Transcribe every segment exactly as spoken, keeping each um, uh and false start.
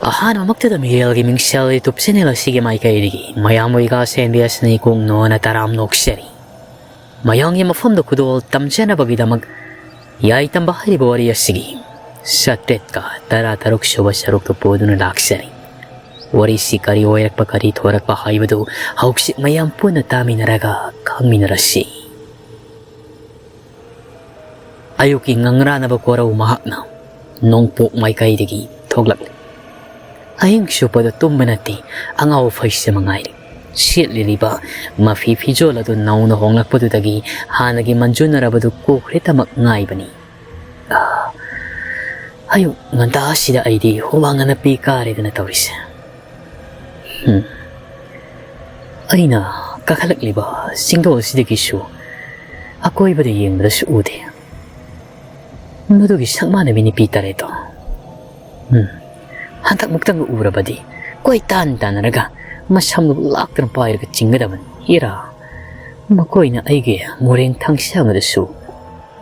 ꯑꯍꯥꯟꯕꯃꯛꯇꯗ ꯃꯤꯔꯦꯜꯒꯤ ꯃꯤꯡꯁꯦꯜ YouTube channel ꯑꯁꯤꯒꯤ ꯃꯥꯏꯀꯩꯗꯒꯤ ꯃꯌꯥꯝꯕꯨ ꯏꯀꯥ ꯁꯦꯟꯕꯤ ꯑꯁꯤꯅ ꯏꯀꯣꯡ ꯅꯣꯟꯅ ꯇꯔꯥꯝ ꯅꯣꯛꯆꯔꯤ꯫ ꯃꯌꯥꯝꯒꯤ ꯃꯐꯝꯗ ꯈꯨꯗꯣꯜ ꯇꯝꯖꯅꯕꯒꯤꯗꯃꯛ ꯌꯥꯏ ꯇꯝꯕ ꯍꯥꯏꯔꯤꯕ ꯋꯥꯔꯤ ꯑꯁꯤꯒꯤ ꯆꯥꯇ꯭ꯔꯦꯠꯀ ꯇꯔꯥ ꯇꯔꯨꯛ ꯁꯨꯕ ꯁꯔꯨꯛꯇꯨ ꯄꯨꯗꯨꯅ ꯂꯥꯛꯆꯔꯤ꯫ ꯋꯥꯔꯤꯁꯤ ꯀꯔꯤ ꯑꯣꯏꯔꯛꯄ, ꯀꯔꯤ ꯊꯣꯔꯛꯄ ꯍꯥꯏꯕꯗꯨ ꯍꯧꯖꯤꯛ ꯃꯌꯥꯝ ꯄꯨꯟꯅ ꯇꯥꯃꯤꯟꯅꯔꯒ ꯈꯪꯃꯤꯟꯅꯔꯁꯤ꯫ ꯑꯌꯨꯛꯀꯤ ꯉꯪꯔꯥꯅꯕ ꯀꯣꯔꯧ ꯃꯍꯥꯛꯅ ꯅꯣꯡꯄꯣꯛ ꯃꯥꯏꯀꯩꯗꯒꯤ ꯊꯣꯛꯂꯛꯂꯤ꯫ ꯑꯍꯤꯡ ꯆꯨꯞꯄꯗ ꯇꯨꯝꯕ ꯅꯠꯇꯦ, ꯑꯉꯥꯎ ꯐꯩꯁꯦ ꯃꯉꯥꯏꯔꯦ꯫ ꯁꯦꯠꯂꯤꯕ ꯃꯐꯤ ꯐꯤꯖꯣꯜ ꯑꯗꯨ ꯅꯧꯅ ꯍꯣꯡꯂꯛꯄꯗꯨꯗꯒꯤ ꯍꯥꯟꯅꯒꯤ ꯃꯟꯖꯨꯅꯔꯕꯗꯨ ꯀꯣꯛꯈ꯭ꯔꯦꯇꯃꯛ ꯉꯥꯏꯕꯅꯤ꯫ ꯑꯥ, ꯑꯌꯨꯛ ꯉꯟꯇꯥꯁꯤꯗ ꯑꯩꯗꯤ ꯍꯨꯃꯥꯡ ꯑꯅꯞꯄꯤ ꯀꯥꯔꯦꯗꯅ ꯇꯧꯔꯤꯁꯦ꯫ ꯍꯝ꯫ ꯑꯩꯅ ꯀꯥꯈꯠꯂꯛꯂꯤꯕ ꯆꯤꯡꯗꯣꯜ ꯑꯁꯤꯗꯒꯤꯁꯨ ꯑꯀꯣꯏꯕꯗ ꯌꯦꯡꯕꯗꯁꯨ ꯎꯗꯦ꯫ ꯃꯗꯨꯒꯤ ꯁꯛ ꯃꯥꯟꯅꯕꯤ ꯅꯨꯄꯤ ꯇꯔꯦꯠꯇꯣ꯫ ꯎꯝ꯫ ꯍꯟꯗꯛꯃꯨꯛꯇꯪꯒ ꯎꯔꯕꯗꯤ ꯀꯣꯏ ꯇꯥꯟ ꯇꯥꯟꯅꯔꯒ ꯃꯁꯝꯗꯨ ꯂꯥꯛꯇꯅ ꯄꯥꯏꯔꯒ ꯆꯤꯡꯒꯗꯕꯅꯤ꯫ ꯏꯔꯥ, ꯃꯈꯣꯏꯅ ꯑꯩꯒꯤ ꯃꯣꯔꯦꯡ ꯊꯥꯡꯁꯥꯡ ꯑꯗꯨꯁꯨ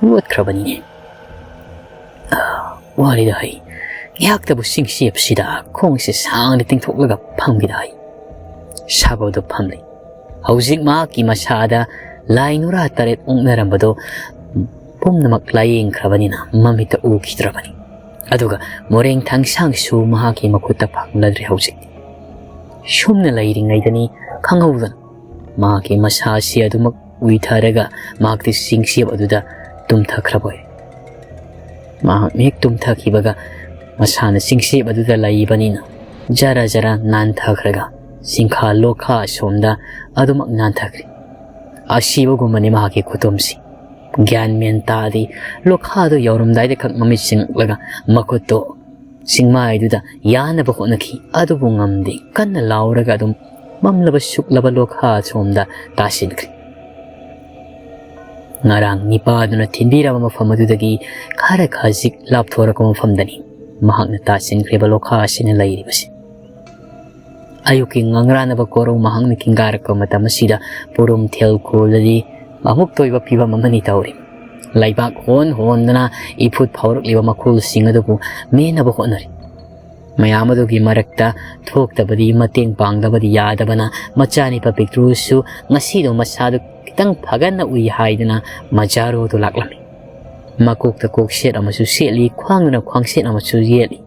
ꯂꯣꯠꯈ꯭ꯔꯕꯅꯤꯅꯦ꯫ ꯑꯥ, ꯋꯥꯔꯤꯗ ꯍꯩ꯫ ꯉꯥꯏꯍꯥꯛꯇꯕꯨ ꯆꯤꯡꯁꯤꯞꯁꯤꯗ ꯈꯣꯡꯁꯦ ꯁꯥꯡꯅ ꯇꯤꯡꯊꯣꯛꯂꯒ ꯐꯝꯈꯤꯗ ꯍꯩ꯫ ꯁꯥꯕꯗ ꯐꯝꯂꯤ꯫ ꯍꯧꯖꯤꯛ ꯃꯍꯥꯛꯀꯤ ꯃꯁꯥꯗ ꯂꯥꯏ ꯅꯨꯔꯥ ꯇꯔꯦꯠ ꯑꯣꯛꯅꯔꯝꯕꯗꯣ ꯄꯨꯝꯅꯃꯛ ꯂꯥꯏꯌꯦꯡꯈ꯭ꯔꯕꯅꯤꯅ ꯃꯃꯤꯠꯇ ꯎꯈꯤꯗ꯭ꯔꯕꯅꯤ꯫ ꯑꯗꯨꯒ ꯃꯣꯔꯦꯡ ꯊꯥꯡꯁꯥꯡꯁꯨ ꯃꯍꯥꯛꯀꯤ ꯃꯈꯨꯠꯇ ꯐꯪꯂꯗ꯭ꯔꯦ ꯍꯧꯖꯤꯛꯇꯤ꯫ ꯁꯨꯝꯅ ꯂꯩꯔꯤꯉꯩꯗꯅꯤ ꯈꯪꯍꯧꯗꯅ ꯃꯍꯥꯛꯀꯤ ꯃꯁꯥꯁꯤ ꯑꯗꯨꯃꯛ ꯎꯏꯊꯔꯒ ꯃꯍꯥꯛꯇꯤ ꯆꯤꯡꯁꯤꯞ ꯑꯗꯨꯗ ꯇꯨꯝꯊꯈ꯭ꯔꯕ ꯑꯣꯏ꯫ ꯃꯍꯥꯛ ꯍꯦꯛ ꯇꯨꯝꯊꯈꯤꯕꯒ ꯃꯁꯥꯅ ꯆꯤꯡꯁꯤꯞ ꯑꯗꯨꯗ ꯂꯩꯕꯅꯤꯅ ꯖꯔ ꯖꯔ ꯅꯥꯟꯊꯈ꯭ꯔꯒ ꯆꯤꯡꯈꯥ ꯂꯣꯈꯥ ꯑꯁꯣꯝꯗ ꯑꯗꯨꯃꯛ ꯅꯥꯟꯊꯈ꯭ꯔꯦ꯫ ꯑꯁꯤꯕꯒꯨꯝꯕꯅꯤ ꯃꯍꯥꯛꯀꯤ ꯈꯨꯇꯨꯝꯁꯤ꯫ ꯒ꯭ꯌꯥꯟ ꯃꯦꯟ ꯇꯥꯗꯦ꯫ ꯂꯣꯈꯥꯗꯨ ꯌꯧꯔꯝꯗꯥꯏꯗ ꯈꯛ ꯃꯃꯤꯠ ꯁꯤꯡꯂꯛꯂꯒ ꯃꯈꯨꯠꯇꯨ ꯆꯤꯡꯃꯥꯏꯗꯨꯗ ꯌꯥꯅꯕ ꯍꯣꯠꯅꯈꯤ, ꯑꯗꯨꯕꯨ ꯉꯝꯗꯦ꯫ ꯀꯟꯅ ꯂꯥꯎꯔꯒ ꯑꯗꯨꯝ ꯃꯝꯂꯕ ꯁꯨꯛꯂꯕ ꯂꯣꯈꯥ ꯑꯁꯣꯝꯗ ꯇꯥꯁꯤꯟꯈ꯭ꯔꯦ꯫ ꯉꯔꯥꯡ ꯅꯤꯄꯥꯗꯨꯅ ꯊꯤꯟꯕꯤꯔꯕ ꯃꯐꯝ ꯑꯗꯨꯗꯒꯤ ꯈꯔ ꯈꯖꯤꯛ ꯂꯥꯞꯊꯣꯔꯛꯄ ꯃꯐꯝꯗꯅꯤ ꯃꯍꯥꯛꯅ ꯇꯥꯁꯤꯟꯈ꯭ꯔꯤꯕ ꯂꯣꯈꯥ ꯑꯁꯤꯅ ꯂꯩꯔꯤꯕꯁꯤ꯫ ꯑꯌꯨꯛꯀꯤ ꯉꯪꯔꯥꯅꯕ ꯀꯣꯔꯧ ꯃꯍꯥꯛꯅ ꯈꯤꯡꯒꯥꯔꯛꯄ ꯃꯇꯝ ꯑꯁꯤꯗ ꯄꯨꯔꯨꯝ ꯊꯦꯜ ꯈꯨꯜꯗꯗꯤ ꯑꯃꯨꯛꯇ ꯑꯣꯏꯕ ꯐꯤꯕꯝ ꯑꯃꯅꯤ ꯇꯧꯔꯤ꯫ ꯂꯩꯕꯥꯛ ꯍꯣꯟ ꯍꯣꯟꯗꯅ ꯏꯐꯨꯠ ꯐꯥꯎꯔꯛꯂꯤꯕ ꯃꯈꯣꯜꯁꯤꯡ ꯑꯗꯨꯕꯨ ꯃꯦꯟꯅꯕ ꯍꯣꯠꯅꯔꯤ꯫ ꯃꯌꯥꯝ ꯑꯗꯨꯒꯤ ꯃꯔꯛꯇ ꯊꯣꯛꯇꯕꯗꯤ, ꯃꯇꯦꯡ ꯄꯥꯡꯗꯕꯗꯤ ꯌꯥꯗꯕꯅ, ꯃꯆꯥꯅꯤꯄꯥ ꯄꯤꯛꯇ꯭ꯔꯨꯁꯨ ꯉꯁꯤꯗꯣ ꯃꯁꯥꯗꯨ ꯈꯤꯇꯪ ꯐꯒꯠꯅ ꯎꯏ ꯍꯥꯏꯗꯨꯅ ꯃꯖꯥꯔꯣꯗꯨ ꯂꯥꯛꯂꯝꯃꯤ꯫ ꯃꯀꯣꯛꯇ ꯀꯣꯛꯁꯦꯠ ꯑꯃꯁꯨ ꯁꯦꯠꯂꯤ, ꯈ꯭ꯋꯥꯡꯗꯨꯅ ꯈ꯭ꯋꯥꯡꯁꯦꯠ ꯑꯃꯁꯨ ꯌꯦꯠꯂꯤ꯫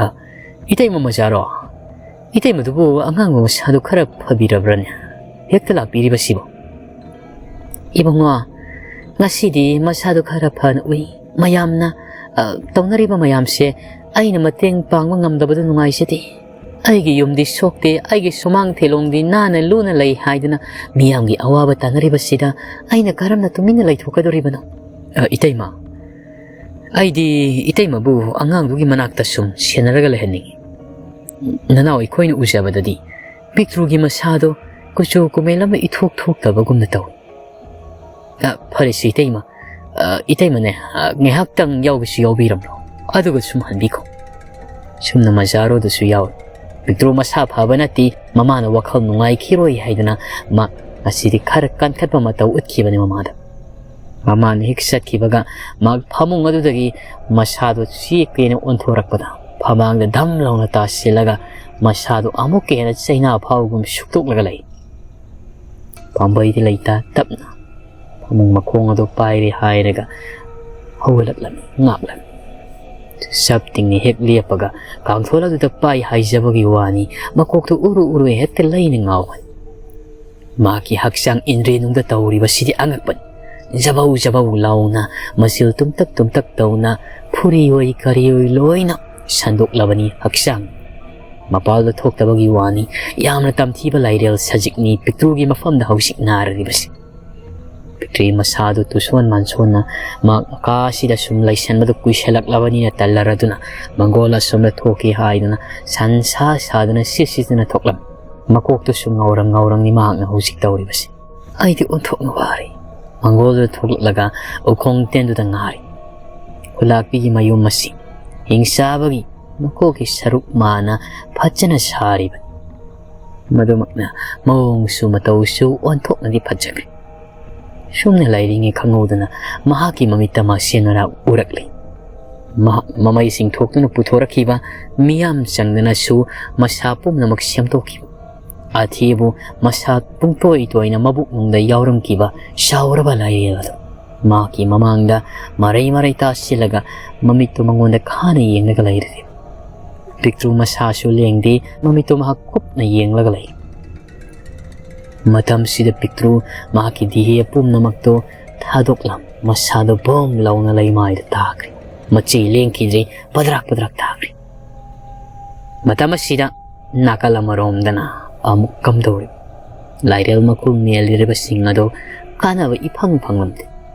"ꯑ, ꯏꯇꯩꯃ ꯃꯖꯥꯔꯣ, ꯏꯇꯩꯃꯗꯨꯕꯨ ꯑꯉꯥꯡꯕꯨ ꯃꯁꯥꯗꯨ ꯈꯔ ꯐꯕꯤꯔꯕ꯭ꯔꯅꯦ? ꯍꯦꯛꯇ ꯂꯥꯛꯄꯤꯔꯤꯕꯁꯤꯕꯨ?" "ꯏꯕꯨꯡꯉꯣ, ꯉꯁꯤꯗꯤ ꯃꯁꯥꯗꯨ ꯈꯔ ꯐꯅ ꯎꯏ꯫ ꯃꯌꯥꯝꯅ, ꯑ, ꯇꯧꯅꯔꯤꯕ ꯃꯌꯥꯝꯁꯦ ꯑꯩꯅ ꯃꯇꯦꯡ ꯄꯥꯡꯕ ꯉꯝꯗꯕꯗꯨ ꯅꯨꯡꯉꯥꯏꯖꯗꯦ꯫ ꯑꯩꯒꯤ ꯌꯨꯝꯗꯤ ꯁꯣꯛꯇꯦ, ꯑꯩꯒꯤ ꯁꯨꯃꯥꯡ ꯊꯦꯂꯣꯡꯗꯤ ꯅꯥꯟꯅ ꯂꯨꯅ ꯂꯩ ꯍꯥꯏꯗꯨꯅ ꯃꯤꯌꯥꯝꯒꯤ ꯑꯋꯥꯕ ꯇꯥꯅꯔꯤꯕꯁꯤꯗ ꯑꯩꯅ ꯀꯔꯝꯅ ꯇꯨꯃꯤꯟꯅ ꯂꯩꯊꯣꯛꯀꯗꯣꯔꯤꯕꯅꯣ?" "ꯑ, ꯏꯇꯩꯃ, ꯑꯩꯗꯤ ꯏꯇꯩꯃꯕꯨ ꯑꯉꯥꯡꯗꯨꯒꯤ ꯃꯅꯥꯛꯇ ꯁꯨꯝ ꯁꯦꯟꯅꯔꯒ ꯂꯩꯍꯟꯅꯤꯡꯏ꯫ ꯅꯅꯥꯎ ꯑꯩꯈꯣꯏꯅ ꯎꯖꯕꯗꯗꯤ ꯄꯤꯛꯇ꯭ꯔꯨꯒꯤ ꯃꯁꯥꯗꯣ ꯀꯨꯆꯨ ꯀꯨꯃꯦꯜ ꯑꯃ ꯏꯊꯣꯛ ꯊꯣꯛꯇꯕꯒꯨꯝꯅ ꯇꯧꯏ꯫" "ꯑ, ꯐꯔꯦꯁꯦ ꯏꯇꯩꯃ, ꯑ, ꯏꯇꯩꯃꯅꯦ, ꯑ, ꯉꯥꯏꯍꯥꯛꯇꯪ ꯌꯥꯎꯒꯦꯁꯨ ꯌꯥꯎꯕꯤꯔꯝꯂꯣ, ꯑꯗꯨꯒ ꯁꯨꯝ ꯍꯟꯕꯤꯈꯣ꯫ ꯁꯨꯝꯅ ꯃꯖꯥꯔꯣꯗꯨꯁꯨ ꯌꯥꯎꯏ꯫ ꯄꯤꯛꯇ꯭ꯔꯨ ꯃꯁꯥ ꯐꯕ ꯅꯠꯇꯦ, ꯃꯃꯥꯅ ꯋꯥꯈꯜ ꯅꯨꯡꯉꯥꯏꯈꯤꯔꯣꯏ ꯍꯥꯏꯗꯨꯅ ꯃꯥ ꯉꯁꯤꯗꯤ ꯈꯔ ꯀꯟꯈꯠꯄ ꯃꯇꯧ ꯎꯠꯈꯤꯕꯅꯤ ꯃꯃꯥꯗ꯫ ꯃꯃꯥꯅ ꯍꯦꯛ ꯆꯠꯈꯤꯕꯒ ꯃꯍꯥꯛ ꯐꯃꯨꯡ ꯑꯗꯨꯗꯒꯤ ꯃꯁꯥꯗꯨ ꯆꯦꯛꯀꯦꯅ ꯑꯣꯟꯊꯣꯔꯛꯄꯗ ꯐꯃꯥꯡꯗ ꯙꯝ ꯂꯥꯎꯅ ꯇꯥꯁꯤꯜꯂꯒ ꯃꯁꯥꯗꯨ ꯑꯃꯨꯛꯀ ꯍꯦꯟꯅ ꯆꯩꯅꯥ ꯐꯥꯎꯒꯨꯝ ꯁꯨꯛꯇꯣꯛꯂꯒ ꯂꯩ꯫ ꯄꯥꯝꯕꯩꯗꯤ ꯂꯩꯇ, ꯇꯞꯅ ꯐꯃꯨꯡ ꯃꯈꯣꯡ ꯑꯗꯨ ꯄꯥꯏꯔꯦ ꯍꯥꯏꯔꯒ ꯍꯧꯒꯠꯂꯛꯂꯝꯃꯤ, ꯉꯥꯛꯂꯝꯃꯤ꯫ ꯆꯞ ꯇꯤꯡꯅ ꯍꯦꯛ ꯂꯦꯞꯄꯒ ꯀꯥꯡꯊꯣꯜ ꯑꯗꯨꯗ ꯄꯥꯏ ꯍꯥꯏꯖꯕꯒꯤ ꯋꯥꯅꯤ, ꯃꯀꯣꯛꯇꯨ ꯎꯔꯨ ꯎꯔꯨ ꯍꯦꯛꯇ ꯂꯩꯅ ꯉꯥꯎꯕꯅꯤ꯫ ꯃꯍꯥꯛꯀꯤ ꯍꯛꯆꯥꯡ ꯏꯟꯗ꯭ꯔꯤꯅꯨꯡꯗ ꯇꯧꯔꯤꯕꯁꯤꯗꯤ ꯑꯉꯛꯄꯅꯤ꯫ ꯖꯕꯧ ꯖꯕꯧ ꯂꯥꯎꯅ, ꯃꯁꯤꯜ ꯇꯨꯝꯇꯛ ꯇꯨꯝꯇꯛ ꯇꯧꯅ, ꯐꯨꯔꯤ ꯑꯣꯏ ꯀꯔꯤ ꯑꯣꯏ ꯂꯣꯏꯅ ꯁꯟꯗꯣꯛꯂꯕꯅꯤ ꯍꯛꯆꯥꯡ꯫ ꯃꯄꯥꯜꯗ ꯊꯣꯛꯇꯕꯒꯤ ꯋꯥꯅꯤ, ꯌꯥꯝꯅ ꯇꯝꯊꯤꯕ ꯂꯥꯏꯔꯦꯜ ꯁꯖꯤꯛꯅꯤ ꯄꯤꯛꯇ꯭ꯔꯨꯒꯤ ꯃꯐꯝꯗ ꯍꯧꯖꯤꯛ ꯅꯥꯔꯤꯕꯁꯤ꯫ ꯄꯤꯛꯇ꯭ꯔꯨꯒꯤ ꯃꯁꯥꯗꯨ ꯇꯨꯁꯣꯟ ꯃꯥꯟꯁꯣꯟꯅ ꯃꯍꯥꯛ ꯀꯥꯁꯤꯗ ꯁꯨꯝ ꯂꯩꯁꯟꯕꯗꯨ ꯀꯨꯏꯁꯜꯂꯛꯂꯕꯅꯤꯅ ꯇꯜꯂꯔꯗꯨꯅ ꯃꯪꯒꯣꯜ ꯑꯁꯣꯝꯗ ꯊꯣꯛꯀꯦ ꯍꯥꯏꯗꯨꯅ ꯁꯟ ꯁꯥ ꯁꯥꯗꯨꯅ ꯁꯤꯠ ꯁꯤꯠꯇꯨꯅ ꯊꯣꯛꯂꯝꯃꯤ꯫ ꯃꯀꯣꯛꯇꯨꯁꯨ ꯉꯧꯔꯪ ꯉꯧꯔꯪꯅꯤ ꯃꯍꯥꯛꯅ ꯍꯧꯖꯤꯛ ꯇꯧꯔꯤꯕꯁꯤ꯫ ꯑꯩꯗꯤ ꯑꯣꯟꯊꯣꯛꯅ ꯋꯥꯔꯦ꯫ ꯃꯪꯒꯣꯜꯗꯨ ꯊꯣꯛꯂꯛꯂꯒ ꯎꯈꯣꯡ ꯇꯦꯟꯗꯨꯗ ꯉꯥꯔꯤ꯫ ꯈꯨꯂꯥꯛꯄꯤꯒꯤ ꯃꯌꯨꯝ ꯑꯁꯤ ꯍꯤꯡꯆꯥꯕꯒꯤ ꯃꯀꯣꯛꯀꯤ ꯁꯔꯨꯛ ꯃꯥꯅ ꯐꯖꯅ ꯁꯥꯔꯤꯕꯅꯤ꯫ ꯃꯗꯨꯃꯛꯅ ꯃꯑꯣꯡꯁꯨ ꯃꯇꯧꯁꯨ ꯑꯣꯟꯊꯣꯛꯅꯗꯤ ꯐꯖꯈ꯭ꯔꯦ꯫ ꯁꯨꯝꯅ ꯂꯩꯔꯤꯉꯩ ꯈꯪꯍꯧꯗꯅ ꯃꯍꯥꯛꯀꯤ ꯃꯃꯤꯠꯇ ꯃꯁꯦꯟ ꯃꯔꯥꯛ ꯎꯔꯛꯂꯤ꯫ ꯃꯍꯥꯛ ꯃꯃꯩꯁꯤꯡ ꯊꯣꯛꯇꯨꯅ ꯄꯨꯊꯣꯔꯛꯈꯤꯕ, ꯃꯤꯌꯥꯝ ꯆꯪꯗꯅꯁꯨ ꯃꯁꯥ ꯄꯨꯝꯅꯃꯛ ꯁꯦꯝꯗꯣꯛꯈꯤꯕ꯫ ꯑꯊꯤꯕꯨ ꯃꯁꯥ ꯄꯨꯡꯇꯣꯏ ꯇꯣꯏꯅ ꯃꯕꯨꯛꯅꯨꯡꯗ ꯌꯥꯎꯔꯝꯈꯤꯕ ꯆꯥꯎꯔꯕ ꯂꯥꯏꯔꯦꯜ ꯑꯗꯨ ꯃꯍꯥꯛꯀꯤ ꯃꯃꯥꯡꯗ ꯃꯔꯩ ꯃꯔꯩ ꯇꯥꯁꯤꯜꯂꯒ ꯃꯃꯤꯠꯇꯨ ꯃꯉꯣꯟꯗ ꯈꯥꯅ ꯌꯦꯡꯂꯒ ꯂꯩꯔꯦ꯫ ꯄꯤꯛꯇ꯭ꯔꯨ ꯃꯁꯥꯁꯨ ꯂꯦꯡꯗꯦ, ꯃꯃꯤꯠꯇꯨ ꯃꯍꯥꯛ ꯀꯨꯞꯅ ꯌꯦꯡꯂꯒ ꯂꯩ꯫ ꯃꯇꯝꯁꯤꯗ ꯄꯤꯛꯇ꯭ꯔꯨ ꯃꯍꯥꯛꯀꯤ ꯗꯤꯍꯦ ꯄꯨꯝꯅꯃꯛꯇꯨ ꯊꯥꯗꯣꯛꯂꯝ ꯃꯁꯥꯗꯨ ꯕꯣꯝ ꯂꯥꯎꯅ ꯂꯩꯃꯥꯏꯗ ꯇꯥꯈ꯭ꯔꯦ꯫ ꯃꯆꯩ ꯂꯦꯡꯈꯤꯗ꯭ꯔꯦ, ꯄꯗ꯭ꯔꯥꯛ ꯄꯗ꯭ꯔꯥꯛ ꯇꯥꯈ꯭ꯔꯦ꯫ ꯃꯇꯝ ꯑꯁꯤꯗ ꯅꯥꯀꯜ ꯑꯃꯔꯣꯝꯗꯅ ꯑꯃꯨꯛ ꯀꯝꯗꯧꯔꯤ? ꯂꯥꯏꯔꯦꯜ ꯃꯈꯨꯜ ꯃꯦꯜꯂꯤꯔꯤꯕꯁꯤꯡ ꯑꯗꯨ ꯀꯥꯟꯅꯕ ꯏꯐꯪ ꯐꯪꯂꯝꯗꯦ꯫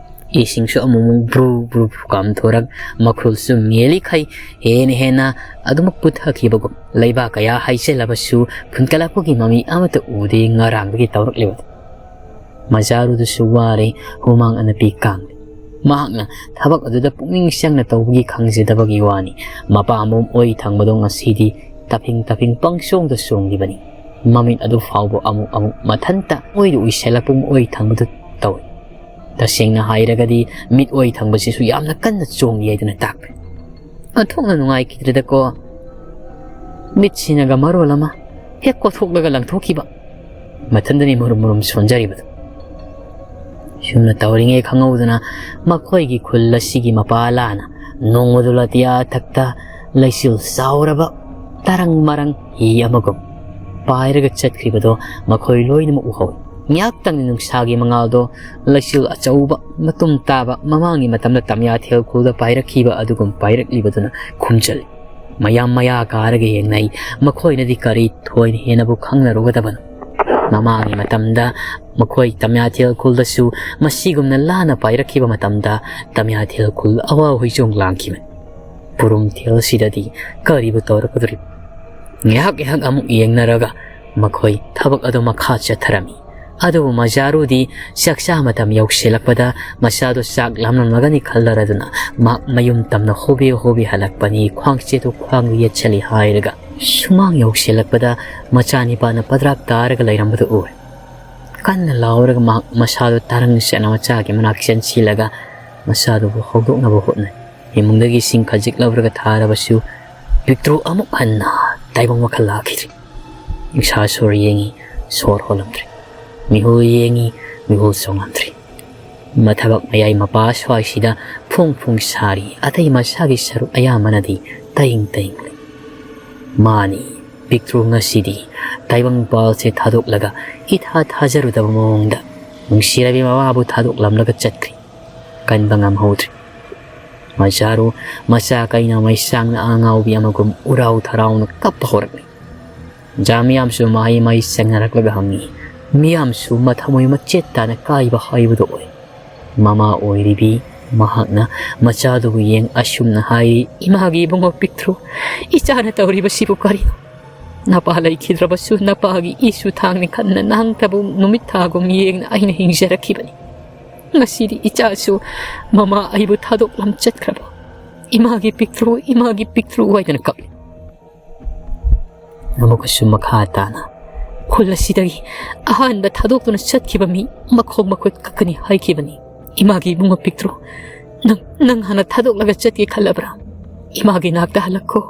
ꯏꯁꯤꯡꯁꯨ ꯑꯃꯨꯛꯃꯨꯛ ꯕ꯭ꯔꯨ ꯕ꯭ꯔꯨ ꯕ꯭ꯔꯨ ꯀꯥꯝꯊꯣꯔꯛ, ꯃꯈꯨꯜꯁꯨ ꯃꯦꯜꯂꯤꯈꯩ ꯍꯦꯟꯅ ꯍꯦꯟꯅ ꯑꯗꯨꯃꯛ ꯄꯨꯊꯈꯤꯕꯒꯨꯝ, ꯂꯩꯕꯥꯛ ꯀꯌꯥ ꯍꯩꯖꯤꯜꯂꯕꯁꯨ ꯐꯨꯟꯀꯠꯂꯛꯄꯒꯤ ꯃꯃꯤ ꯑꯃꯠꯇ ꯎꯗꯦ ꯉꯔꯥꯡꯗꯒꯤ ꯇꯧꯔꯛꯂꯤꯕꯗꯨ꯫ ꯃꯖꯥꯔꯨꯗꯨꯁꯨ ꯋꯥꯔꯦ, ꯍꯨꯃꯥꯡ ꯑꯅꯞꯄꯤ ꯀꯥꯡꯂꯦ꯫ ꯃꯍꯥꯛꯅ ꯊꯕꯛ ꯑꯗꯨꯗ ꯄꯨꯛꯅꯤꯡ ꯆꯪꯅ ꯇꯧꯕꯒꯤ ꯈꯪꯖꯗꯕꯒꯤ ꯋꯥꯅꯤ꯫ ꯃꯄꯥꯝꯕꯣꯝ ꯑꯣꯏ ꯊꯪꯕꯗꯣ ꯉꯁꯤꯗꯤ ꯇꯞꯐꯤꯡ ꯇꯞꯐꯤꯡ ꯄꯪꯆꯣꯡꯗ ꯆꯣꯡꯂꯤꯕꯅꯤ꯫ ꯃꯃꯤꯠ ꯑꯗꯨ ꯐꯥꯎꯕ ꯑꯃꯨꯛ ꯑꯃꯨꯛ ꯃꯊꯟꯇ ꯑꯣꯏꯗ ꯎꯏꯁꯜꯂꯛꯄ ꯑꯣꯏ ꯊꯪꯕꯗꯨ ꯇꯧꯏ꯫ ꯇꯁꯦꯡꯅ ꯍꯥꯏꯔꯒꯗꯤ ꯃꯤꯠ ꯑꯣꯏ ꯊꯪꯕꯁꯤꯁꯨ ꯌꯥꯝꯅ ꯀꯟꯅ ꯆꯣꯡꯂꯤ ꯍꯥꯏꯗꯨꯅ ꯇꯥꯛꯄꯅꯤ꯫ ꯑꯣꯟꯊꯣꯛꯅ ꯅꯨꯡꯉꯥꯏꯈꯤꯗ꯭ꯔꯦꯗꯀꯣ꯫ ꯃꯤꯠꯁꯤꯅꯒ ꯃꯔꯣꯜ ꯑꯃ ꯍꯦꯛ ꯀꯣꯊꯣꯛꯂꯒ ꯂꯪꯊꯣꯛꯈꯤꯕ꯫ ꯃꯊꯟꯗꯅꯤ ꯃꯨꯔꯨꯝ ꯃꯨꯔꯨꯝ ꯁꯣꯟꯖꯔꯤꯕꯗꯨ꯫ ꯁꯨꯝꯅ ꯇꯧꯔꯤꯉꯩ ꯈꯪꯍꯧꯗꯅ ꯃꯈꯣꯏꯒꯤ ꯈꯨꯜ ꯑꯁꯤꯒꯤ ꯃꯄꯥ ꯂꯥꯅ ꯅꯣꯡꯃꯗꯨ ꯂꯥꯇꯤꯌꯥ ꯊꯛꯇ ꯂꯩꯆꯤꯜ ꯆꯥꯎꯔꯕ ꯇꯔꯪ ꯃꯔꯪ ꯍꯤ ꯑꯃꯒꯨꯝ ꯄꯥꯏꯔꯒ ꯆꯠꯈ꯭ꯔꯤꯕꯗꯣ ꯃꯈꯣꯏ ꯂꯣꯏꯅꯃꯛ ꯎꯍꯧꯏ꯫ ꯉꯥꯏꯍꯥꯛꯇꯪꯗꯤ ꯅꯨꯡꯁꯥꯒꯤ ꯃꯉꯥꯜꯗꯣ ꯂꯩꯆꯤꯜ ꯑꯆꯧꯕ ꯃꯇꯨꯝ ꯇꯥꯕ ꯃꯃꯥꯡꯒꯤ ꯃꯇꯝꯗ ꯇꯝꯌꯥꯊꯦꯜ ꯈꯨꯜꯗ ꯄꯥꯏꯔꯛꯈꯤꯕ ꯑꯗꯨꯒꯨꯝ ꯄꯥꯏꯔꯛꯂꯤꯕꯗꯨꯅ ꯈꯨꯝꯖꯜꯂꯤ꯫ ꯃꯌꯥꯝ ꯃꯌꯥ ꯀꯥꯔꯒ ꯌꯦꯡꯅꯩ꯫ ꯃꯈꯣꯏꯅꯗꯤ ꯀꯔꯤ ꯊꯣꯏꯅ ꯍꯦꯟꯅꯕꯨ ꯈꯪꯅꯔꯨꯒꯗꯕꯅꯣ? ꯃꯃꯥꯡꯒꯤ ꯃꯇꯝꯗ ꯃꯈꯣꯏ ꯇꯝꯌꯥꯊꯦꯜ ꯈꯨꯜꯗꯁꯨ ꯃꯁꯤꯒꯨꯝꯅ ꯂꯥꯟꯅ ꯄꯥꯏꯔꯛꯈꯤꯕ ꯃꯇꯝꯗ ꯇꯝꯌꯥꯊꯦꯜ ꯈꯨꯜ ꯑꯋꯥ ꯍꯨꯏꯆꯣꯡ ꯂꯥꯡꯈꯤꯕꯅꯤ꯫ ꯄꯨꯔꯨꯝꯊꯦꯜꯁꯤꯗꯗꯤ ꯀꯔꯤꯕꯨ ꯇꯧꯔꯛꯀꯗꯧꯔꯤꯕ? ꯉꯥꯏꯍꯥꯛ ꯉꯥꯏꯍꯥꯛ ꯑꯃꯨꯛ ꯌꯦꯡꯅꯔꯒ ꯃꯈꯣꯏ ꯊꯕꯛ ꯑꯗꯨ ꯃꯈꯥ ꯆꯠꯊꯔꯝꯃꯤ꯫ ꯑꯗꯨꯕꯨ ꯃꯖꯥꯔꯨꯗꯤ ꯆꯥꯛꯆꯥ ꯃꯇꯝ ꯌꯧꯁꯤꯜꯂꯛꯄꯗ ꯃꯆꯥꯗꯨ ꯆꯥꯛ ꯂꯥꯝꯂꯝꯂꯒꯅꯤ ꯈꯜꯂꯔꯗꯨꯅ ꯃꯍꯥꯛ ꯃꯌꯨꯝ ꯇꯝꯅ ꯍꯣꯕꯦ ꯍꯣꯕꯦ ꯍꯜꯂꯛꯄꯅꯤ, ꯈ꯭ꯋꯥꯡꯆꯦꯠꯇꯨ ꯈ꯭ꯋꯥꯡꯗ ꯌꯦꯠꯁꯜꯂꯤ ꯍꯥꯏꯔꯒ꯫ ꯁꯨꯃꯥꯡ ꯌꯧꯁꯤꯜꯂꯛꯄꯗ ꯃꯆꯥꯅꯤꯄꯥꯅ ꯄꯗ꯭ꯔꯥꯛ ꯇꯥꯔꯒ ꯂꯩꯔꯝꯕꯗꯨ ꯎꯔꯦ꯫ ꯀꯟꯅ ꯂꯥꯎꯔꯒ ꯃꯍꯥꯛ ꯃꯁꯥꯗꯨ ꯇꯥꯔꯪ ꯆꯠꯅ ꯃꯆꯥꯒꯤ ꯃꯅꯥꯛ ꯆꯦꯟꯁꯤꯜꯂꯒ ꯃꯆꯥꯗꯨꯕꯨ ꯍꯧꯗꯣꯛꯅꯕ ꯍꯣꯠꯅꯩ꯫ ꯏꯃꯨꯡꯗꯒꯤ ꯏꯁꯤꯡ ꯈꯖꯤꯛ ꯂꯧꯔꯒ ꯊꯥꯔꯕꯁꯨ ꯄꯤꯛꯇ꯭ꯔꯨ ꯑꯃꯨꯛ ꯍꯟꯅ ꯇꯥꯏꯕꯪ ꯋꯥꯈꯜ ꯂꯥꯛꯈꯤꯗ꯭ꯔꯦ꯫ ꯅꯨꯡꯁꯥ ꯁꯣꯔ ꯌꯦꯡꯉꯤ, ꯁꯣꯔ ꯍꯣꯜꯂꯝꯗ꯭ꯔꯦ꯫ ꯃꯤꯍꯨꯜ ꯌꯦꯡꯉꯤ, ꯃꯤꯍꯨꯜ ꯆꯣꯡꯉꯝꯗ꯭ꯔꯦ꯫ ꯃꯊꯕꯥꯛ ꯃꯌꯥꯏ ꯃꯄꯥ ꯁ꯭ꯋꯥꯏꯁꯤꯗ ꯐꯣꯡ ꯐꯣꯡ ꯁꯥꯔꯤ, ꯑꯇꯩ ꯃꯁꯥꯒꯤ ꯁꯔꯨꯛ ꯑꯌꯥꯝꯕꯅꯗꯤ ꯇꯌꯤꯡ ꯇꯌꯤꯡ ꯂꯩ꯫ ꯃꯥꯅꯤ, ꯄꯤꯛꯇ꯭ꯔꯨ ꯉꯁꯤꯗꯤ ꯇꯥꯏꯕꯪꯄꯥꯜꯁꯦ ꯊꯥꯗꯣꯛꯂꯒ ꯏꯊꯥ ꯊꯥꯖꯔꯨꯗꯕ ꯃꯑꯣꯡꯗ ꯅꯨꯡꯁꯤꯔꯕꯤ ꯃꯃꯥꯕꯨ ꯊꯥꯗꯣꯛꯂꯝꯂꯒ ꯆꯠꯈ꯭ꯔꯤ꯫ ꯀꯟꯕ ꯉꯝꯍꯧꯗ꯭ꯔꯤ꯫ ꯃꯆꯥꯔꯨ ꯃꯆꯥ ꯀꯩꯅ ꯃꯩꯁꯥꯡꯅ ꯑꯉꯥꯎꯕꯤ ꯑꯃꯒꯨꯝ ꯎꯔꯥꯎ ꯊꯔꯥꯎꯅ ꯀꯞꯄ ꯍꯧꯔꯛꯂꯤ꯫ ꯖꯥ ꯃꯤꯌꯥꯝꯁꯨ ꯃꯍꯩ ꯃꯍꯩ ꯆꯪꯅꯔꯛꯂꯒ ꯍꯪꯉꯤ꯫ ꯃꯤꯌꯥꯝꯁꯨ ꯃꯊꯃꯣꯏ ꯃꯆꯦꯠ ꯇꯥꯅ ꯀꯥꯏꯕ ꯍꯥꯏꯕꯗꯨ ꯑꯣꯏ꯫ ꯃꯃꯥ ꯑꯣꯏꯔꯤꯕꯤ ꯃꯍꯥꯛꯅ ꯃꯆꯥꯗꯨꯕꯨ ꯌꯦꯡ ꯑꯁꯨꯝꯅ ꯍꯥꯏꯔꯤ, "ꯏꯃꯥꯒꯤ ꯏꯕꯨꯡꯉꯣ ꯄꯤꯛꯇ꯭ꯔꯨ, ꯏꯆꯥꯅ ꯇꯧꯔꯤꯕꯁꯤꯕꯨ ꯀꯔꯤꯅꯣ? ꯅꯄꯥ ꯂꯩꯈꯤꯗ꯭ꯔꯕꯁꯨ ꯅꯄꯥꯒꯤ ꯏꯁꯨ ꯊꯥꯡꯅꯤ ꯈꯟꯅ ꯅꯍꯥꯛꯇꯕꯨ ꯅꯨꯃꯤꯠ ꯊꯥꯒꯨꯝ ꯌꯦꯡꯅ ꯑꯩꯅ ꯍꯤꯡꯖꯔꯛꯈꯤꯕꯅꯤ꯫ ꯉꯁꯤꯗꯤ ꯏꯆꯥꯁꯨ ꯃꯃꯥ ꯑꯩꯕꯨ ꯊꯥꯗꯣꯛꯂꯝ ꯆꯠꯈ꯭ꯔꯕ? ꯏꯃꯥꯒꯤ ꯄꯤꯛꯇ꯭ꯔꯨ, ꯏꯃꯥꯒꯤ ꯄꯤꯛꯇ꯭ꯔꯨ" ꯍꯥꯏꯗꯅ ꯀꯞꯂꯤ꯫ ꯑꯃꯨꯛꯀꯁꯨ ꯃꯈꯥ ꯇꯥꯅ, "ꯈꯨꯜ ꯑꯁꯤꯗꯒꯤ ꯑꯍꯥꯟꯕ ꯊꯥꯗꯣꯛꯇꯨꯅ ꯆꯠꯈꯤꯕ ꯃꯤ ꯃꯈꯣꯡ ꯃꯈꯨꯠ ꯀꯛꯀꯅꯤ ꯍꯥꯏꯈꯤꯕꯅꯤ꯫ ꯏꯃꯥꯒꯤ ꯏꯕꯨꯡꯉꯣ ꯄꯤꯛꯇ꯭ꯔꯨ, ꯅꯪ, ꯅꯪ ꯍꯥꯟꯅ ꯊꯥꯗꯣꯛꯂꯒ ꯆꯠꯀꯦ ꯈꯜꯂꯕ꯭ꯔꯥ? ꯏꯃꯥꯒꯤ ꯅꯥꯛꯇ ꯍꯜꯂꯛꯈꯣ,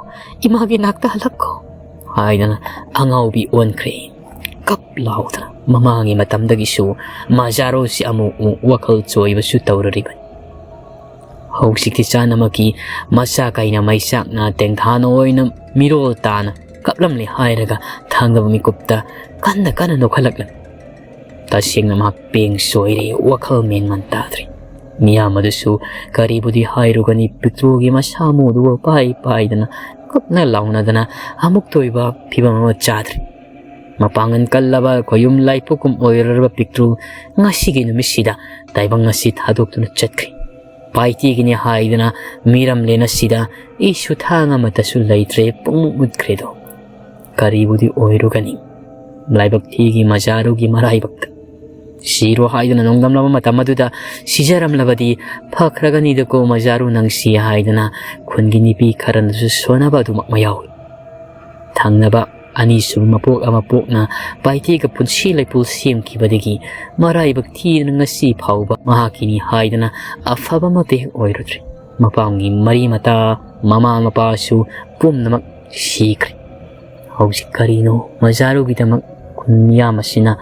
ꯏꯃꯥꯒꯤ ꯅꯥꯛꯇ ꯍꯜꯂꯛꯈꯣ" ꯍꯥꯏꯗꯅ ꯑꯉꯥꯎꯕꯤ ꯑꯣꯟꯈ꯭ꯔꯦ꯫ ꯀꯞ ꯂꯥꯎꯗꯅ ꯃꯃꯥꯡꯒꯤ ꯃꯇꯝꯗꯒꯤꯁꯨ ꯃꯖꯥꯔꯣꯁꯤ ꯑꯃꯨꯛ ꯑꯃꯨꯛ ꯋꯥꯈꯜ ꯆꯣꯏꯕꯁꯨ ꯇꯧꯔꯨꯔꯤꯕꯅꯤ꯫ ꯍꯧꯖꯤꯛꯇꯤ ꯆꯥꯅꯃꯛꯀꯤ ꯃꯆꯥ ꯀꯩꯅ ꯃꯩꯆꯥꯛꯅ ꯇꯦꯡꯊꯥꯅ ꯑꯣꯏꯅ ꯃꯤꯔꯣꯜ ꯇꯥꯅ ꯀꯞꯂꯝꯂꯦ ꯍꯥꯏꯔꯒ ꯊꯥꯡꯗꯕ ꯃꯤꯀꯨꯞꯇ ꯀꯟꯅ ꯀꯟꯅ ꯅꯣꯛꯈꯠꯂꯛꯂꯝꯃꯤ꯫ ꯇꯁꯦꯡꯅ ꯃꯍꯥꯛ ꯄꯦꯡ ꯁꯣꯏꯔꯦ, ꯋꯥꯈꯜ ꯃꯦꯟꯃꯥꯟ ꯇꯥꯗ꯭ꯔꯦ꯫ ꯃꯤꯌꯥꯝ ꯑꯗꯨꯁꯨ ꯀꯔꯤꯕꯨꯗꯤ ꯍꯥꯏꯔꯨꯒꯅꯤ, ꯄꯤꯛꯇ꯭ꯔꯨꯒꯤ ꯃꯁꯥ ꯃꯎꯗꯨꯕꯨ ꯄꯥꯏ ꯄꯥꯏꯗꯅ ꯀꯞꯅ ꯂꯥꯎꯅꯗꯅ ꯑꯃꯨꯛꯇ ꯑꯣꯏꯕ ꯐꯤꯕꯝ ꯑꯃ ꯆꯥꯗ꯭ꯔꯦ꯫ ꯃꯄꯥꯡꯒꯜ ꯀꯜꯂꯕ ꯈꯣꯌꯨꯝ ꯂꯥꯏꯄꯣꯛꯀꯨꯝ ꯑꯣꯏꯔꯨꯔꯕ ꯄꯤꯛꯇ꯭ꯔꯨ ꯉꯁꯤꯒꯤ ꯅꯨꯃꯤꯠꯁꯤꯗ ꯇꯥꯏꯕꯪ ꯑꯁꯤ ꯊꯥꯗꯣꯛꯇꯨꯅ ꯆꯠꯈ꯭ꯔꯦ꯫ ꯄꯥꯏꯇꯦꯒꯤꯅꯤ ꯍꯥꯏꯗꯅ ꯃꯤꯔꯝꯂꯦꯟ ꯑꯁꯤꯗ ꯏꯁꯨ ꯊꯥꯡ ꯑꯃꯠꯇꯁꯨ ꯂꯩꯇ꯭ꯔꯦ, ꯄꯨꯡꯃꯨꯠ ꯃꯨꯠꯈ꯭ꯔꯦꯗꯣ꯫ ꯀꯔꯤꯕꯨꯗꯤ ꯑꯣꯏꯔꯨꯒꯅꯤ ꯂꯥꯏꯕꯛ ꯊꯤꯒꯤ ꯃꯖꯥꯔꯨꯒꯤ ꯃꯔꯥꯏꯕꯛꯇ꯫ ꯁꯤꯔꯣ ꯍꯥꯏꯗꯨꯅ ꯅꯣꯡꯗꯝꯂꯕ ꯃꯇꯝ ꯑꯗꯨꯗ ꯁꯤꯖꯔꯝꯂꯕꯗꯤ ꯐꯈ꯭ꯔꯒꯅꯤꯗꯀꯣ ꯃꯖꯥꯔꯨ ꯅꯪꯁꯤ ꯍꯥꯏꯗꯅ ꯈꯨꯟꯒꯤ ꯅꯨꯄꯤ ꯈꯔꯅꯁꯨ ꯁꯣꯟꯅꯕ ꯑꯗꯨꯃꯛ ꯃꯌꯥꯎꯏ꯫ ꯊꯪꯅꯕ ꯑꯅꯤꯁꯨꯕ ꯃꯄꯣꯛ ꯑꯃ ꯄꯣꯛꯅ ꯄꯥꯏꯇꯦꯒ ꯄꯨꯟꯁꯤ ꯂꯩꯄꯨꯜ ꯁꯦꯝꯈꯤꯕꯗꯒꯤ ꯃꯔꯥꯏꯕꯛ ꯊꯤꯗꯅ ꯉꯁꯤ ꯐꯥꯎꯕ ꯃꯍꯥꯛꯀꯤꯅꯤ ꯍꯥꯏꯗꯅ ꯑꯐꯕ ꯑꯃꯠꯇ ꯍꯦꯛ ꯑꯣꯏꯔꯨꯗ꯭ꯔꯤ꯫ ꯃꯄꯥꯝꯒꯤ ꯃꯔꯤ ꯃꯇꯥ, ꯃꯃꯥ ꯃꯄꯥꯁꯨ ꯄꯨꯝꯅꯃꯛ ꯁꯤꯈ꯭ꯔꯦ꯫ ꯍꯧꯖꯤꯛ ꯀꯔꯤꯅꯣ ꯃꯖꯥꯔꯨꯒꯤꯗꯃꯛ ꯈꯨꯟ ꯃꯤꯌꯥꯝ ꯑꯁꯤꯅ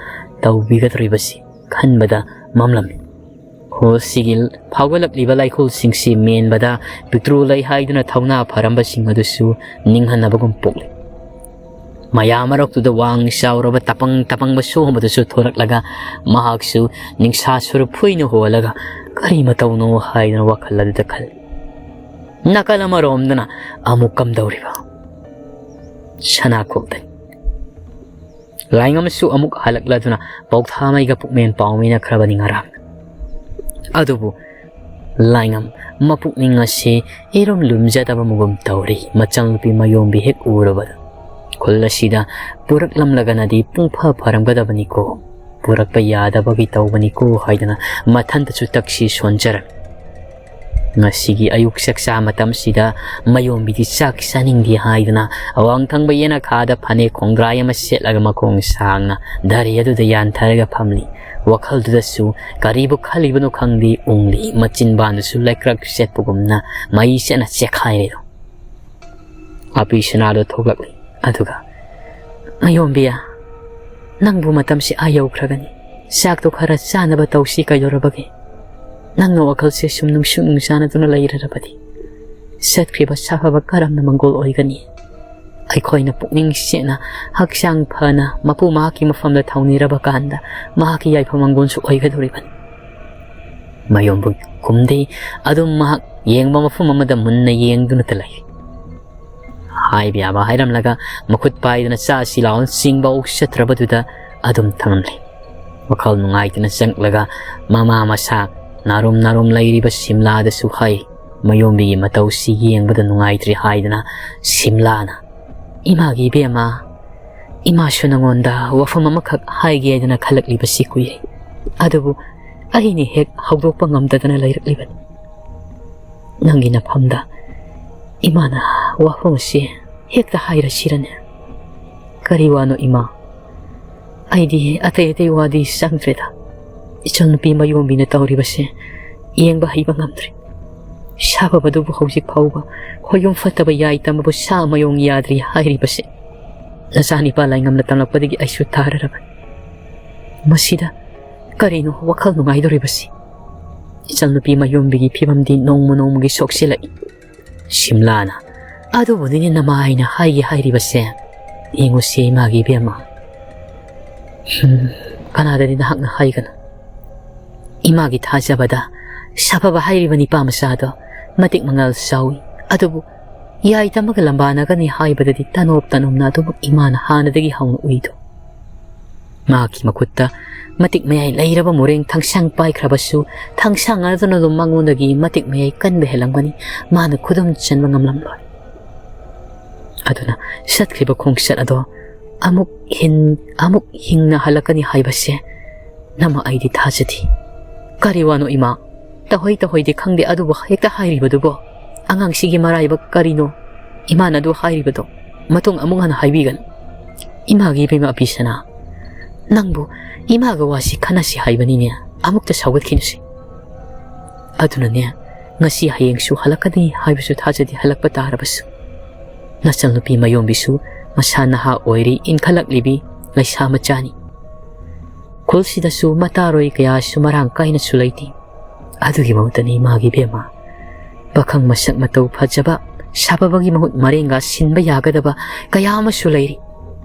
ꯇꯧꯕꯤꯒꯗꯧꯔꯤꯕꯁꯤ ꯈꯟꯕꯗ ꯃꯝꯂꯝꯃꯤ꯫ ꯈꯨꯜꯁꯤꯒꯤ ꯐꯥꯎꯒꯠꯂꯛꯂꯤꯕ ꯂꯥꯏꯈꯨꯜꯁꯤꯡꯁꯤ ꯃꯦꯟꯕꯗ ꯄꯤꯛꯇ꯭ꯔꯨ ꯂꯩ ꯍꯥꯏꯗꯨꯅ ꯊꯧꯅꯥ ꯐꯔꯝꯕꯁꯤꯡ ꯑꯗꯨꯁꯨ ꯅꯤꯡꯍꯟꯅꯕꯒꯨꯝ ꯄꯣꯛꯂꯤ꯫ ꯃꯌꯥꯝ ꯃꯔꯛꯇꯨꯗ ꯋꯥꯡ ꯆꯥꯎꯔꯕ ꯇꯄꯪ ꯇꯄꯪꯕ ꯁꯣꯝꯕꯗꯨꯁꯨ ꯊꯣꯔꯛꯂꯒ ꯃꯍꯥꯛꯁꯨ ꯅꯤꯡꯁꯥ ꯁꯨꯔꯨꯞ ꯐꯨꯏꯅ ꯍꯣꯜꯂꯒ ꯀꯔꯤ ꯃꯇꯧꯅꯣ ꯍꯥꯏꯗꯨꯅ ꯋꯥꯈꯜ ꯑꯗꯨꯗ ꯈꯜꯂꯤ꯫ ꯅꯥꯀꯜ ꯑꯃꯔꯣꯝꯗꯅ ꯑꯃꯨꯛ ꯀꯝꯗꯧꯔꯤꯕ? ꯁꯅꯥ ꯈꯨꯜꯗꯩ꯫ ꯂꯥꯏꯉꯝꯁꯨ ꯑꯃꯨꯛ ꯍꯜꯂꯛꯂꯗꯨꯅ ꯄꯥꯎꯊꯥꯃꯩꯒ ꯄꯨꯛꯃꯦꯟ ꯄꯥꯎꯃꯤꯟꯅꯈ꯭ꯔꯕꯅꯤ ꯉꯔꯥꯡ꯫ ꯑꯗꯨꯕꯨ ꯂꯥꯏꯉꯝ ꯃꯄꯨꯛꯅꯤꯡ ꯑꯁꯤ ꯏꯔꯨꯝ ꯂꯨꯝꯖꯗꯕ ꯃꯒꯨꯝ ꯇꯧꯔꯤ꯫ ꯃꯆꯜꯅꯨꯄꯤ ꯃꯌꯣꯝꯕꯤ ꯍꯦꯛ ꯎꯔꯕꯗ ꯈꯨꯜ ꯑꯁꯤꯗ ꯄꯨꯔꯛꯂꯝꯂꯒꯅꯗꯤ ꯄꯨꯡꯐ ꯐꯔꯝꯒꯗꯕꯅꯤꯀꯣ, ꯄꯨꯔꯛꯄ ꯌꯥꯗꯕꯒꯤ ꯇꯧꯕꯅꯤꯀꯣ ꯍꯥꯏꯗꯅ ꯃꯊꯟꯇꯁꯨ ꯇꯛꯁꯤ ꯁꯣꯟꯖꯔꯝꯃꯤ꯫ ꯉꯁꯤꯒꯤ ꯑꯌꯨꯛ ꯆꯥꯛꯆꯥ ꯃꯇꯝꯁꯤꯗ ꯃꯌꯣꯝꯕꯤꯗꯤ ꯆꯥꯛ ꯆꯥꯅꯤꯡꯗꯦ ꯍꯥꯏꯗꯨꯅ ꯑꯋꯥꯡ ꯊꯪꯕ ꯌꯦꯅꯈꯥꯗ ꯐꯅꯦꯛ ꯈꯣꯡꯒ꯭ꯔꯥꯏ ꯑꯃ ꯁꯦꯠꯂꯒ ꯃꯈꯣꯡ ꯁꯥꯡꯅ ꯙꯔꯤ ꯑꯗꯨꯗ ꯌꯥꯟꯊꯔꯒ ꯐꯝꯂꯤ꯫ ꯋꯥꯈꯜꯗꯨꯗꯁꯨ ꯀꯔꯤꯕꯨ ꯈꯜꯂꯤꯕꯅꯣ ꯈꯪꯗꯦ, ꯎꯪꯂꯤ꯫ ꯃꯆꯤꯟꯕꯥꯟꯗꯨꯁꯨ ꯂꯩꯀ꯭ꯔꯛ ꯆꯦꯠꯄꯒꯨꯝꯅ ꯃꯩ ꯆꯦꯠꯅ ꯆꯦꯛꯈꯥꯏꯔꯦꯗꯣ꯫ ꯑꯄꯤ ꯁꯅꯥꯗꯣ ꯊꯣꯛꯂꯛꯂꯤ꯫ ꯑꯗꯨꯒ, "ꯃꯌꯣꯝꯕꯤꯌꯥ, ꯅꯪꯕꯨ ꯃꯇꯝꯁꯤ ꯑꯥ ꯌꯧꯈ꯭ꯔꯒꯅꯤ꯫ ꯆꯥꯛꯇꯣ ꯈꯔ ꯆꯥꯅꯕ ꯇꯧꯁꯤ, ꯀꯩꯗꯧꯔꯕꯒꯦ? ꯅꯪꯅ ꯋꯥꯈꯜꯁꯦ ꯁꯨꯝ ꯅꯨꯡꯁꯨ ꯅꯨꯡꯁꯥꯅꯗꯨꯅ ꯂꯩꯔꯔꯕꯗꯤ ꯆꯠꯈ꯭ꯔꯤꯕ ꯁꯥꯐꯕ ꯀꯔꯝꯅ ꯃꯪꯒꯣꯜ ꯑꯣꯏꯒꯅꯤ? ꯑꯩꯈꯣꯏꯅ ꯄꯨꯛꯅꯤꯡ ꯁꯦꯡꯅ, ꯍꯛꯆꯥꯡ ꯐꯅ ꯃꯄꯨ ꯃꯍꯥꯛꯀꯤ ꯃꯐꯝꯗ ꯊꯧꯅꯤꯔꯕ ꯀꯥꯟꯗ ꯃꯍꯥꯛꯀꯤ ꯌꯥꯏꯐ ꯃꯪꯒꯣꯜꯁꯨ ꯑꯣꯏꯒꯗꯧꯔꯤꯕꯅꯤ꯫" ꯃꯌꯣꯝꯕꯨ ꯈꯨꯝꯗꯦ꯫ ꯑꯗꯨꯝ ꯃꯍꯥꯛ ꯌꯦꯡꯕ ꯃꯐꯝ ꯑꯃꯗ ꯃꯨꯟꯅ ꯌꯦꯡꯗꯨꯅꯇ ꯂꯩ꯫ ꯍꯥꯏꯕ ꯌꯥꯕ ꯍꯥꯏꯔꯝꯂꯒ ꯃꯈꯨꯠ ꯄꯥꯏꯗꯨꯅ ꯆꯥꯁꯤ ꯂꯥꯎꯅ ꯆꯤꯡꯕ ꯆꯠꯇ꯭ꯔꯕꯗꯨꯗ ꯑꯗꯨꯝ ꯊꯝꯂꯝꯂꯦ꯫ ꯋꯥꯈꯜ ꯅꯨꯡꯉꯥꯏꯇꯅ ꯆꯪꯂꯒ ꯃꯃꯥ ꯃꯁꯥ ꯅꯥꯔꯨꯝ ꯅꯥꯔꯨꯝ ꯂꯩꯔꯤꯕ ꯁꯤꯝꯂꯥꯗꯁꯨ ꯍꯥꯏ꯫ ꯃꯌꯣꯝꯕꯤꯒꯤ ꯃꯇꯧꯁꯤ ꯌꯦꯡꯕꯗ ꯅꯨꯡꯉꯥꯏꯇ꯭ꯔꯦ ꯍꯥꯏꯗꯅ ꯁꯤꯝꯂꯥꯅ, "ꯏꯃꯥꯒꯤ ꯏꯕꯦꯝꯃ, ꯏꯃꯥꯁꯨ ꯅꯉꯣꯟꯗ ꯋꯥꯐꯝ ꯑꯃꯈꯛ ꯍꯥꯏꯒꯦ ꯍꯥꯏꯗꯅ ꯈꯜꯂꯛꯂꯤꯕꯁꯤ ꯀꯨꯏꯔꯦ꯫ ꯑꯗꯨꯕꯨ ꯑꯩꯅ ꯍꯦꯛ ꯍꯧꯗꯣꯛꯄ ꯉꯝꯗꯗꯅ ꯂꯩꯔꯛꯂꯤꯕꯅꯤ꯫ ꯅꯪꯒꯤ ꯅꯐꯝꯗ ꯏꯃꯥꯅ ꯋꯥꯐꯝ ꯑꯁꯤ ꯍꯦꯛꯇ ꯍꯥꯏꯔꯁꯤꯔꯅꯦ?" "ꯀꯔꯤ ꯋꯥꯅꯣ ꯏꯃꯥ? ꯑꯩꯗꯤ ꯑꯇꯩ ꯑꯇꯩ ꯋꯥꯗꯤ ꯆꯪꯗ꯭ꯔꯦꯗ꯫ ꯏꯆꯟꯅꯨꯄꯤ ꯃꯌꯣꯝꯕꯤꯅ ꯇꯧꯔꯤꯕꯁꯦ ꯌꯦꯡꯕ ꯍꯩꯕ ꯉꯝꯗ꯭ꯔꯦ꯫ ꯁꯥꯐꯕꯗꯨꯕꯨ ꯍꯧꯖꯤꯛ ꯐꯥꯎꯕ ꯈꯣꯏꯌꯨꯝ ꯐꯠꯇꯕ ꯌꯥꯏ ꯇꯝꯕꯕꯨ ꯁꯥ ꯑꯃꯌꯣꯡ ꯌꯥꯗ꯭ꯔꯤ ꯍꯥꯏꯔꯤꯕꯁꯦ ꯅꯆꯥꯅꯤꯄꯥ ꯂꯥꯏꯉꯝꯅ ꯇꯝꯂꯛꯄꯗꯒꯤ ꯑꯩꯁꯨ ꯇꯥꯔꯔꯕꯅꯤ꯫ ꯃꯁꯤꯗ ꯀꯔꯤꯅꯣ ꯋꯥꯈꯜ ꯅꯨꯡꯉꯥꯏꯗꯧꯔꯤꯕꯁꯤ? ꯏꯆꯟꯅꯨꯄꯤ ꯃꯌꯣꯝꯕꯤꯒꯤ ꯐꯤꯕꯝꯗꯤ ꯅꯣꯡꯃ ꯅꯣꯡꯃꯒꯤ ꯁꯣꯛꯆꯤꯜꯂꯛꯏ꯫ ꯁꯤꯝꯂꯥꯅ, "ꯑꯗꯨꯕꯨꯅꯤꯅꯦ ꯅꯃꯥꯏꯅ ꯍꯥꯏꯒꯦ ꯍꯥꯏꯔꯤꯕꯁꯦ꯫ ꯌꯦꯡꯉꯨꯁꯤ ꯏꯃꯥꯒꯤ ꯏꯕꯦꯝꯃ꯫ ꯍꯝ, ꯀꯅꯥꯗꯗꯤ ꯅꯍꯥꯛꯅ ꯍꯥꯏꯒꯅꯨ꯫ ꯏꯃꯥꯒꯤ ꯊꯥꯖꯕꯗ ꯁꯥꯐꯕ ꯍꯥꯏꯔꯤꯕ ꯅꯤꯄꯥ ꯃꯆꯥꯗꯣ ꯃꯇꯤꯛ ꯃꯉꯥꯜ ꯆꯥꯎꯏ꯫ ꯑꯗꯨꯕꯨ ꯌꯥꯏ ꯇꯝꯃꯒ ꯂꯝꯕꯥꯅꯒꯅꯤ ꯍꯥꯏꯕꯗꯗꯤ ꯇꯅꯣꯞ ꯇꯅꯣꯞꯅ ꯑꯗꯨꯃꯛ ꯏꯃꯥꯅ ꯍꯥꯟꯅꯗꯒꯤ ꯍꯧꯅ ꯎꯏꯗꯣ꯫ ꯃꯍꯥꯛꯀꯤ ꯃꯈꯨꯠꯇ ꯃꯇꯤꯛ ꯃꯌꯥꯏ ꯂꯩꯔꯕ ꯃꯣꯔꯦꯡ ꯊꯥꯡꯁꯥꯡ ꯄꯥꯏꯈ꯭ꯔꯕꯁꯨ, ꯊꯥꯡꯁꯥꯡ ꯑꯗꯨꯅ ꯑꯗꯨꯝ ꯃꯉꯣꯟꯗꯒꯤ ꯃꯇꯤꯛ ꯃꯌꯥꯏ ꯀꯟꯕ ꯍꯦꯜꯂꯝꯒꯅꯤ꯫ ꯃꯥꯅ ꯈꯨꯗꯨꯝ ꯆꯟꯕ ꯉꯝꯂꯝꯂꯣꯏ꯫ ꯑꯗꯨꯅ ꯆꯠꯈ꯭ꯔꯤꯕ ꯈꯣꯡꯆꯠ ꯑꯗꯣ ꯑꯃꯨꯛ ꯍꯤꯟ-, ꯑꯃꯨꯛ ꯍꯤꯡꯅ ꯍꯜꯂꯛꯀꯅꯤ ꯍꯥꯏꯕꯁꯦ ꯅꯃ ꯑꯩꯗꯤ ꯊꯥꯖꯗꯦ꯫ ꯀꯔꯤ ꯋꯥꯅꯣ ꯏꯃꯥ? ꯇꯧꯍꯩ ꯇꯧꯍꯩꯗꯤ ꯈꯪꯗꯦ, ꯑꯗꯨꯕꯨ ꯍꯦꯛꯇ ꯍꯥꯏꯔꯤꯕꯗꯨꯕꯣ? ꯑꯉꯥꯡꯁꯤꯒꯤ ꯃꯔꯥꯏꯕꯛ ꯀꯔꯤꯅꯣ? ꯏꯃꯥꯅ ꯑꯗꯨ ꯍꯥꯏꯔꯤꯕꯗꯣ ꯃꯇꯨꯡ ꯑꯃꯨꯛ ꯍꯟꯅ ꯍꯥꯏꯕꯤꯒꯅꯨ꯫ ꯏꯃꯥꯒꯤ ꯏꯕꯦꯝꯃ ꯑꯕꯤꯁꯅꯥ, ꯅꯪꯕꯨ ꯏꯃꯥꯒ ꯋꯥꯁꯤ ꯈꯟꯅꯁꯤ ꯍꯥꯏꯕꯅꯤꯅꯦ, ꯑꯃꯨꯛꯇ ꯁꯥꯎꯒꯠꯈꯤꯅꯨꯁꯦ꯫ ꯑꯗꯨꯅꯅꯦ, ꯉꯁꯤ ꯍꯌꯦꯡꯁꯨ ꯍꯜꯂꯛꯀꯅꯤ ꯍꯥꯏꯕꯁꯨ ꯊꯥꯖꯗꯦ, ꯍꯜꯂꯛꯄ ꯇꯥꯔꯕꯁꯨ꯫ ꯅꯆꯟꯅꯨꯄꯤ ꯃꯌꯣꯝꯕꯤꯁꯨ ꯃꯁꯥ ꯅꯍꯥ ꯑꯣꯏꯔꯤ, ꯏꯟꯈꯠꯂꯛꯂꯤꯕꯤ ꯂꯩꯁꯥ ꯃꯆꯥꯅꯤ꯫ ꯈꯨꯜꯁꯤꯗꯁꯨ ꯃꯇꯥꯔꯣꯏ ꯀꯌꯥꯁꯨ ꯃꯔꯥꯡ ꯀꯥꯏꯅꯁꯨ ꯂꯩꯇꯦ꯫ ꯑꯗꯨꯒꯤ ꯃꯍꯨꯠꯇꯅꯤ ꯏꯃꯥꯒꯤ ꯏꯕꯦꯝꯃ, ꯄꯥꯈꯪ ꯃꯁꯛ ꯃꯇꯧ ꯐꯖꯕ, ꯁꯥꯐꯕꯒꯤ ꯃꯍꯨꯠ ꯃꯔꯦꯡꯒ ꯁꯤꯟꯕ ꯌꯥꯒꯗꯕ ꯀꯌꯥ ꯑꯃꯁꯨ ꯂꯩꯔꯤ꯫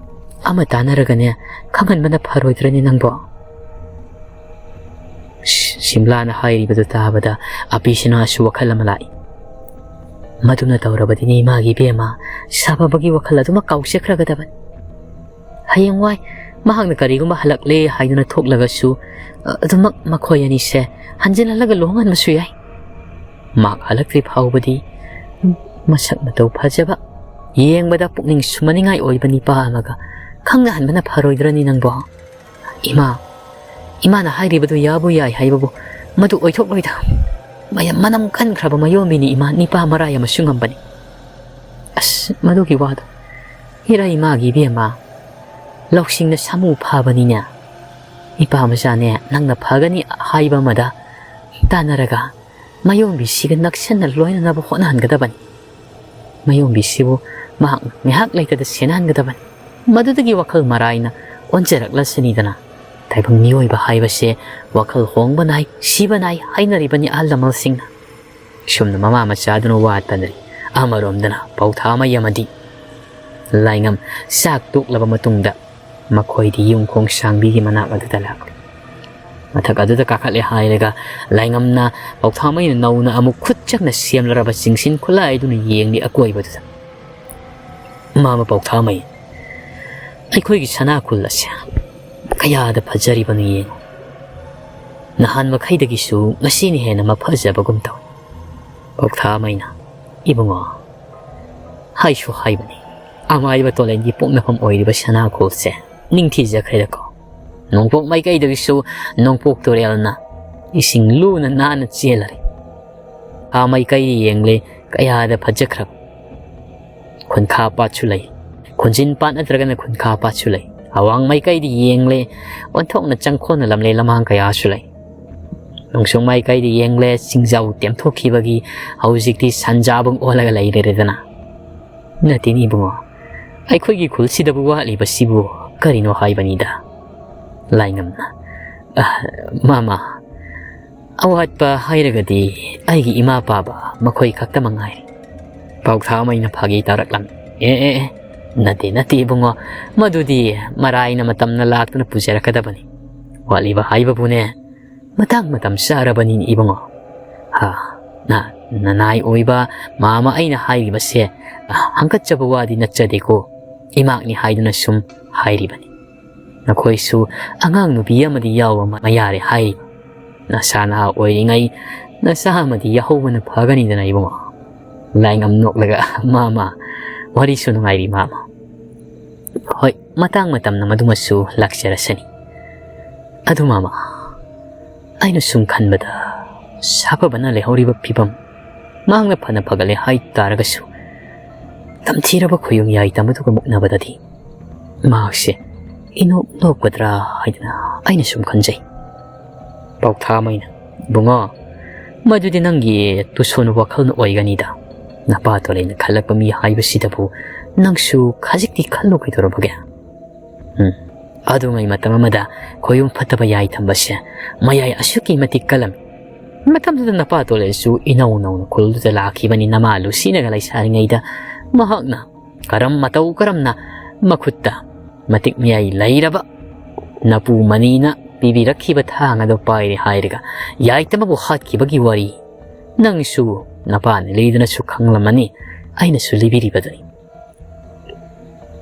ꯑꯃ ꯇꯥꯟꯅꯔꯒꯅꯦ, ꯈꯪꯍꯟꯕꯅ ꯐꯔꯣꯏꯗ꯭ꯔꯅꯦ ꯅꯪꯕꯣ? ꯁꯤ-, ꯁꯤꯝꯂꯥꯅ ꯍꯥꯏꯔꯤꯕꯗꯨ ꯇꯥꯕꯗ ꯑꯕꯤꯁꯅꯥꯁꯨ ꯋꯥꯈꯜ ꯑꯃ ꯂꯥꯛꯏ꯫ ꯃꯗꯨꯅ ꯇꯧꯔꯕꯗꯤꯅꯦ ꯏꯃꯥꯒꯤ ꯏꯕꯦꯝꯃ, ꯁꯥꯐꯕꯒꯤ ꯋꯥꯈꯜ ꯑꯗꯨꯃꯛ ꯀꯥꯎꯖꯈ꯭ꯔꯒꯗꯕꯅꯤ꯫ ꯍꯌꯦꯡꯋꯥꯏ ꯃꯍꯥꯛꯅ ꯀꯔꯤꯒꯨꯝꯕ ꯍꯜꯂꯛꯂꯦ ꯍꯥꯏꯗꯨꯅ ꯊꯣꯛꯂꯒꯁꯨ, ꯑ, ꯑꯗꯨꯃꯛ ꯃꯈꯣꯏ ꯑꯅꯤꯁꯦ ꯍꯟꯖꯤꯜꯍꯜꯂꯒ ꯂꯨꯍꯣꯡꯍꯟꯕꯁꯨ ꯌꯥꯏ꯫ ꯃꯍꯥꯛ ꯍꯜꯂꯛꯇ꯭ꯔꯤ ꯐꯥꯎꯕꯗꯤ ꯃꯁꯛ ꯃꯇꯧ ꯐꯖꯕ, ꯌꯦꯡꯕꯗ ꯄꯨꯛꯅꯤꯡ ꯁꯨꯝꯍꯠꯅꯤꯡꯉꯥꯏ ꯑꯣꯏꯕ ꯅꯤꯄꯥ ꯑꯃꯒ ꯈꯪꯅꯍꯟꯕꯅ ꯐꯔꯣꯏꯗ꯭ꯔꯅꯤ ꯅꯪꯕꯣ? ꯏꯃꯥ, ꯏꯃꯥꯅ ꯍꯥꯏꯔꯤꯕꯗꯨ ꯌꯥꯕꯨ ꯌꯥꯏ ꯍꯥꯏꯕꯕꯨ, ꯃꯗꯨ ꯑꯣꯏꯊꯣꯛꯂꯣꯏꯗ꯫ ꯃꯌꯥꯝ ꯃꯅꯝ ꯀꯟꯈ꯭ꯔꯕ ꯃꯌꯣꯝꯕꯤꯅꯤ ꯏꯃꯥ, ꯅꯤꯄꯥ ꯃꯔꯥꯏ ꯑꯃꯁꯨ ꯉꯝꯕꯅꯤ꯫ ꯑꯁ, ꯃꯗꯨꯒꯤ ꯋꯥꯗꯣ ꯏꯔꯩ ꯏꯃꯥꯒꯤ ꯏꯕꯦꯝꯃ, ꯂꯧꯁꯤꯡꯅ ꯁꯥꯃꯨ ꯐꯥꯕꯅꯤꯅꯦ꯫ ꯏꯄꯥ ꯃꯆꯥꯅꯦ, ꯅꯪꯅ ꯐꯒꯅꯤ ꯍꯥꯏꯕ ꯑꯃꯗ ꯇꯥꯟꯅꯔꯒ ꯃꯌꯣꯝꯕꯤꯁꯤꯒ ꯅꯛꯁꯟꯅ ꯂꯣꯏꯅꯅꯕ ꯍꯣꯠꯅꯍꯟꯒꯗꯕꯅꯤ꯫ ꯃꯌꯣꯝꯕꯤꯁꯤꯕꯨ ꯃꯍꯥꯛ ꯉꯥꯏꯍꯥꯛ ꯂꯩꯇꯗ ꯁꯦꯟꯅꯍꯟꯒꯗꯕꯅꯤ꯫ ꯃꯗꯨꯗꯒꯤ ꯋꯥꯈꯜ ꯃꯔꯥꯏꯅ ꯑꯣꯟꯖꯔꯛꯂꯁꯅꯤꯗꯅ꯫ ꯇꯥꯏꯕꯪ ꯃꯤꯑꯣꯏꯕ ꯍꯥꯏꯕꯁꯦ ꯋꯥꯈꯜ ꯍꯣꯡꯕ ꯅꯥꯏ, ꯁꯤꯕ ꯅꯥꯏ ꯍꯥꯏꯅꯔꯤꯕꯅꯤ ꯑꯍꯜ ꯂꯃꯟꯁꯤꯡꯅ꯫ ꯁꯨꯝꯅ ꯃꯃꯥ ꯃꯆꯥꯗꯨꯅ ꯋꯥ ꯇꯟꯅꯔꯤ꯫ ꯑꯃꯔꯣꯝꯗꯅ ꯄꯧꯊꯥꯃꯩ ꯑꯃꯗꯤ ꯂꯥꯏꯉꯝ ꯆꯥꯛ ꯇꯣꯛꯂꯕ ꯃꯇꯨꯡꯗ ꯃꯈꯣꯏꯗꯤ ꯌꯨꯝ ꯈꯣꯡ ꯁꯥꯡꯕꯤꯒꯤ ꯃꯅꯥꯛ ꯑꯗꯨꯗ ꯂꯥꯛꯂꯤ꯫ ꯃꯊꯛ ꯑꯗꯨꯗ ꯀꯥꯈꯠꯂꯦ ꯍꯥꯏꯔꯒ ꯂꯥꯏꯉꯝꯅ ꯄꯧꯊꯥꯃꯩꯅ ꯅꯧꯅ ꯑꯃꯨꯛ ꯈꯨꯠ ꯆꯪꯅ ꯁꯦꯝꯂꯔꯕ ꯆꯤꯡꯁꯤꯟ ꯈꯨꯠꯂꯥꯏꯗꯨꯅ ꯌꯦꯡꯂꯤ ꯑꯀꯣꯏꯕꯗꯨꯗ꯫ "ꯃꯃꯥ ꯄꯧꯊꯥꯃꯩ, ꯑꯩꯈꯣꯏꯒꯤ ꯁꯅꯥ ꯈꯨꯜ ꯑꯁꯦ ꯀꯌꯥꯗ ꯐꯖꯔꯤꯕꯅꯣ ꯌꯦꯡꯉꯨ꯫ ꯅꯍꯥꯟ ꯃꯈꯩꯗꯒꯤꯁꯨ ꯉꯁꯤꯅ ꯍꯦꯟꯅ ꯃꯐꯖꯕꯒꯨꯝ ꯇꯧꯏ꯫" ꯄꯧꯊꯥꯃꯩꯅ, "ꯏꯕꯨꯡꯉꯣ, ꯍꯥꯏꯁꯨ ꯍꯥꯏꯕꯅꯤ, ꯑꯃꯥꯏꯕ ꯇꯣꯂꯦꯟꯒꯤ ꯄꯣꯛꯅꯐꯝ ꯑꯣꯏꯔꯤꯕ ꯁꯅꯥ ꯈꯨꯜꯁꯦ ꯅꯤꯡꯊꯤꯖꯈ꯭ꯔꯦꯗꯀꯣ꯫ ꯅꯣꯡꯄꯣꯛ ꯃꯥꯏꯀꯩꯗꯒꯤꯁꯨ ꯅꯣꯡꯄꯣꯛ ꯇꯨꯔꯦꯜꯅ ꯏꯁꯤꯡ ꯂꯨꯅ ꯅꯥꯟꯅ ꯆꯦꯜꯂꯔꯦ꯫ ꯈꯥ ꯃꯥꯏꯀꯩꯗ ꯌꯦꯡꯂꯦ, ꯀꯌꯥꯗ ꯐꯖꯈ꯭ꯔꯕ꯫ ꯈꯨꯟꯈꯥ ꯄꯥꯠꯁꯨ ꯂꯩ꯫ ꯈꯨꯟꯖꯤꯟ ꯄꯥꯠ ꯅꯠꯇ꯭ꯔꯒꯅ ꯈꯨꯟꯈꯥ ꯄꯥꯠꯁꯨ ꯂꯩ꯫ ꯑꯋꯥꯡ ꯃꯥꯏꯀꯩꯗ ꯌꯦꯡꯂꯦ, ꯑꯣꯟꯊꯣꯛꯅ ꯆꯪꯈꯣꯟꯅ ꯂꯝꯂꯦ ꯂꯝꯍꯥꯡ ꯀꯌꯥꯁꯨ ꯂꯩ꯫ ꯅꯣꯡꯆꯨꯞ ꯃꯥꯏꯀꯩꯗ ꯌꯦꯡꯂꯦ, ꯆꯤꯡꯖꯥꯎ ꯇꯦꯝꯊꯣꯛꯈꯤꯕꯒꯤ ꯍꯧꯖꯤꯛꯇꯤ ꯁꯟꯖꯥꯕꯨꯡ ꯑꯣꯜꯂꯒ ꯂꯩꯔꯦꯗꯅ꯫" "ꯅꯠꯇꯦꯅꯦ ꯏꯕꯨꯡꯉꯣ, ꯑꯩꯈꯣꯏꯒꯤ ꯈꯨꯜꯁꯤꯗꯕꯨ ꯋꯥꯠꯂꯤꯕꯁꯤꯕꯨ ꯀꯔꯤꯅꯣ ꯍꯥꯏꯕꯅꯤꯗ꯫" ꯂꯥꯏꯉꯝꯅ, "ꯑ, ꯃꯥꯃ, ꯑꯋꯥꯠꯄ ꯍꯥꯏꯔꯒꯗꯤ ꯑꯩꯒꯤ ꯏꯃꯥ ꯄꯥꯕ ꯃꯈꯣꯏ ꯈꯛꯇ ꯃꯉꯥꯏꯔꯦ꯫" ꯄꯥꯎꯊꯥꯃꯩꯅ ꯐꯥꯒꯤ ꯇꯧꯔꯛꯂꯝꯃꯤ꯫ "ꯑꯦ, ꯑꯦ, ꯑꯦ, ꯅꯠꯇꯦ, ꯅꯠꯇꯦ ꯏꯕꯨꯡꯉꯣ, ꯃꯗꯨꯗꯤ ꯃꯔꯥꯏꯅ ꯃꯇꯝꯅ ꯂꯥꯛꯇꯨꯅ ꯄꯨꯖꯔꯛꯀꯗꯕꯅꯤ꯫ ꯋꯥꯠꯂꯤꯕ ꯍꯥꯏꯕꯕꯨꯅꯦ, ꯃꯇꯥꯡ ꯃꯇꯝ ꯆꯥꯔꯕꯅꯤꯅꯦ ꯏꯕꯨꯡꯉꯣ꯫ ꯍꯥ, ꯅ-, ꯅꯅꯥꯏ ꯑꯣꯏꯕ ꯃꯥꯃ ꯑꯩꯅ ꯍꯥꯏꯔꯤꯕꯁꯦ, ꯑ, ꯍꯪꯒꯠꯆꯕ ꯋꯥꯗꯤ ꯅꯠꯆꯗꯦꯀꯣ, ꯏꯃꯥꯛꯅꯤ ꯍꯥꯏꯗꯨꯅ ꯁꯨꯝ ꯍꯥꯏꯔꯤꯕꯅꯤ꯫ ꯅꯈꯣꯏꯁꯨ ꯑꯉꯥꯡ ꯅꯨꯄꯤ ꯑꯃꯗꯤ ꯌꯥꯎꯕ ꯃ-, ꯃꯌꯥꯔꯦ ꯍꯥꯏꯔꯤ꯫ ꯅꯁꯥ ꯅꯍꯥ ꯑꯣꯏꯔꯤꯉꯩ ꯅꯆꯥ ꯑꯃꯗꯤ ꯌꯥꯍꯧꯕꯅ ꯐꯒꯅꯤꯗꯅ ꯏꯕꯨꯡꯉꯣ꯫" ꯂꯥꯏꯉꯝ ꯅꯣꯛꯂꯒ, "ꯃꯥꯃ, ꯋꯥꯔꯤꯁꯨ ꯅꯨꯡꯉꯥꯏꯔꯤ ꯃꯥꯃ꯫ ꯍꯣꯏ, ꯃꯇꯥꯡ ꯃꯇꯝꯅ ꯃꯗꯨꯃꯁꯨ ꯂꯥꯛꯆꯔꯁꯅꯤ꯫ ꯑꯗꯨ ꯃꯥꯃ, ꯑꯩꯅ ꯁꯨꯝ ꯈꯟꯕꯗ ꯁꯥꯐꯕꯅ ꯂꯩꯍꯧꯔꯤꯕ ꯐꯤꯕꯝ, ꯃꯍꯥꯛꯅ ꯐꯅ ꯐꯒꯠꯂꯦ ꯍꯥꯏ ꯇꯥꯔꯒꯁꯨ, ꯇꯝꯊꯤꯔꯕ ꯈꯣꯌꯨꯝ ꯌꯥꯏꯇꯝ ꯑꯗꯨꯒ ꯃꯨꯛꯅꯕꯗꯗꯤ ꯃꯍꯥꯛꯁꯦ ꯏꯅꯣꯞ ꯅꯣꯞꯀꯗ꯭ꯔꯥ ꯍꯥꯏꯗꯅ ꯑꯩꯅ ꯁꯨꯝ ꯈꯟꯖꯩ꯫" ꯄꯥꯎꯊꯥꯃꯩꯅ, "ꯏꯕꯨꯡꯉꯣ, "ꯃꯗꯨꯗꯤ ꯅꯪꯒꯤ ꯇꯨꯁꯣꯟ ꯋꯥꯈꯜꯅ ꯑꯣꯏꯒꯅꯤꯗ꯫ ꯅꯄꯥ ꯇꯣꯂꯦꯅ ꯈꯜꯂꯛꯄ ꯃꯤ ꯍꯥꯏꯕꯁꯤꯗꯕꯨ ꯅꯪꯁꯨ ꯈꯖꯤꯛꯇꯤ ꯈꯜꯂꯨ ꯀꯩꯗꯧꯔꯕꯒꯦ?" ꯎꯝ, ꯑꯗꯨꯉꯩ ꯃꯇꯝ ꯑꯃꯗ ꯈꯣꯌꯨꯝ ꯐꯠꯇꯕ ꯌꯥꯏꯊꯝꯕꯁꯦ ꯃꯌꯥꯏ ꯑꯁꯨꯛꯀꯤ ꯃꯇꯤꯛ ꯀꯜꯂꯝꯃꯤ꯫ ꯃꯇꯝꯗꯨꯗ ꯅꯄꯥ ꯇꯣꯂꯦꯁꯨ ꯏꯅꯧ ꯅꯧꯅ ꯈꯨꯜꯗꯨꯗ ꯂꯥꯛꯈꯤꯕꯅꯤ꯫ ꯅꯃꯥ ꯂꯨꯁꯤꯅꯒ ꯂꯩꯁꯥꯔꯤꯉꯩꯗ ꯃꯍꯥꯛꯅ ꯀꯔꯝ ꯃꯇꯧ ꯀꯔꯝꯅ ꯃꯈꯨꯠꯇ ꯃꯇꯤꯛ ꯃꯌꯥꯏ ꯂꯩꯔꯕ ꯅꯄꯨ ꯃꯅꯤꯅ ꯄꯤꯕꯤꯔꯛꯈꯤꯕ ꯊꯥꯡ ꯑꯗꯨ ꯄꯥꯏꯔꯦ ꯍꯥꯏꯔꯒ ꯌꯥꯏꯇꯃꯕꯨ ꯍꯥꯠꯈꯤꯕꯒꯤ ꯋꯥꯔꯤ ꯅꯪꯁꯨ ꯅꯄꯥꯅ ꯂꯤꯗꯨꯅꯁꯨ ꯈꯪꯂꯝꯃꯅꯤ, ꯑꯩꯅꯁꯨ ꯂꯤꯕꯤꯔꯤꯕꯗꯨꯅꯤ꯫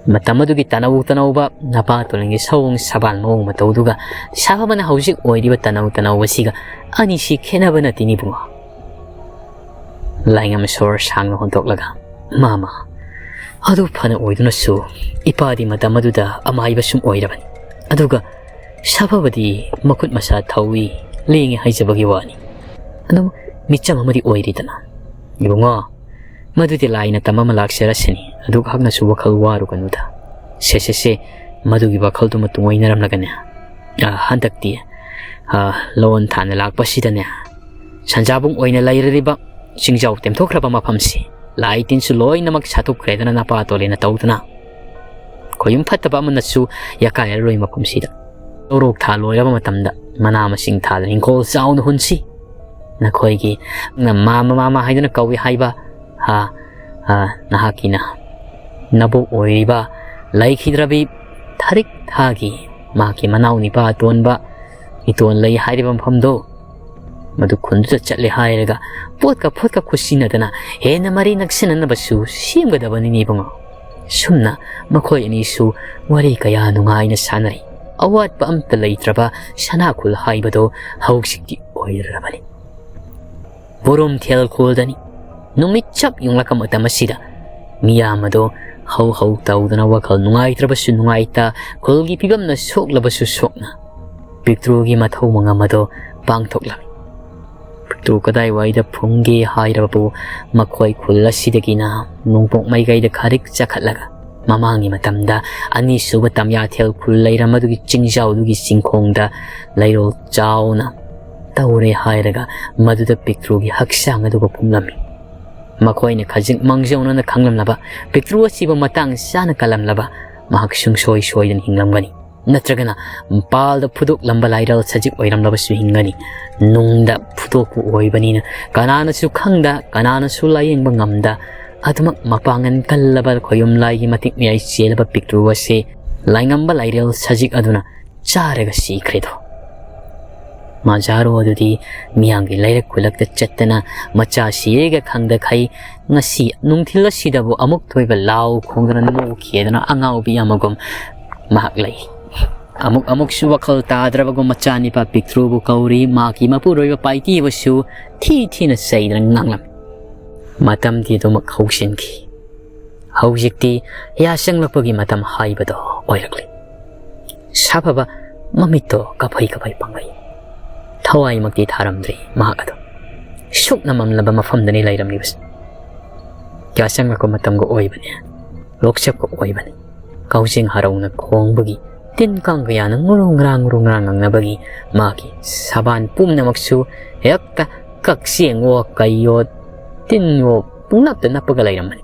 ꯃꯇꯝ ꯑꯗꯨꯒꯤ ꯇꯅꯧ ꯇꯅꯧꯕ ꯅꯄꯥ ꯇꯣꯂꯤꯡꯒꯤ ꯁꯑꯣꯡ ꯁꯕꯥꯟ ꯃꯑꯣꯡ ꯃꯇꯧꯗꯨꯒ ꯁꯥꯐꯕꯅ ꯍꯧꯖꯤꯛ ꯑꯣꯏꯔꯤꯕ ꯇꯅꯧ ꯇꯅꯧꯕꯁꯤꯒ ꯑꯅꯤꯁꯤ ꯈꯦꯠꯅꯕ ꯅꯠꯇꯦꯅꯦ ꯏꯕꯨꯡꯉꯣ꯫ ꯂꯥꯏꯉꯝ ꯁꯣꯔ ꯁꯥꯡꯅ ꯍꯣꯟꯗꯣꯛꯂꯒ, "ꯃꯥꯃ, ꯑꯗꯨ ꯐꯅ ꯑꯣꯏꯗꯨꯅꯁꯨ ꯏꯄꯥꯗꯤ ꯃꯇꯝ ꯑꯗꯨꯗ ꯑꯃꯥꯏꯕ ꯁꯨꯝ ꯑꯣꯏꯔꯕꯅꯤ꯫ ꯑꯗꯨꯒ ꯁꯥꯐꯕꯗꯤ ꯃꯈꯨꯠ ꯃꯁꯥ ꯊꯧꯏ, ꯂꯦꯡꯉꯤ ꯍꯥꯏꯖꯕꯒꯤ ꯋꯥꯅꯤ꯫ ꯑꯗꯨꯝ ꯃꯤꯆꯝ ꯑꯃꯗꯤ ꯑꯣꯏꯔꯤꯗꯅ꯫ ꯏꯕꯨꯡꯉꯣ, ꯃꯗꯨꯗꯤ ꯂꯥꯏꯅ ꯇꯝꯕ ꯑꯃ ꯂꯥꯛꯆꯔꯁꯅꯤ꯫ ꯑꯗꯨꯛ ꯍꯛꯅꯁꯨ ꯋꯥꯈꯜ ꯋꯥꯔꯨꯒꯅꯨꯗ꯫ ꯁꯦ, ꯁꯦ, ꯁꯦ, ꯃꯗꯨꯒꯤ ꯋꯥꯈꯜꯗꯨ ꯃꯇꯨꯡ ꯑꯣꯏꯅꯔꯝꯂꯒꯅꯦ, ꯑ, ꯍꯟꯗꯛꯇꯤ, ꯑ, ꯂꯣꯟ ꯊꯥꯅ ꯂꯥꯛꯄꯁꯤꯗꯅꯦ, ꯁꯟꯖꯥꯕꯨꯡ ꯑꯣꯏꯅ ꯂꯩꯔꯤꯕ ꯆꯤꯡꯖꯥꯎ ꯇꯦꯝꯊꯣꯛꯈ꯭ꯔꯕ ꯃꯐꯝꯁꯤ ꯂꯥꯏ ꯇꯤꯟꯁꯨ ꯂꯣꯏꯅꯃꯛ ꯁꯥꯠꯇꯣꯛꯈ꯭ꯔꯦꯗꯅ ꯅꯄꯥ ꯇꯣꯂꯦꯅ ꯇꯧꯗꯅ꯫ ꯈꯣꯌꯨꯝ ꯐꯠꯇꯕ ꯑꯃꯅꯁꯨ ꯌꯥꯀꯥꯏꯔꯔꯣꯏ ꯃꯐꯝꯁꯤꯗ꯫ ꯂꯧꯔꯣꯛ ꯊꯥ ꯂꯣꯏꯔꯕ ꯃꯇꯝꯗ ꯃꯅꯥ ꯃꯁꯤꯡ ꯊꯥꯗꯅ ꯏꯪꯈꯣꯜ ꯆꯥꯎꯅ ꯍꯨꯟꯁꯤ꯫ ꯅꯈꯣꯏꯒꯤ ꯃꯥꯃ ꯃꯥꯃ ꯍꯥꯏꯗꯨꯅ ꯀꯧꯏ ꯍꯥꯏꯕ, ꯍꯥ, ꯍꯥ, ꯅꯍꯥꯛꯀꯤꯅ ꯅꯕꯣꯛ ꯑꯣꯏꯔꯤꯕ ꯂꯩꯈꯤꯗ꯭ꯔꯕꯤ ꯊꯥꯔꯤꯛ ꯊꯥꯒꯤ ꯃꯍꯥꯛꯀꯤ ꯃꯅꯥꯎ ꯅꯤꯄꯥ ꯑꯇꯣꯟꯕ ꯏꯇꯣꯟ ꯂꯩ ꯍꯥꯏꯔꯤꯕ ꯃꯐꯝꯗꯣ, ꯃꯗꯨ ꯈꯨꯟꯗꯨꯗ ꯆꯠꯂꯦ ꯍꯥꯏꯔꯒ ꯄꯣꯠꯀ ꯐꯣꯠꯀ ꯈꯨꯠꯁꯤꯟꯅꯗꯅ ꯍꯦꯟꯅ ꯃꯔꯤ ꯅꯛꯁꯤꯟꯅꯅꯕꯁꯨ ꯁꯦꯝꯒꯗꯕꯅꯤꯅꯦ ꯏꯕꯨꯡꯉꯣ꯫ ꯁꯨꯝꯅ ꯃꯈꯣꯏ ꯑꯅꯤꯁꯨ ꯋꯥꯔꯤ ꯀꯌꯥ ꯅꯨꯡꯉꯥꯏꯅ ꯁꯥꯟꯅꯔꯤ꯫ ꯑꯋꯥꯠꯄ ꯑꯝꯇ ꯂꯩꯇ꯭ꯔꯕ ꯁꯅꯥꯈꯨꯜ ꯍꯥꯏꯕꯗꯣ ꯍꯧꯖꯤꯛꯇꯤ ꯑꯣꯏꯔꯔꯕꯅꯤ꯫ ꯕꯣꯔꯣꯝꯊꯦꯜ ꯈꯨꯜꯗꯅꯤ꯫ ꯅꯨꯃꯤꯠ ꯆꯞ ꯌꯨꯡꯂꯛꯄ ꯃꯇꯝ ꯑꯁꯤꯗ ꯃꯤꯌꯥꯝ ꯑꯗꯣ ꯍꯧ ꯍꯧ ꯇꯧꯗꯨꯅ ꯋꯥꯈꯜ ꯅꯨꯡꯉꯥꯏꯇ꯭ꯔꯕꯁꯨ ꯅꯨꯡꯉꯥꯏꯇ, ꯈꯨꯜꯒꯤ ꯐꯤꯕꯝꯅ ꯁꯣꯛꯂꯕꯁꯨ ꯁꯣꯛꯅ ꯄꯤꯛꯇ꯭ꯔꯨꯒꯤ ꯃꯊꯧ ꯃꯉꯝ ꯑꯗꯣ ꯄꯥꯡꯊꯣꯛꯂꯝꯃꯤ꯫ ꯄꯤꯛꯇ꯭ꯔꯨ ꯀꯗꯥꯏꯋꯥꯏꯗ ꯐꯨꯝꯒꯦ ꯍꯥꯏꯔꯕꯕꯨ ꯃꯈꯣꯏ ꯈꯨꯜ ꯑꯁꯤꯗꯒꯤꯅ ꯅꯣꯡꯄꯣꯛ ꯃꯥꯏꯀꯩꯗ ꯈꯔꯤꯛ ꯆꯈꯠꯂꯒ ꯃꯃꯥꯡꯒꯤ ꯃꯇꯝꯗ ꯑꯅꯤꯁꯨꯕ ꯇꯝꯌꯥꯊꯦꯜ ꯈꯨꯜ ꯂꯩꯔꯝꯕꯗꯨꯒꯤ ꯆꯤꯡꯖꯥꯎꯗꯨꯒꯤ ꯆꯤꯡꯈꯣꯡꯗ ꯂꯩꯔꯣꯜ ꯆꯥꯎꯅ ꯇꯧꯔꯦ ꯍꯥꯏꯔꯒ ꯃꯗꯨꯗ ꯄꯤꯛꯇ꯭ꯔꯨꯒꯤ ꯍꯛꯆꯥꯡ ꯑꯗꯨꯕꯨ ꯄꯨꯝꯂꯝꯃꯤ꯫ ꯃꯈꯣꯏꯅ ꯈꯖꯤꯛ ꯃꯥꯡꯖꯧꯅꯅ ꯈꯪꯂꯝꯂꯕ, ꯄꯤꯛꯇ꯭ꯔꯨ ꯑꯁꯤꯕꯨ ꯃꯇꯥꯡ ꯆꯥꯅ ꯀꯜꯂꯝꯂꯕ, ꯃꯍꯥꯛ ꯁꯨꯡꯁꯣꯏ ꯁꯣꯏꯗꯅ ꯍꯤꯡꯂꯝꯒꯅꯤ꯫ ꯅꯠꯇ꯭ꯔꯒꯅ ꯄꯥꯜꯗ ꯐꯨꯗꯣꯛꯂꯝꯕ ꯂꯥꯏꯔꯦꯜ ꯁꯖꯤꯛ ꯑꯣꯏꯔꯝꯂꯕꯁꯨ ꯍꯤꯡꯒꯅꯤ꯫ ꯅꯨꯡꯗ ꯐꯨꯗꯣꯛꯄ ꯑꯣꯏꯕꯅꯤꯅ ꯀꯅꯥꯅꯁꯨ ꯈꯪꯗ, ꯀꯅꯥꯅꯁꯨ ꯂꯥꯌꯦꯡꯕ ꯉꯝꯗ, ꯑꯗꯨꯃꯛ ꯃꯄꯥꯡꯒꯜ ꯀꯜꯂꯕ ꯈꯣꯌꯨꯝ ꯂꯥꯏꯒꯤ ꯃꯇꯤꯛ ꯃꯌꯥꯏ ꯆꯦꯜꯂꯕ ꯄꯤꯛꯇ꯭ꯔꯨ ꯑꯁꯤ ꯂꯥꯏꯉꯝꯕ ꯂꯥꯏꯔꯦꯜ ꯁꯖꯤꯛ ꯑꯗꯨꯅ ꯆꯥꯔꯒ ꯁꯤꯈ꯭ꯔꯦꯗꯣ꯫ ꯃꯖꯥꯔꯣ ꯑꯗꯨꯗꯤ ꯃꯤꯌꯥꯝꯒꯤ ꯂꯩꯔꯛ ꯈꯨꯜꯂꯛꯇ ꯆꯠꯇꯅ ꯃꯆꯥ ꯁꯤꯔꯦꯒ ꯈꯪꯗꯈꯩ ꯉꯁꯤ ꯅꯨꯡꯊꯤꯜ ꯑꯁꯤꯗꯕꯨ ꯑꯃꯨꯛ ꯊꯣꯏꯕ ꯂꯥꯎ ꯈꯣꯡꯗꯅ ꯅꯣꯛꯈꯤꯗꯅ ꯑꯉꯥꯎꯕꯤ ꯑꯃꯒꯨꯝ ꯃꯍꯥꯛ ꯂꯩ꯫ ꯑꯃꯨꯛ ꯑꯃꯨꯛꯁꯨ ꯋꯥꯈꯜ ꯇꯥꯗ꯭ꯔꯕꯒꯨꯝ ꯃꯆꯥꯅꯤꯄꯥ ꯄꯤꯛꯇ꯭ꯔꯨꯕꯨ ꯀꯧꯔꯤ, ꯃꯍꯥꯛꯀꯤ ꯃꯄꯨꯔꯣꯏꯕ ꯄꯥꯏꯇꯤꯕꯨꯁꯨ ꯊꯤ ꯊꯤꯅ ꯆꯩꯗꯅ ꯉꯥꯡꯂꯝꯃꯤ꯫ ꯃꯇꯝꯗꯤ ꯑꯗꯨꯃꯛ ꯍꯧꯁꯤꯟꯈꯤ꯫ ꯍꯧꯖꯤꯛꯇꯤ ꯌꯥ ꯆꯪꯂꯛꯄꯒꯤ ꯃꯇꯝ ꯍꯥꯏꯕꯗꯣ ꯑꯣꯏꯔꯛꯂꯦ꯫ ꯁꯥꯐꯕ ꯃꯃꯤꯠꯇꯣ ꯀꯥꯐꯩ ꯀꯥꯐꯩ ꯄꯥꯡꯂꯛꯏ꯫ ꯊꯋꯥꯏꯃꯛꯇꯤ ꯊꯥꯔꯝꯗ꯭ꯔꯤ ꯃꯍꯥꯛ ꯑꯗꯣ꯫ ꯁꯨꯛꯅ ꯃꯝꯂꯕ ꯃꯐꯝꯗꯅꯤ ꯂꯩꯔꯝꯂꯤꯕꯁꯦ꯫ ꯌꯥ ꯆꯪꯂꯛꯄ ꯃꯇꯝꯒ ꯑꯣꯏꯕꯅꯤ, ꯂꯣꯛꯆꯞꯀ ꯑꯣꯏꯕꯅꯤ꯫ ꯀꯥꯎꯖꯦꯡ ꯍꯔꯥꯎꯅ ꯈꯣꯡꯕꯒꯤ, ꯇꯤꯟ ꯀꯥꯡ ꯀꯌꯥꯅ ꯉꯨꯔꯨ ꯉꯔꯥꯡ ꯉꯨꯔꯨ ꯉꯔꯥꯡ ꯉꯪꯅꯕꯒꯤ ꯃꯥꯒꯤ ꯁꯥꯕꯥꯟ ꯄꯨꯝꯅꯃꯛꯁꯨ ꯍꯦꯛꯇ ꯀꯛꯆꯦꯡꯋꯣ ꯀꯩꯌꯣ ꯇꯤꯟꯋꯣ ꯄꯨꯡꯅꯞꯇ ꯅꯞꯄꯒ ꯂꯩꯔꯝꯕꯅꯤ꯫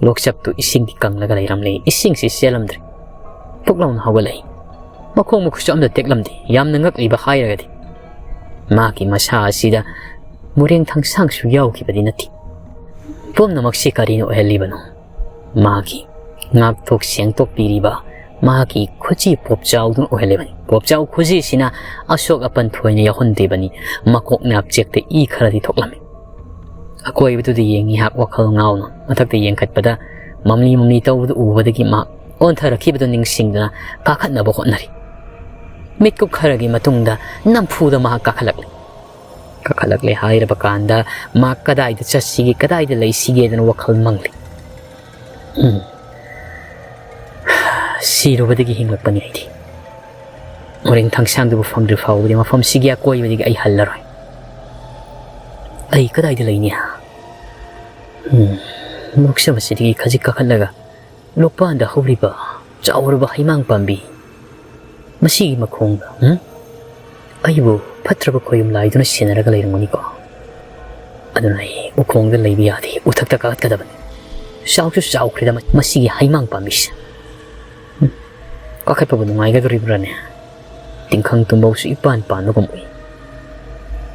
ꯂꯣꯛꯆꯞꯇꯨ ꯏꯁꯤꯡꯗꯤ ꯀꯪꯂꯒ ꯂꯩꯔꯝꯂꯦ, ꯏꯁꯤꯡꯁꯤ ꯆꯦꯜꯂꯝꯗ꯭ꯔꯦ꯫ ꯄꯨꯛ ꯂꯥꯎꯅ ꯍꯧꯒꯠꯂꯛꯏ꯫ ꯃꯈꯣꯡ ꯃꯈꯨꯠꯁꯨ ꯑꯝꯇ ꯇꯦꯛꯂꯝꯗꯦ꯫ ꯌꯥꯝꯅ ꯉꯛꯂꯤꯕ ꯍꯥꯏꯔꯒꯗꯤ ꯃꯍꯥꯛꯀꯤ ꯃꯁꯥ ꯑꯁꯤꯗ ꯃꯨꯔꯦꯡ ꯊꯥꯡꯁꯥꯡꯁꯨ ꯌꯥꯎꯈꯤꯕꯗꯤ ꯅꯠꯇꯦ꯫ ꯄꯨꯝꯅꯃꯛꯁꯤ ꯀꯔꯤꯅ ꯑꯣꯏꯍꯜꯂꯤꯕꯅꯣ? ꯃꯍꯥꯛꯀꯤ ꯉꯥꯛꯊꯣꯛ ꯁꯦꯡꯗꯣꯛꯄꯤꯔꯤꯕ ꯃꯍꯥꯛꯀꯤ ꯈꯨꯖꯤ ꯄꯣꯞꯆꯥꯎꯗꯨꯅ ꯑꯣꯏꯍꯜꯂꯤꯕꯅꯤ꯫ ꯄꯣꯞꯆꯥꯎ ꯈꯨꯖꯤꯁꯤꯅ ꯑꯁꯣꯛ ꯑꯄꯟ ꯊꯣꯏꯅ ꯌꯥꯎꯍꯟꯗꯦꯕꯅꯤ꯫ ꯃꯀꯣꯛ ꯅꯥꯞꯆꯦꯛꯇ ꯏ ꯈꯔꯗꯤ ꯊꯣꯛꯂꯝꯃꯤ꯫ ꯑꯀꯣꯏꯕꯗꯨꯗ ꯌꯦꯡ ꯉꯤꯍꯥꯛ ꯋꯥꯈꯜ ꯉꯥꯎꯅ ꯃꯊꯛꯇ ꯌꯦꯡꯈꯠꯄꯗ ꯃꯝꯂꯤ ꯃꯝꯂꯤ ꯇꯧꯕꯗꯨ ꯎꯕꯗꯒꯤ ꯃꯍꯥꯛ ꯑꯣꯟꯊꯔꯛꯈꯤꯕꯗꯨ ꯅꯤꯡꯁꯤꯡꯗꯨꯅ ꯀꯥꯈꯠꯅꯕ ꯍꯣꯠꯅꯔꯤ꯫ ꯃꯤꯠꯀꯨꯞ ꯈꯔꯒꯤ ꯃꯇꯨꯡꯗ ꯅꯝꯐꯨꯗ ꯃꯍꯥꯛ ꯀꯥꯈꯠꯂꯛꯂꯤ꯫ ꯀꯥꯈꯠꯂꯛꯂꯦ ꯍꯥꯏꯔꯕ ꯀꯥꯟꯗ ꯃꯍꯥꯛ ꯀꯗꯥꯏꯗ ꯆꯠꯁꯤꯒꯦ, ꯀꯗꯥꯏꯗ ꯂꯩꯁꯤꯒꯦꯗꯅ ꯋꯥꯈꯜ ꯃꯪꯂꯤ꯫ ꯎꯝ꯫ ꯁꯤꯔꯨꯕꯗꯒꯤ ꯍꯤꯡꯂꯛꯄꯅꯤ ꯑꯩꯗꯤ꯫ ꯃꯣꯔꯦꯡ ꯊꯥꯡꯁꯥꯡꯗꯨꯕꯨ ꯐꯪꯗ꯭ꯔꯤ ꯐꯥꯎꯕꯗꯤ ꯃꯐꯝꯁꯤꯒꯤ ꯑꯀꯣꯏꯕꯗꯒꯤ ꯑꯩ ꯍꯜꯂꯔꯣꯏ꯫ ꯑꯩ ꯀꯗꯥꯏꯗ ꯂꯩꯅꯤ? ꯎꯝ, ꯃꯣꯛꯁꯝ ꯑꯁꯤꯗꯒꯤ ꯈꯖꯤꯛ ꯀꯥꯈꯠꯂꯒ ꯂꯣꯛꯄꯥꯟꯗ ꯍꯧꯔꯤꯕ ꯆꯥꯎꯔꯕ ꯍꯩꯃꯥꯡ ꯄꯥꯝꯕꯤ ꯃꯁꯤꯒꯤ ꯃꯈꯣꯡꯗ, ꯎꯝ? ꯑꯩꯕꯨ ꯐꯠꯇ꯭ꯔꯕ ꯈꯣꯌꯨꯝ ꯂꯥꯏꯗꯨꯅ ꯁꯦꯟꯅꯔꯒ ꯂꯩꯔꯝꯒꯅꯤꯀꯣ꯫ ꯑꯗꯨꯅ ꯑꯩ ꯎꯈꯣꯡꯗ ꯂꯩꯕ ꯌꯥꯗꯦ, ꯎꯊꯛꯇ ꯀꯥꯈꯠꯀꯗꯕꯅꯤ꯫ ꯆꯥꯎꯁꯨ ꯆꯥꯎꯈ꯭ꯔꯦꯗ ꯃ-, ꯃꯁꯤꯒꯤ ꯍꯩꯃꯥꯡ ꯄꯥꯝꯕꯤꯁꯦ꯫ ꯎꯝ, ꯀꯥꯈꯠꯄꯕꯨ ꯅꯨꯡꯉꯥꯏꯒꯗꯣꯔꯤꯕ꯭ꯔꯥꯅꯦ? ꯇꯤꯡꯈꯪ ꯇꯨꯝꯕꯧꯁꯨ ꯏꯄꯥꯟ ꯄꯥꯟꯕꯒꯨꯝ ꯎꯏ꯫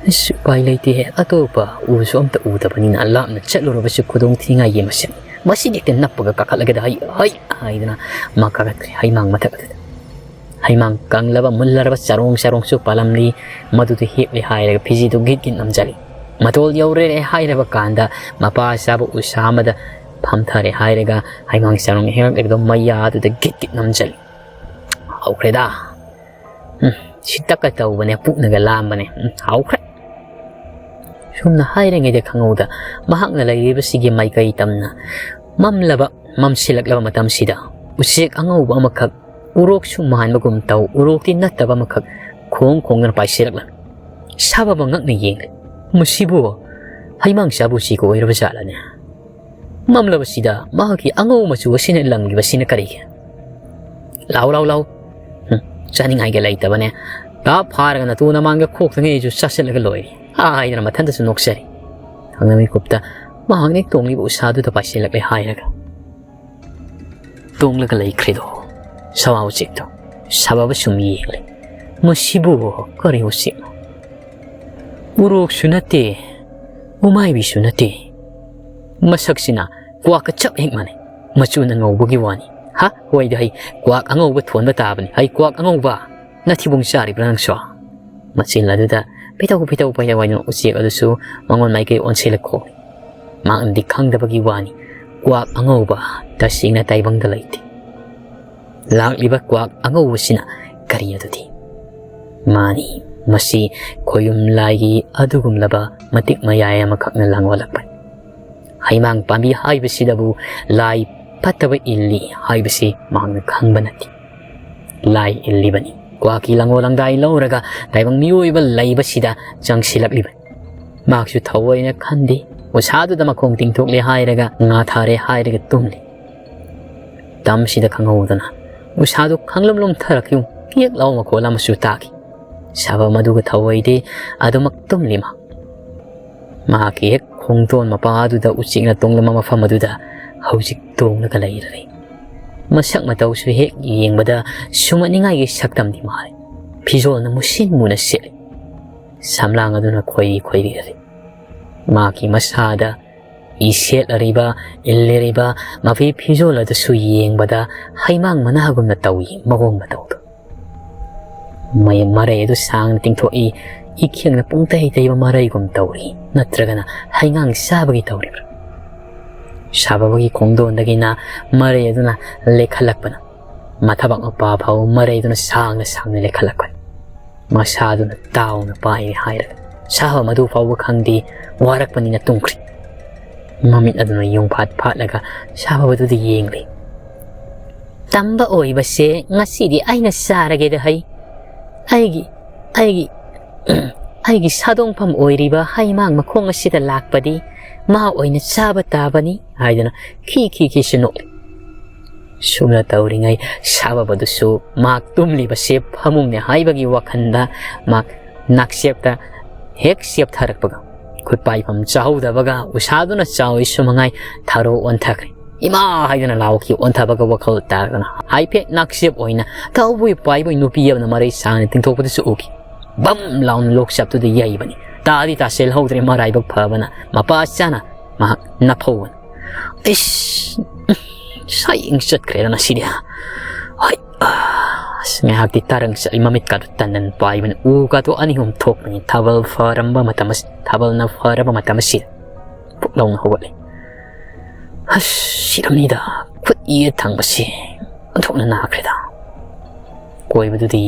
ꯑꯁ, ꯎꯄꯥꯏ ꯂꯩꯇꯦꯍꯦ, ꯑꯇꯣꯞꯄ ꯎꯁꯨ ꯑꯝꯇ ꯎꯗꯕꯅꯤꯅ ꯂꯥꯞꯅ ꯆꯠꯂꯨꯔꯕꯁꯨ ꯈꯨꯗꯣꯡ ꯊꯤꯅꯤꯡꯉꯥꯏꯒꯤ ꯃꯁꯛ꯫ ꯃꯁꯤꯗꯤ ꯍꯦꯛꯇ ꯅꯞꯄꯒ ꯀꯥꯈꯠꯂꯒꯦꯗ, ꯍꯩ, ꯍꯩ ꯍꯥꯏꯗꯅ ꯃꯥ ꯀꯥꯈꯠꯈ꯭ꯔꯦ ꯍꯩꯃꯥꯡ ꯃꯊꯛ ꯑꯗꯨꯗ꯫ ꯍꯩꯃꯥꯡ ꯀꯪꯂꯕ ꯃꯨꯜꯂꯔꯕ ꯆꯔꯣꯡ ꯆꯔꯣꯡꯁꯨ ꯄꯥꯜꯂꯝꯂꯤ꯫ ꯃꯗꯨꯗ ꯍꯤꯞꯂꯦ ꯍꯥꯏꯔꯒ ꯐꯤꯖꯤꯗꯨ ꯒꯤꯠ ꯒꯤꯠ ꯅꯝꯖꯜꯂꯤ꯫ ꯃꯇꯣꯜ ꯌꯧꯔꯦ ꯍꯥꯏꯔꯕ ꯀꯥꯟꯗ ꯃꯄꯥ ꯆꯥꯕ ꯎꯁꯥ ꯑꯃꯗ ꯐꯝꯊꯔꯦ ꯍꯥꯏꯔꯒ ꯍꯩꯃꯥꯡ ꯆꯔꯣꯡ ꯍꯦꯛꯂꯛꯂꯤꯕꯗꯣ ꯃꯌꯥꯗꯨꯗ ꯒꯤꯠ ꯒꯤꯠ ꯅꯝꯖꯜꯂꯤ꯫ ꯍꯧꯈ꯭ꯔꯦꯗ꯫ ꯎꯝ, ꯁꯤꯇꯛꯀ ꯇꯧꯕꯅꯦ, ꯄꯨꯛꯅꯒ ꯂꯥꯝꯕꯅꯦ꯫ ꯎꯝ, ꯍꯧꯈ꯭ꯔꯦ꯫ ꯁꯨꯝꯅ ꯍꯥꯏꯔꯤꯉꯩꯗ ꯈꯪꯍꯧꯗ ꯃꯍꯥꯛꯅ ꯂꯩꯔꯤꯕꯁꯤꯒꯤ ꯃꯥꯏꯀꯩ ꯇꯝꯅ ꯃꯝꯂꯕ, ꯃꯝꯁꯤꯜꯂꯛꯂꯕ ꯃꯇꯝꯁꯤꯗ ꯎꯆꯦꯛ ꯑꯉꯧꯕ ꯑꯃꯈꯛ ꯎꯔꯣꯛꯁꯨ ꯃꯥꯟꯕꯒꯨꯝ ꯇꯧ, ꯎꯔꯣꯛꯇꯤ ꯅꯠꯇꯕ ꯑꯃꯈꯛ ꯈꯣꯡ ꯈꯣꯡꯗꯨꯅ ꯄꯥꯏꯁꯤꯜꯂꯛꯂꯝꯃꯤ꯫ ꯁꯥꯕꯕ ꯉꯛꯅ ꯌꯦꯡꯂꯦ꯫ ꯃꯁꯤꯕꯨ ꯍꯩꯃꯥꯡ ꯆꯥꯕ ꯎꯆꯦꯛ ꯑꯣꯏꯔꯕ ꯖꯥꯠꯂꯅꯦ? ꯃꯝꯂꯕꯁꯤꯗ ꯃꯍꯥꯛꯀꯤ ꯑꯉꯧꯕ ꯃꯆꯨ ꯑꯁꯤꯅ ꯂꯪꯂꯤꯕꯁꯤꯅ ꯀꯔꯤꯒꯤ? "ꯂꯥꯎ, ꯂꯥꯎ, ꯂꯥꯎ꯫ ꯍꯨꯝ, ꯆꯥꯅꯤꯡꯉꯥꯏꯒ ꯂꯩꯇꯕꯅꯦ꯫ ꯇꯥꯞ ꯐꯥꯔꯒ ꯅꯇꯨ ꯅꯃꯥꯡꯒ ꯈꯣꯛꯇꯉꯩꯁꯨ ꯆꯥꯁꯤꯜꯂꯒ ꯂꯣꯏꯔꯦ" ꯍꯥꯏꯗꯅ ꯃꯊꯟꯇꯁꯨ ꯅꯣꯛꯆꯔꯤ꯫ ꯊꯪꯅ ꯃꯤꯀꯨꯞꯇ ꯃꯍꯥꯛꯅ ꯍꯦꯛ ꯇꯣꯡꯂꯤꯕ ꯎꯁꯥꯗꯨꯗ ꯄꯥꯏꯁꯤꯜꯂꯛꯂꯦ ꯍꯥꯏꯔꯒ ꯇꯣꯡꯂꯒ ꯂꯩꯈ꯭ꯔꯤꯗꯣ ꯁꯋꯥ ꯎꯆꯦꯛꯇꯣ ꯁꯥꯕꯕ ꯁꯨꯝ ꯌꯦꯡꯂꯦ꯫ "ꯃꯁꯤꯕꯨ ꯀꯔꯤ ꯎꯆꯦꯛꯅꯣ? ꯎꯔꯣꯛꯁꯨ ꯅꯠꯇꯦ, ꯎꯃꯥꯏꯕꯤꯁꯨ ꯅꯠꯇꯦ꯫ ꯃꯁꯛꯁꯤꯅ ꯀ꯭ꯋꯥꯛꯀ ꯆꯞ ꯍꯦꯛ ꯃꯥꯟꯅꯩ꯫ ꯃꯆꯨꯅ ꯉꯧꯕꯒꯤ ꯋꯥꯅꯤ꯫ ꯍꯥ? ꯍꯣꯏꯗ ꯍꯩ, ꯀ꯭ꯋꯥꯛ ꯑꯉꯧꯕ ꯊꯣꯟꯕ ꯇꯥꯕꯅꯤ꯫ ꯍꯩ, ꯀ꯭ꯋꯥꯛ ꯑꯉꯧꯕ! ꯅꯊꯤꯕꯣꯡ ꯆꯥꯔꯤꯕ꯭ꯔꯥ ꯅꯪꯁꯨ?" ꯃꯆꯤꯟ ꯑꯗꯨꯗ ꯄꯤꯇꯧ ꯄꯤꯇꯧ ꯄꯥꯏꯍꯧ ꯍꯥꯏꯗꯨꯅ ꯎꯆꯦꯛ ꯑꯗꯨꯁꯨ ꯃꯉꯣꯟ ꯃꯥꯏꯀꯩ ꯑꯣꯟꯁꯤꯜꯂꯛꯈꯣ꯫ ꯃꯍꯥꯛꯅꯗꯤ ꯈꯪꯗꯕꯒꯤ ꯋꯥꯅꯤ, ꯀ꯭ꯋꯥꯛ ꯑꯉꯧꯕ ꯇꯁꯦꯡꯅ ꯇꯥꯏꯕꯪꯗ ꯂꯩꯇꯦ꯫ ꯂꯥꯛꯂꯤꯕ ꯀ꯭ꯋꯥꯛ ꯑꯉꯧꯕꯁꯤꯅ ꯀꯔꯤ ꯑꯗꯨꯗꯤ? ꯃꯥꯅꯤ, ꯃꯁꯤ ꯈꯣꯌꯨꯝ ꯂꯥꯏꯒꯤ ꯑꯗꯨꯒꯨꯝꯂꯕ ꯃꯇꯤꯛ ꯃꯌꯥꯏ ꯑꯃꯈꯛꯅ ꯂꯥꯡꯑꯣꯜꯂꯛꯄꯅꯤ꯫ ꯍꯩꯃꯥꯡ ꯄꯥꯝꯕꯤ ꯍꯥꯏꯕꯁꯤꯗꯕꯨ ꯂꯥꯏ ꯐꯠꯇꯕ ꯏꯜꯂꯤ ꯍꯥꯏꯕꯁꯤ ꯃꯍꯥꯛꯅ ꯈꯪꯕ ꯅꯠꯇꯦ꯫ ꯂꯥꯏ ꯏꯜꯂꯤꯕꯅꯤ꯫ ꯀ꯭ꯋꯥꯛꯀꯤ ꯂꯥꯡꯑꯣꯜ ꯂꯥꯡꯗꯥꯏ ꯂꯧꯔꯒ ꯇꯥꯏꯕꯪ ꯃꯤꯑꯣꯏꯕ ꯂꯩꯕꯁꯤꯗ ꯆꯪꯁꯤꯜꯂꯛꯂꯤꯕꯅꯤ꯫ ꯃꯍꯥꯛꯁꯨ ꯊꯑꯣꯏꯅ ꯈꯟꯗꯦ꯫ ꯎꯁꯥꯗꯨꯗ ꯃꯈꯣꯡ ꯇꯤꯡꯊꯣꯛꯂꯦ ꯍꯥꯏꯔꯒ, ꯉꯥ ꯊꯥꯔꯦ ꯍꯥꯏꯔꯒ ꯇꯨꯝꯂꯤ꯫ ꯇꯝꯁꯤꯗ ꯈꯪꯍꯧꯗꯅ ꯎꯁꯥꯗꯨ ꯈꯪꯂꯨꯝ ꯂꯨꯝꯊꯔꯛꯈꯤ꯫ ꯀꯦꯛ ꯂꯥꯎ ꯃꯈꯣꯜ ꯑꯃꯁꯨ ꯇꯥꯈꯤ꯫ ꯁꯥꯐꯕ ꯑꯗꯨꯒ ꯊꯑꯣꯏꯗꯦ, ꯑꯗꯨꯃꯛ ꯇꯨꯝꯂꯤ ꯃꯥ꯫ ꯃꯍꯥꯛꯀꯤ ꯍꯦꯛ ꯈꯣꯡꯗꯣꯟ ꯃꯄꯥ ꯑꯗꯨꯗ ꯎꯆꯦꯛꯅ ꯇꯣꯡꯂꯝꯕ ꯃꯐꯝ ꯑꯗꯨꯗ ꯍꯧꯖꯤꯛ ꯇꯣꯡꯂꯒ ꯂꯩꯔꯔꯦ꯫ ꯃꯁꯛ ꯃꯇꯧꯁꯨ ꯍꯦꯛ ꯌꯦꯡꯕꯗ ꯁꯨꯝꯍꯠꯅꯤꯡꯉꯥꯏꯒꯤ ꯁꯛꯇꯝꯗꯤ ꯃꯥꯜꯂꯤ꯫ ꯐꯤꯖꯣꯜꯅ ꯃꯨꯁꯤꯟ ꯃꯨꯅ ꯁꯦꯠꯂꯤ꯫ ꯁꯝꯂꯥꯡ ꯑꯗꯨꯅ ꯈꯣꯏꯔꯤ ꯈꯣꯏꯔꯤꯔꯔꯦ꯫ ꯃꯍꯥꯛꯀꯤ ꯃꯁꯥꯗ ꯏ ꯁꯦꯠꯂꯔꯤꯕ, ꯏꯜꯂꯤꯔꯤꯕ ꯃꯐꯤ ꯐꯤꯖꯣꯜ ꯑꯗꯨꯁꯨ ꯌꯦꯡꯕꯗ ꯍꯩꯃꯥꯡ ꯃꯅꯥꯒꯨꯝꯅ ꯇꯧꯏ ꯃꯑꯣꯡ ꯃꯇꯧꯗꯨ꯫ ꯃꯩ-, ꯃꯔꯩ ꯑꯗꯨ ꯁꯥꯡꯅ ꯇꯤꯡꯊꯣꯛꯏ, ꯏꯈꯦꯡꯅ ꯄꯨꯡꯇꯩ ꯇꯩꯕ ꯃꯔꯩꯒꯨꯝ ꯇꯧꯔꯤ, ꯅꯠꯇ꯭ꯔꯒꯅ ꯍꯩꯉꯥꯡ ꯆꯥꯕꯒꯤ ꯇꯧꯔꯤꯕ꯭ꯔꯥ? ꯁꯥꯐꯕꯒꯤ ꯈꯣꯡꯗꯣꯟꯗꯒꯤꯅ ꯃꯔꯩ ꯑꯗꯨꯅ ꯂꯦꯛꯈꯠꯂꯛꯄꯅ, ꯃꯊꯕꯥꯛ ꯃꯄꯥ ꯐꯥꯎ ꯃꯔꯩꯗꯨꯅ ꯁꯥꯡꯅ ꯁꯥꯡꯅ ꯂꯦꯛꯈꯠꯂꯛꯄꯅꯤ꯫ ꯃꯁꯥꯗꯨꯅ ꯇꯥꯎꯅ ꯄꯥꯏꯔꯦ ꯍꯥꯏꯔꯒ ꯁꯥꯐꯕ ꯃꯗꯨ ꯐꯥꯎꯕ ꯈꯪꯗꯦ, ꯋꯥꯔꯛꯄꯅꯤꯅ ꯇꯨꯝꯈ꯭ꯔꯤ꯫ ꯃꯃꯤꯠ ꯑꯗꯨꯅ ꯌꯣꯡꯐꯥꯠ ꯐꯥꯠꯂꯒ ꯁꯥꯐꯕꯗꯨꯗ ꯌꯦꯡꯂꯤ꯫ "ꯇꯝꯕ ꯑꯣꯏꯕꯁꯦ ꯉꯁꯤꯗꯤ ꯑꯩꯅ ꯆꯥꯔꯒꯦꯗ ꯍꯩ꯫ ꯑꯩꯒꯤ, ꯑꯩꯒꯤ, ꯑꯩꯒꯤ ꯁꯥꯗꯣꯡꯐꯝ ꯑꯣꯏꯔꯤꯕ ꯍꯩꯃꯥꯡ ꯃꯈꯣꯡ ꯑꯁꯤꯗ ꯂꯥꯛꯄꯗꯤ ꯃꯥ ꯑꯣꯏꯅ ꯆꯥꯕ ꯇꯥꯕꯅꯤ" ꯍꯥꯏꯗꯨꯅ ꯈꯤ ꯈꯤ ꯈꯤꯁꯨ ꯅꯣꯛꯂꯤ꯫ ꯁꯨꯝꯅ ꯇꯧꯔꯤꯉꯩ ꯁꯥꯐꯕꯗꯨꯁꯨ ꯃꯍꯥꯛ ꯇꯨꯝꯂꯤꯕꯁꯦ ꯐꯃꯨꯡꯅꯦ ꯍꯥꯏꯕꯒꯤ ꯋꯥꯈꯜꯗ ꯃꯍꯥꯛ ꯅꯥꯛꯆꯦꯞꯇ ꯍꯦꯛ ꯆꯦꯞꯊꯔꯛꯄꯒ, ꯈꯨꯠ ꯄꯥꯏꯐꯝ ꯆꯥꯍꯧꯗꯕꯒ ꯎꯁꯥꯗꯨꯅ ꯆꯥꯎꯏ ꯁꯨꯃꯉꯥꯏ ꯊꯥꯔꯣ ꯑꯣꯟꯊꯈ꯭ꯔꯦ꯫ "ꯏꯃꯥ!" ꯍꯥꯏꯗꯨꯅ ꯂꯥꯎꯈꯤ꯫ ꯑꯣꯟꯊꯕꯒ ꯋꯥꯈꯜ ꯇꯥꯔꯒꯅ ꯍꯥꯏꯐꯦꯠ ꯅꯥꯛꯆꯦꯞ ꯑꯣꯏꯅ ꯇꯧꯕꯣꯏ ꯄꯥꯏꯕꯣꯏ ꯅꯨꯄꯤ ꯑꯃꯅ ꯃꯔꯩ ꯁꯥꯡꯅ ꯇꯤꯡꯊꯣꯛꯄꯗꯨꯁꯨ ꯎꯈꯤ꯫ ꯕꯝ ꯂꯥꯎꯅ ꯂꯣꯛꯆꯞꯇꯨꯗ ꯌꯩꯕꯅꯤ꯫ ꯇꯥꯗꯤ ꯇꯥꯁꯤꯜꯍꯧꯗ꯭ꯔꯦ ꯃꯔꯥꯏꯕꯛ ꯐꯕꯅ꯫ ꯃꯄꯥ ꯆꯥꯅ ꯃꯍꯥꯛ ꯅꯐꯧꯕꯅꯤ꯫ "ꯏꯁ! ꯁꯥꯏꯌꯦꯡ ꯆꯠꯈ꯭ꯔꯦꯗ ꯉꯁꯤꯗꯤ꯫ ꯍꯣꯏ!" ꯑꯁ, ꯉꯥꯏꯍꯥꯛꯇꯤ ꯇꯥꯔꯪ ꯆꯠꯂꯤ꯫ ꯃꯃꯤꯠꯀꯥꯗꯨ ꯇꯟꯗꯟ ꯄꯥꯏꯕꯅꯤ꯫ ꯎꯒꯥꯗꯨ ꯑꯅꯤ ꯑꯍꯨꯝ ꯊꯣꯛꯄꯅꯤ꯫ ꯊꯥꯕꯜ ꯐꯔꯝꯕ ꯃꯇꯝ ꯑꯁꯤ-, ꯊꯥꯕꯜꯅ ꯐꯔꯕ ꯃꯇꯝ ꯑꯁꯤꯗ ꯄꯨꯛ ꯂꯥꯎꯅ ꯍꯧꯒꯠꯂꯤ꯫ "ꯑꯁ, ꯁꯤꯔꯝꯅꯤꯗ꯫ ꯈꯨꯠ ꯌꯦꯠ ꯊꯪꯕꯁꯤ ꯑꯣꯟꯊꯣꯛꯅ ꯅꯥꯈ꯭ꯔꯦꯗ"꯫ ꯀꯣꯏꯕꯗꯨꯗꯤ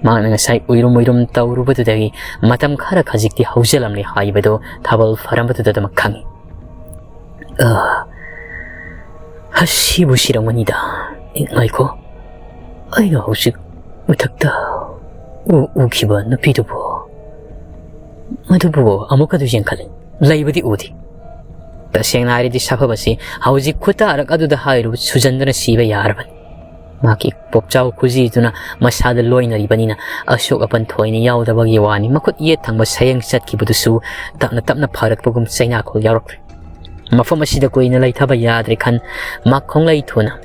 ꯃꯍꯥꯛꯅ ꯉꯁꯥꯏ ꯎꯏꯔꯨꯝ ꯎꯏꯔꯨꯝ ꯇꯧꯔꯨꯕꯗꯨꯗꯒꯤ ꯃꯇꯝ ꯈꯔ ꯈꯖꯤꯛꯇꯤ ꯍꯧꯖꯤꯜꯂꯝꯂꯦ ꯍꯥꯏꯕꯗꯨ ꯊꯥꯕꯜ ꯐꯔꯝꯕꯗꯨꯗ ꯑꯗꯨꯃꯛ ꯈꯪꯏ꯫ "ꯑ, ꯑꯁꯤꯕꯨ ꯁꯤꯔꯝꯒꯅꯤꯗ꯫ ꯉꯥꯏꯈꯣ, ꯑꯩꯅ ꯍꯧꯖꯤꯛ ꯃꯊꯛꯇ ꯎ-, ꯎꯈꯤꯕ ꯅꯨꯄꯤꯗꯨꯕꯨ, ꯃꯗꯨꯕꯨ ꯑꯃꯨꯛꯀꯗꯨ ꯌꯦꯡꯈꯠꯂꯤ꯫ ꯂꯩꯕꯗꯤ ꯎꯗꯦ꯫ ꯇꯁꯦꯡꯅ ꯍꯥꯏꯔꯗꯤ ꯁꯥꯐꯕꯁꯤ ꯍꯧꯖꯤꯛ ꯈꯨꯇꯥꯔꯛ ꯑꯗꯨꯗ ꯍꯥꯏꯔꯨꯕ ꯁꯨꯖꯟꯗꯨꯅ ꯁꯤꯕ ꯌꯥꯔꯕꯅꯤ"꯫ ꯃꯍꯥꯛꯀꯤ ꯄꯣꯞꯆꯥꯎ ꯈꯨꯖꯤꯗꯨꯅ ꯃꯁꯥꯗ ꯂꯣꯏꯅꯔꯤꯕꯅꯤꯅ ꯑꯁꯣꯛ ꯑꯄꯟ ꯊꯣꯏꯅ ꯌꯥꯎꯗꯕꯒꯤ ꯋꯥꯅꯤ꯫ ꯃꯈꯨꯠ ꯌꯦꯠ ꯊꯪꯕ ꯁꯌꯦꯡ ꯆꯠꯈꯤꯕꯗꯨꯁꯨ ꯇꯞꯅ ꯇꯞꯅ ꯐꯔꯛꯄꯒꯨꯝ ꯆꯩꯅꯥꯈꯣꯜ ꯌꯥꯎꯔꯛꯇ꯭ꯔꯦ꯫ ꯃꯐꯝ ꯑꯁꯤꯗ ꯀꯨꯏꯅ ꯂꯩꯊꯕ ꯌꯥꯗ꯭ꯔꯦ ꯈꯟ ꯃꯍꯥꯛ ꯈꯣꯡꯂꯩ ꯊꯨꯅ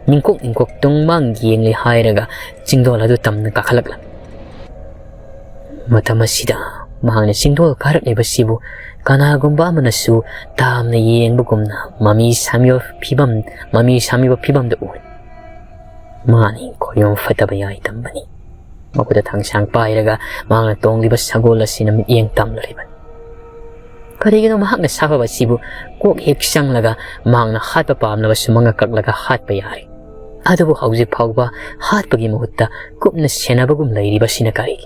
ꯅꯤꯡꯀꯣꯛ ꯅꯤꯡꯀꯣꯛ ꯇꯨꯡ ꯃꯥꯡ ꯌꯦꯡꯂꯦ ꯍꯥꯏꯔꯒ ꯆꯤꯡꯗꯣꯜ ꯑꯗꯨ ꯇꯝꯅ ꯀꯥꯈꯠꯂꯛꯂꯝꯃꯤ꯫ ꯃꯇꯝ ꯑꯁꯤꯗ ꯃꯍꯥꯛꯅ ꯆꯤꯡꯗꯣꯜ ꯀꯥꯔꯛꯂꯤꯕꯁꯤꯕꯨ ꯀꯅꯥꯒꯨꯝꯕ ꯑꯃꯅꯁꯨ ꯇꯥꯝꯅ ꯌꯦꯡꯕꯒꯨꯝꯅ ꯃꯃꯤ ꯁꯥꯃꯤꯕ ꯐꯤꯕꯝ, ꯃꯃꯤ ꯁꯥꯃꯤꯕ ꯐꯤꯕꯝꯗ ꯎꯏ꯫ ꯃꯥꯅꯤ, ꯈꯣꯏꯌꯣꯝ ꯐꯠꯇꯕ ꯌꯥꯏ ꯇꯝꯕꯅꯤ꯫ ꯃꯈꯨꯠꯇ ꯊꯥꯡꯁꯥꯡ ꯄꯥꯏꯔꯒ ꯃꯍꯥꯛꯅ ꯇꯣꯡꯂꯤꯕ ꯁꯒꯣꯜ ꯑꯁꯤꯅ ꯃꯤꯠꯌꯦꯡ ꯇꯝꯂꯨꯔꯤꯕꯅꯤ꯫ ꯀꯔꯤꯒꯤꯅꯣ ꯃꯍꯥꯛꯅ ꯁꯥꯐꯕ ꯑꯁꯤꯕꯨ ꯀꯣꯛ ꯍꯦꯛ ꯆꯪꯂꯒ ꯃꯍꯥꯛꯅ ꯍꯥꯠꯄ ꯄꯥꯝꯂꯕꯁꯨ ꯃꯉꯛ ꯀꯛꯂꯒ ꯍꯥꯠꯄ ꯌꯥꯔꯦ꯫ ꯑꯗꯨꯕꯨ ꯍꯧꯖꯤꯛ ꯐꯥꯎꯕ ꯍꯥꯠꯄꯒꯤ ꯃꯍꯨꯠꯇ ꯀꯨꯞꯅ ꯁꯦꯟꯅꯕꯒꯨꯝ ꯂꯩꯔꯤꯕꯁꯤꯅ ꯀꯔꯤꯒꯤ?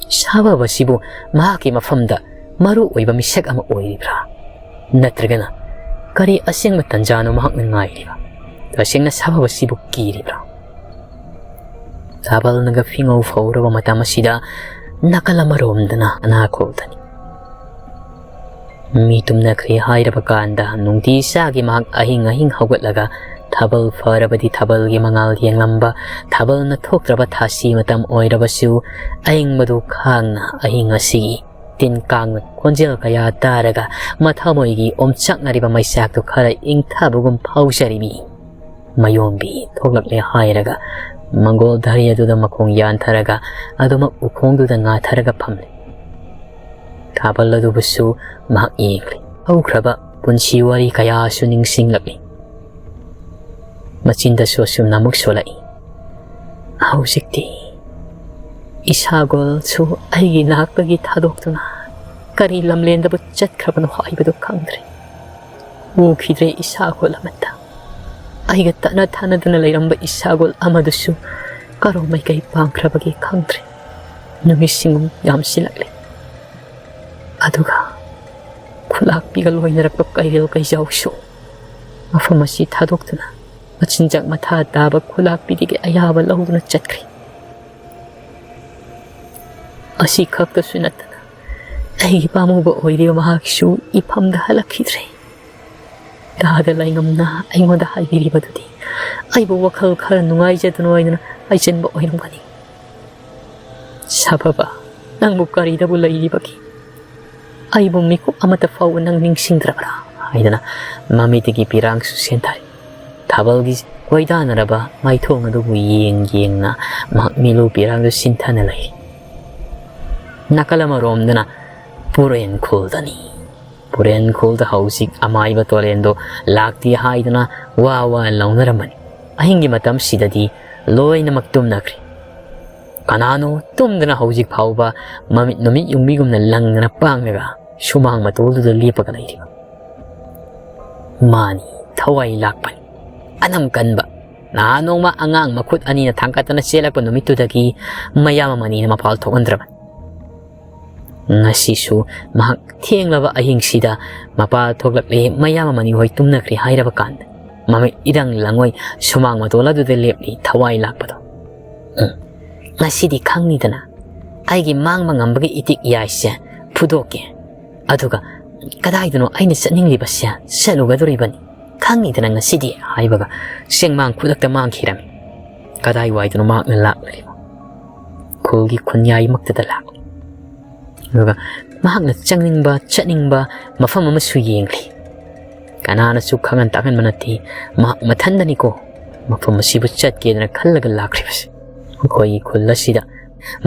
ꯁꯥꯐꯕ ꯑꯁꯤꯕꯨ ꯃꯍꯥꯛꯀꯤ ꯃꯐꯝꯗ ꯃꯔꯨ ꯑꯣꯏꯕ ꯃꯤꯁꯛ ꯑꯃ ꯑꯣꯏꯔꯤꯕ꯭ꯔꯥ? ꯅꯠꯇ꯭ꯔꯒꯅ ꯀꯔꯤ ꯑꯁꯦꯡꯕ ꯇꯟꯖꯥꯅꯣ ꯃꯍꯥꯛꯅ ꯉꯥꯏꯔꯤꯕ? ꯇꯁꯦꯡꯅ ꯁꯥꯐꯕ ꯑꯁꯤꯕꯨ ꯀꯤꯔꯤꯕ꯭ꯔꯥ? ꯊꯥꯕꯜꯅꯒ ꯐꯤꯉꯧ ꯐꯧꯔꯕ ꯃꯇꯝ ꯑꯁꯤꯗ ꯅꯥꯀꯜ ꯑꯃꯔꯣꯝꯗꯅ ꯑꯅꯥꯈꯣꯜꯗꯅꯤ꯫ ꯃꯤ ꯇꯨꯝꯅꯈ꯭ꯔꯦ ꯍꯥꯏꯔꯕ ꯀꯥꯟꯗ ꯅꯨꯡꯇꯤ ꯆꯥꯒꯤ ꯃꯍꯥꯛ ꯑꯍꯤꯡ ꯑꯍꯤꯡ ꯍꯧꯒꯠꯂꯒ ꯊꯥꯕꯜ ꯐꯔꯕꯗꯤ ꯊꯥꯕꯜꯒꯤ ꯃꯉꯥꯜ ꯌꯦꯡꯂꯝꯕ, ꯊꯥꯕꯜꯅ ꯊꯣꯛꯇ꯭ꯔꯕ ꯊꯥꯁꯤ ꯃꯇꯝ ꯑꯣꯏꯔꯕꯁꯨ ꯑꯏꯪꯕꯗꯨ ꯈꯥꯡꯅ ꯑꯍꯤꯡ ꯑꯁꯤꯒꯤ ꯇꯤꯟ ꯀꯥꯡꯅ ꯈꯣꯟꯖꯦꯜ ꯀꯌꯥ ꯇꯥꯔꯒ ꯃꯊꯃꯣꯏꯒꯤ ꯑꯣꯝꯆꯥꯛꯅꯔꯤꯕ ꯃꯩꯆꯥꯛꯇꯨ ꯈꯔ ꯏꯪꯊꯕꯒꯨꯝ ꯐꯥꯎꯖꯔꯤꯕꯤ꯫ ꯃꯌꯣꯝꯕꯤ ꯊꯣꯛꯂꯛꯂꯦ ꯍꯥꯏꯔꯒ ꯃꯪꯒꯣꯜ ꯙꯔꯤ ꯑꯗꯨꯗ ꯃꯈꯣꯡ ꯌꯥꯟꯊꯔꯒ ꯑꯗꯨꯃꯛ ꯎꯈꯣꯡꯗꯨꯗ ꯉꯥꯊꯔꯒ ꯐꯝꯂꯦ꯫ ꯊꯥꯕꯜ ꯑꯗꯨꯕꯨꯁꯨ ꯃꯍꯥꯛ ꯌꯦꯡꯂꯦ꯫ ꯍꯧꯈ꯭ꯔꯕ ꯄꯨꯟꯁꯤ ꯋꯥꯔꯤ ꯀꯌꯥꯁꯨ ꯅꯤꯡꯁꯤꯡꯂꯛꯂꯤ꯫ ꯃꯆꯤꯟꯗꯁꯨ ꯑꯁꯨꯝꯅ ꯑꯃꯨꯛ ꯁꯣꯜꯂꯛꯏ, "ꯍꯧꯖꯤꯛꯇꯤ ꯏꯁꯥꯒꯣꯜꯁꯨ ꯑꯩꯒꯤ ꯅꯥꯛꯇꯒꯤ ꯊꯥꯗꯣꯛꯇꯨꯅ ꯀꯔꯤ ꯂꯝꯂꯦꯟꯗꯕꯨ ꯆꯠꯈ꯭ꯔꯕꯅꯣ ꯍꯥꯏꯕꯗꯨ ꯈꯪꯗ꯭ꯔꯦ꯫ ꯎꯈꯤꯗ꯭ꯔꯦ ꯏꯁꯥꯒꯣꯜ ꯑꯃꯠꯇ꯫ ꯑꯩꯒ ꯇꯠꯅ ꯊꯥꯅꯗꯨꯅ ꯂꯩꯔꯝꯕ ꯏꯁꯥꯒꯣꯜ ꯑꯃꯗꯨꯁꯨ ꯀꯔꯣꯝ ꯃꯥꯏꯀꯩ ꯄꯥꯡꯈ꯭ꯔꯕꯒꯦ ꯈꯪꯗ꯭ꯔꯦ꯫ ꯅꯨꯃꯤꯠꯁꯤꯡ ꯌꯥꯝꯁꯤꯜꯂꯛꯂꯦ꯫ ꯑꯗꯨꯒ ꯈꯨꯂꯥꯛꯄꯤꯒ ꯂꯣꯏꯅꯔꯛꯄ ꯀꯩꯔꯦꯜ ꯀꯩꯖꯥꯎꯁꯨ ꯃꯐꯝ ꯑꯁꯤ ꯊꯥꯗꯣꯛꯇꯨꯅ ꯃꯆꯤꯟꯖꯥꯛ ꯃꯊꯥ ꯇꯥꯕ ꯈꯨꯂꯥꯛꯄꯤꯗꯒꯤ ꯑꯌꯥꯕ ꯂꯧꯗꯨꯅ ꯆꯠꯈ꯭ꯔꯦ꯫ ꯑꯁꯤ ꯈꯛꯇꯁꯨ ꯅꯠꯇꯅ ꯑꯩꯒꯤ ꯄꯥꯝꯃꯨꯕ ꯑꯣꯏꯔꯤꯕ ꯃꯍꯥꯛꯁꯨ ꯏꯐꯝꯗ ꯍꯜꯂꯛꯈꯤꯗ꯭ꯔꯦ꯫ ꯇꯥꯗ ꯂꯩꯉꯝꯅ ꯑꯩꯉꯣꯟꯗ ꯍꯥꯏꯕꯤꯔꯤꯕꯗꯨꯗꯤ ꯑꯩꯕꯨ ꯋꯥꯈꯜ ꯈꯔ ꯅꯨꯡꯉꯥꯏꯖꯗꯅ ꯑꯣꯏꯗꯅ ꯍꯥꯏꯖꯤꯟꯕ ꯑꯣꯏꯔꯝꯒꯅꯤ꯫ "ꯁꯥꯐꯕ, ꯅꯪꯕꯨ ꯀꯔꯤꯗꯕꯨ ꯂꯩꯔꯤꯕꯒꯦ? ꯑꯩꯕꯨ ꯃꯤꯀꯨꯞ ꯑꯃꯠꯇ ꯐꯥꯎꯕ ꯅꯪ ꯅꯤꯡꯁꯤꯡꯗ꯭ꯔꯕ꯭ꯔꯥ?" ꯍꯥꯏꯗꯅ ꯃꯃꯤꯠꯇꯒꯤ ꯄꯤꯔꯥꯡꯁꯨ ꯆꯦꯟꯊꯔꯤ꯫ ꯊꯥꯕꯜꯒꯤ ꯀꯣꯏꯗꯥꯅꯔꯕ ꯃꯥꯏꯊꯣꯡ ꯑꯗꯨꯕꯨ ꯌꯦꯡ ꯌꯦꯡꯅ ꯃꯍꯥꯛ ꯃꯤꯠꯂꯨ ꯄꯤꯔꯥꯡꯗꯨ ꯁꯤꯟꯊꯅ ꯂꯩꯔꯤ꯫ ꯅꯥꯀꯜ ꯑꯃꯔꯣꯝꯗꯅ ꯄꯨꯔꯦꯟ ꯈꯨꯜꯗꯅꯤ꯫ ꯄꯨꯔꯦꯟ ꯈꯨꯜꯗ ꯍꯧꯖꯤꯛ ꯑꯃꯥꯏꯕ ꯇꯣꯔꯦꯟꯗꯣ ꯂꯥꯛꯇꯦ ꯍꯥꯏꯗꯨꯅ ꯋꯥ ꯋꯥ ꯂꯥꯎꯅꯔꯝꯕꯅꯤ꯫ ꯑꯍꯤꯡꯒꯤ ꯃꯇꯝꯁꯤꯗꯗꯤ ꯂꯣꯏꯅꯃꯛ ꯇꯨꯝꯅꯈ꯭ꯔꯦ꯫ ꯀꯅꯥꯅꯣ ꯇꯨꯝꯗꯅ ꯍꯧꯖꯤꯛ ꯐꯥꯎꯕ ꯃꯃꯤꯠ ꯅꯨꯃꯤꯠ ꯌꯨꯡꯕꯤꯒꯨꯝꯅ ꯂꯪꯗꯅ ꯄꯥꯡꯂꯒ ꯁꯨꯃꯥꯡ ꯃꯇꯣꯜꯗꯨꯗ ꯂꯦꯞꯄꯒ ꯂꯩꯔꯤꯕ? ꯃꯥꯅꯤ, ꯊꯋꯥꯏ ꯂꯥꯛꯄꯅꯤ, ꯑꯅꯝ ꯀꯟꯕ꯫ ꯅꯍꯥꯟ ꯅꯣꯡꯃ ꯑꯉꯥꯡ ꯃꯈꯨꯠ ꯑꯅꯤꯅ ꯊꯥꯡꯒꯠꯇꯅ ꯆꯦꯜꯂꯛꯄ ꯅꯨꯃꯤꯠꯇꯨꯗꯒꯤ ꯃꯌꯥꯝꯕ ꯃꯅꯤꯅ ꯃꯄꯥꯜ ꯊꯣꯛꯍꯟꯗ꯭ꯔꯕꯅꯤ꯫ ꯉꯁꯤꯁꯨ ꯃꯍꯥꯛ ꯊꯦꯡꯂꯕ ꯑꯍꯤꯡꯁꯤꯗ ꯃꯄꯥꯜ ꯊꯣꯛꯂꯛꯂꯦ, ꯃꯌꯥꯝꯕ ꯃꯅꯤ ꯍꯣꯏ ꯇꯨꯝꯅꯈ꯭ꯔꯦ ꯍꯥꯏꯔꯕ ꯀꯥꯟꯗ ꯃꯃꯤꯠ ꯏꯔꯪ ꯂꯪꯉꯣꯏ ꯁꯨꯃꯥꯡ ꯃꯇꯣꯜ ꯑꯗꯨꯗ ꯂꯦꯞꯂꯤ ꯊꯋꯥꯏ ꯂꯥꯛꯄꯗꯣ꯫ ꯎꯝ, ꯉꯁꯤꯗꯤ ꯈꯪꯅꯤꯗꯅ, ꯑꯩꯒꯤ ꯃꯥꯡꯕ ꯉꯝꯕꯒꯤ ꯏꯇꯤꯛ ꯏꯌꯥꯏꯁꯦ ꯐꯨꯗꯣꯛꯀꯦ꯫ ꯑꯗꯨꯒ ꯀꯗꯥꯏꯗꯅꯣ ꯑꯩꯅ ꯆꯠꯅꯤꯡꯂꯤꯕꯁꯦ ꯆꯠꯂꯨꯒꯗꯧꯔꯤꯕꯅꯤ꯫ ꯈꯪꯅꯤꯗꯅ ꯉꯁꯤꯗꯤ ꯍꯥꯏꯕꯒ ꯆꯦꯡꯃꯥꯡ ꯈꯨꯗꯛꯇ ꯃꯥꯡꯈꯤꯔꯝꯃꯤ꯫ ꯀꯗꯥꯏꯋꯥꯏꯗꯅꯣ ꯃꯍꯥꯛꯅ ꯂꯥꯛꯂꯤꯕ? ꯈꯨꯜꯒꯤ ꯈꯨꯟꯌꯥꯏꯃꯛꯇꯗ ꯂꯥꯛꯂꯤ꯫ ꯑꯗꯨꯒ ꯃꯍꯥꯛꯅ ꯆꯪꯅꯤꯡꯕ, ꯆꯠꯅꯤꯡꯕ ꯃꯐꯝ ꯑꯃꯁꯨ ꯌꯦꯡꯂꯤ꯫ ꯀꯅꯥꯅꯁꯨ ꯈꯪꯍꯟ ꯇꯥꯛꯍꯟꯕ ꯅꯠꯇꯦ, ꯃꯍꯥꯛ ꯃꯊꯟꯗꯅꯤꯀꯣ ꯃꯐꯝ ꯑꯁꯤꯕꯨ ꯆꯠꯀꯦꯗꯅ ꯈꯜꯂꯒ ꯂꯥꯛꯈ꯭ꯔꯤꯕꯁꯦ꯫ ꯑꯩꯈꯣꯏꯒꯤ ꯈꯨꯜ ꯑꯁꯤꯗ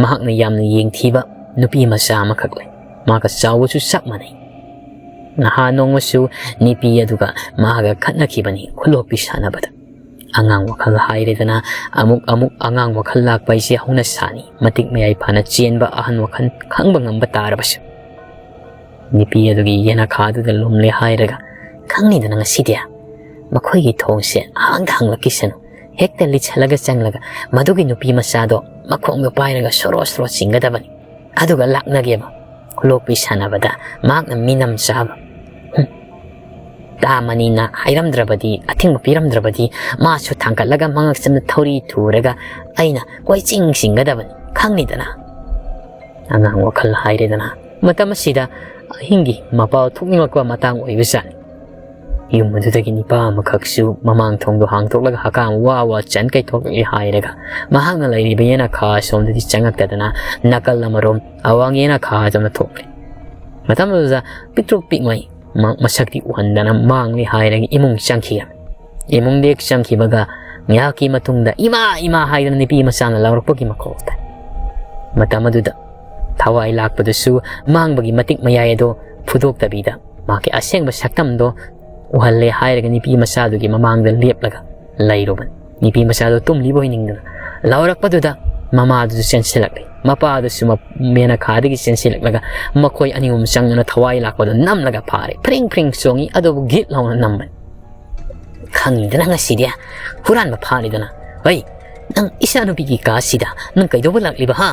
ꯃꯍꯥꯛꯅ ꯌꯥꯝꯅ ꯌꯦꯡꯊꯤꯕ ꯅꯨꯄꯤ ꯃꯆꯥ ꯑꯃꯈꯛ ꯂꯩ꯫ ꯃꯍꯥꯛꯀ ꯆꯥꯎꯕꯁꯨ ꯆꯞ ꯃꯥꯟꯅꯩ꯫ ꯅꯍꯥꯟ ꯅꯣꯡꯃꯁꯨ ꯅꯨꯄꯤ ꯑꯗꯨꯒ ꯃꯍꯥꯛꯀ ꯈꯠꯅꯈꯤꯕꯅꯤ ꯈꯨꯂꯣꯛꯄꯤ ꯁꯥꯟꯅꯕꯗ꯫ ꯑꯉꯥꯡ ꯋꯥꯈꯜ ꯍꯥꯏꯔꯦꯗꯅ, ꯑꯃꯨꯛ ꯑꯃꯨꯛ ꯑꯉꯥꯡ ꯋꯥꯈꯜ ꯂꯥꯛꯄ ꯍꯥꯏꯁꯦ ꯍꯧꯅ ꯁꯥꯅꯤ꯫ ꯃꯇꯤꯛ ꯃꯌꯥꯏ ꯐꯥꯅ ꯆꯦꯟꯕ ꯑꯍꯟ ꯋꯥꯈꯜ ꯈꯪꯕ ꯉꯝꯕ ꯇꯥꯔꯕꯁꯨ꯫ ꯅꯨꯄꯤ ꯑꯗꯨꯒꯤ ꯌꯦꯅꯈꯥꯗꯨꯗ ꯂꯨꯝꯂꯦ ꯍꯥꯏꯔꯒ, ꯈꯪꯅꯤꯗꯅ ꯉꯁꯤꯗꯤ ꯃꯈꯣꯏꯒꯤ ꯊꯣꯡꯁꯦ ꯍꯥꯡꯗ ꯍꯥꯡꯂꯛꯈꯤꯁꯅꯨ꯫ ꯍꯦꯛꯇ ꯂꯤꯠꯁꯜꯂꯒ ꯆꯪꯂꯒ ꯃꯗꯨꯒꯤ ꯅꯨꯄꯤ ꯃꯆꯥꯗꯣ ꯃꯈꯣꯡꯗꯣ ꯄꯥꯏꯔꯒ ꯁꯣꯔꯣ ꯁꯣꯔꯣ ꯆꯤꯡꯒꯗꯕꯅꯤ꯫ ꯑꯗꯨꯒ ꯂꯥꯛꯅꯒꯦꯕ꯫ ꯈꯨꯂꯣꯛꯄꯤ ꯁꯥꯟꯅꯕꯗ ꯃꯍꯥꯛꯅ ꯃꯤꯅꯝ ꯆꯥꯕ꯫ ꯍꯨꯝ꯫ ꯇꯥ ꯃꯅꯤꯅ ꯍꯥꯏꯔꯝꯗ꯭ꯔꯕꯗꯤ, ꯑꯊꯤꯡꯕ ꯄꯤꯔꯝꯗ꯭ꯔꯕꯗꯤ, ꯃꯥꯁꯨ ꯊꯥꯡꯒꯠꯂꯒ ꯃꯉꯛꯁꯝꯗ ꯊꯧꯔꯤ ꯊꯨꯔꯒ ꯑꯩꯅ ꯀꯣꯏꯆꯤꯡ ꯆꯤꯡꯒꯗꯕꯅꯤ, ꯈꯪꯅꯤꯗꯅ꯫ ꯑꯉꯥꯡ ꯋꯥꯈꯜ ꯍꯥꯏꯔꯦꯗꯅ꯫ ꯃꯇꯝ ꯑꯁꯤꯗ ꯑꯍꯤꯡꯒꯤ ꯃꯄꯥꯜ ꯊꯣꯛꯅꯤꯡꯂꯛꯄ ꯃꯇꯥꯡ ꯑꯣꯏꯕꯖꯥꯠꯅꯤ꯫ ꯌꯨꯝ ꯑꯗꯨꯗꯒꯤ ꯅꯤꯄꯥ ꯑꯃꯈꯛꯁꯨ ꯃꯃꯥꯡ ꯊꯣꯡꯗꯣ ꯍꯥꯡꯗꯣꯛꯂꯒ ꯍꯀꯥꯝ ꯋꯥ ꯋꯥ ꯆꯟ ꯀꯩꯊꯣꯛꯂꯛꯂꯤ ꯍꯥꯏꯔꯒ ꯃꯍꯥꯛꯅ ꯂꯩꯔꯤꯕ ꯌꯦꯅꯈꯥ ꯑꯁꯣꯝꯗꯗꯤ ꯆꯪꯉꯛꯇꯗꯅ ꯅꯥꯀꯜ ꯑꯃꯔꯣꯝ ꯑꯋꯥꯡ ꯌꯦꯅꯈꯥ ꯑꯗꯣꯝꯗ ꯊꯣꯛꯂꯦ꯫ ꯃꯇꯝ ꯑꯗꯨꯗ ꯄꯤꯛꯇ꯭ꯔꯨ ꯄꯤꯛꯃꯩ ꯃ-, ꯃꯁꯛꯇꯤ ꯎꯍꯟꯗꯅ ꯃꯥꯡꯂꯤ ꯍꯥꯏꯔꯒ ꯏꯃꯨꯡ ꯆꯪꯈꯤꯔꯝꯃꯤ꯫ ꯏꯃꯨꯡꯗ ꯍꯦꯛ ꯆꯪꯈꯤꯕꯒ ꯉꯥꯏꯍꯥꯛꯀꯤ ꯃꯇꯨꯡꯗ "ꯏꯃꯥ, ꯏꯃꯥ" ꯍꯥꯏꯗꯨꯅ ꯅꯨꯄꯤ ꯃꯆꯥꯅ ꯂꯥꯎꯔꯛꯄꯒꯤ ꯃꯈꯣꯜ ꯇꯥꯏ꯫ ꯃꯇꯝ ꯑꯗꯨꯗ ꯊꯋꯥꯏ ꯂꯥꯛꯄꯗꯨꯁꯨ ꯃꯥꯡꯕꯒꯤ ꯃꯇꯤꯛ ꯃꯌꯥꯏ ꯑꯗꯣ ꯐꯨꯗꯣꯛꯇꯕꯤꯗ ꯃꯍꯥꯛꯀꯤ ꯑꯁꯦꯡꯕ ꯁꯛꯇꯝꯗꯣ ꯎꯍꯜꯂꯦ ꯍꯥꯏꯔꯒ ꯅꯨꯄꯤ ꯃꯆꯥꯗꯨꯒꯤ ꯃꯃꯥꯡꯗ ꯂꯦꯞꯂꯒ ꯂꯩꯔꯨꯕꯅꯤ꯫ ꯅꯨꯄꯤ ꯃꯆꯥꯗꯨ ꯇꯨꯝꯂꯤꯕꯣꯏ ꯅꯤꯡꯗꯅ ꯂꯥꯎꯔꯛꯄꯗꯨꯗ ꯃꯃꯥꯗꯨꯁꯨ ꯆꯦꯟꯁꯤꯜꯂꯛꯂꯦ꯫ ꯃꯄꯥꯗꯨꯁꯨ ꯃ-, ꯃꯦꯅꯈꯥꯗꯒꯤ ꯆꯦꯟꯁꯤꯜꯂꯛꯂꯒ ꯃꯈꯣꯏ ꯑꯅꯤ ꯑꯍꯨꯝ ꯆꯪꯗꯨꯅ ꯊꯋꯥꯏ ꯂꯥꯛꯄꯗꯨ ꯅꯝꯂꯒ ꯐꯥꯔꯦ꯫ ꯐ꯭ꯔꯤꯡ ꯐ꯭ꯔꯤꯡ ꯆꯣꯡꯉꯤ, ꯑꯗꯨꯕꯨ ꯒꯤꯠ ꯂꯥꯎꯅ ꯅꯝꯕꯅꯤ꯫ "ꯈꯪꯉꯤꯗꯅ ꯉꯁꯤꯗꯤ ꯍꯨꯔꯥꯟꯕ ꯐꯥꯔꯤꯗꯅ꯫ ꯍꯣꯏ, ꯅꯪ ꯏꯆꯥꯅꯨꯄꯤꯒꯤ ꯀꯥꯁꯤꯗ ꯅꯪ ꯀꯩꯗꯧꯕ ꯂꯥꯛꯂꯤꯕ, ꯍꯥ?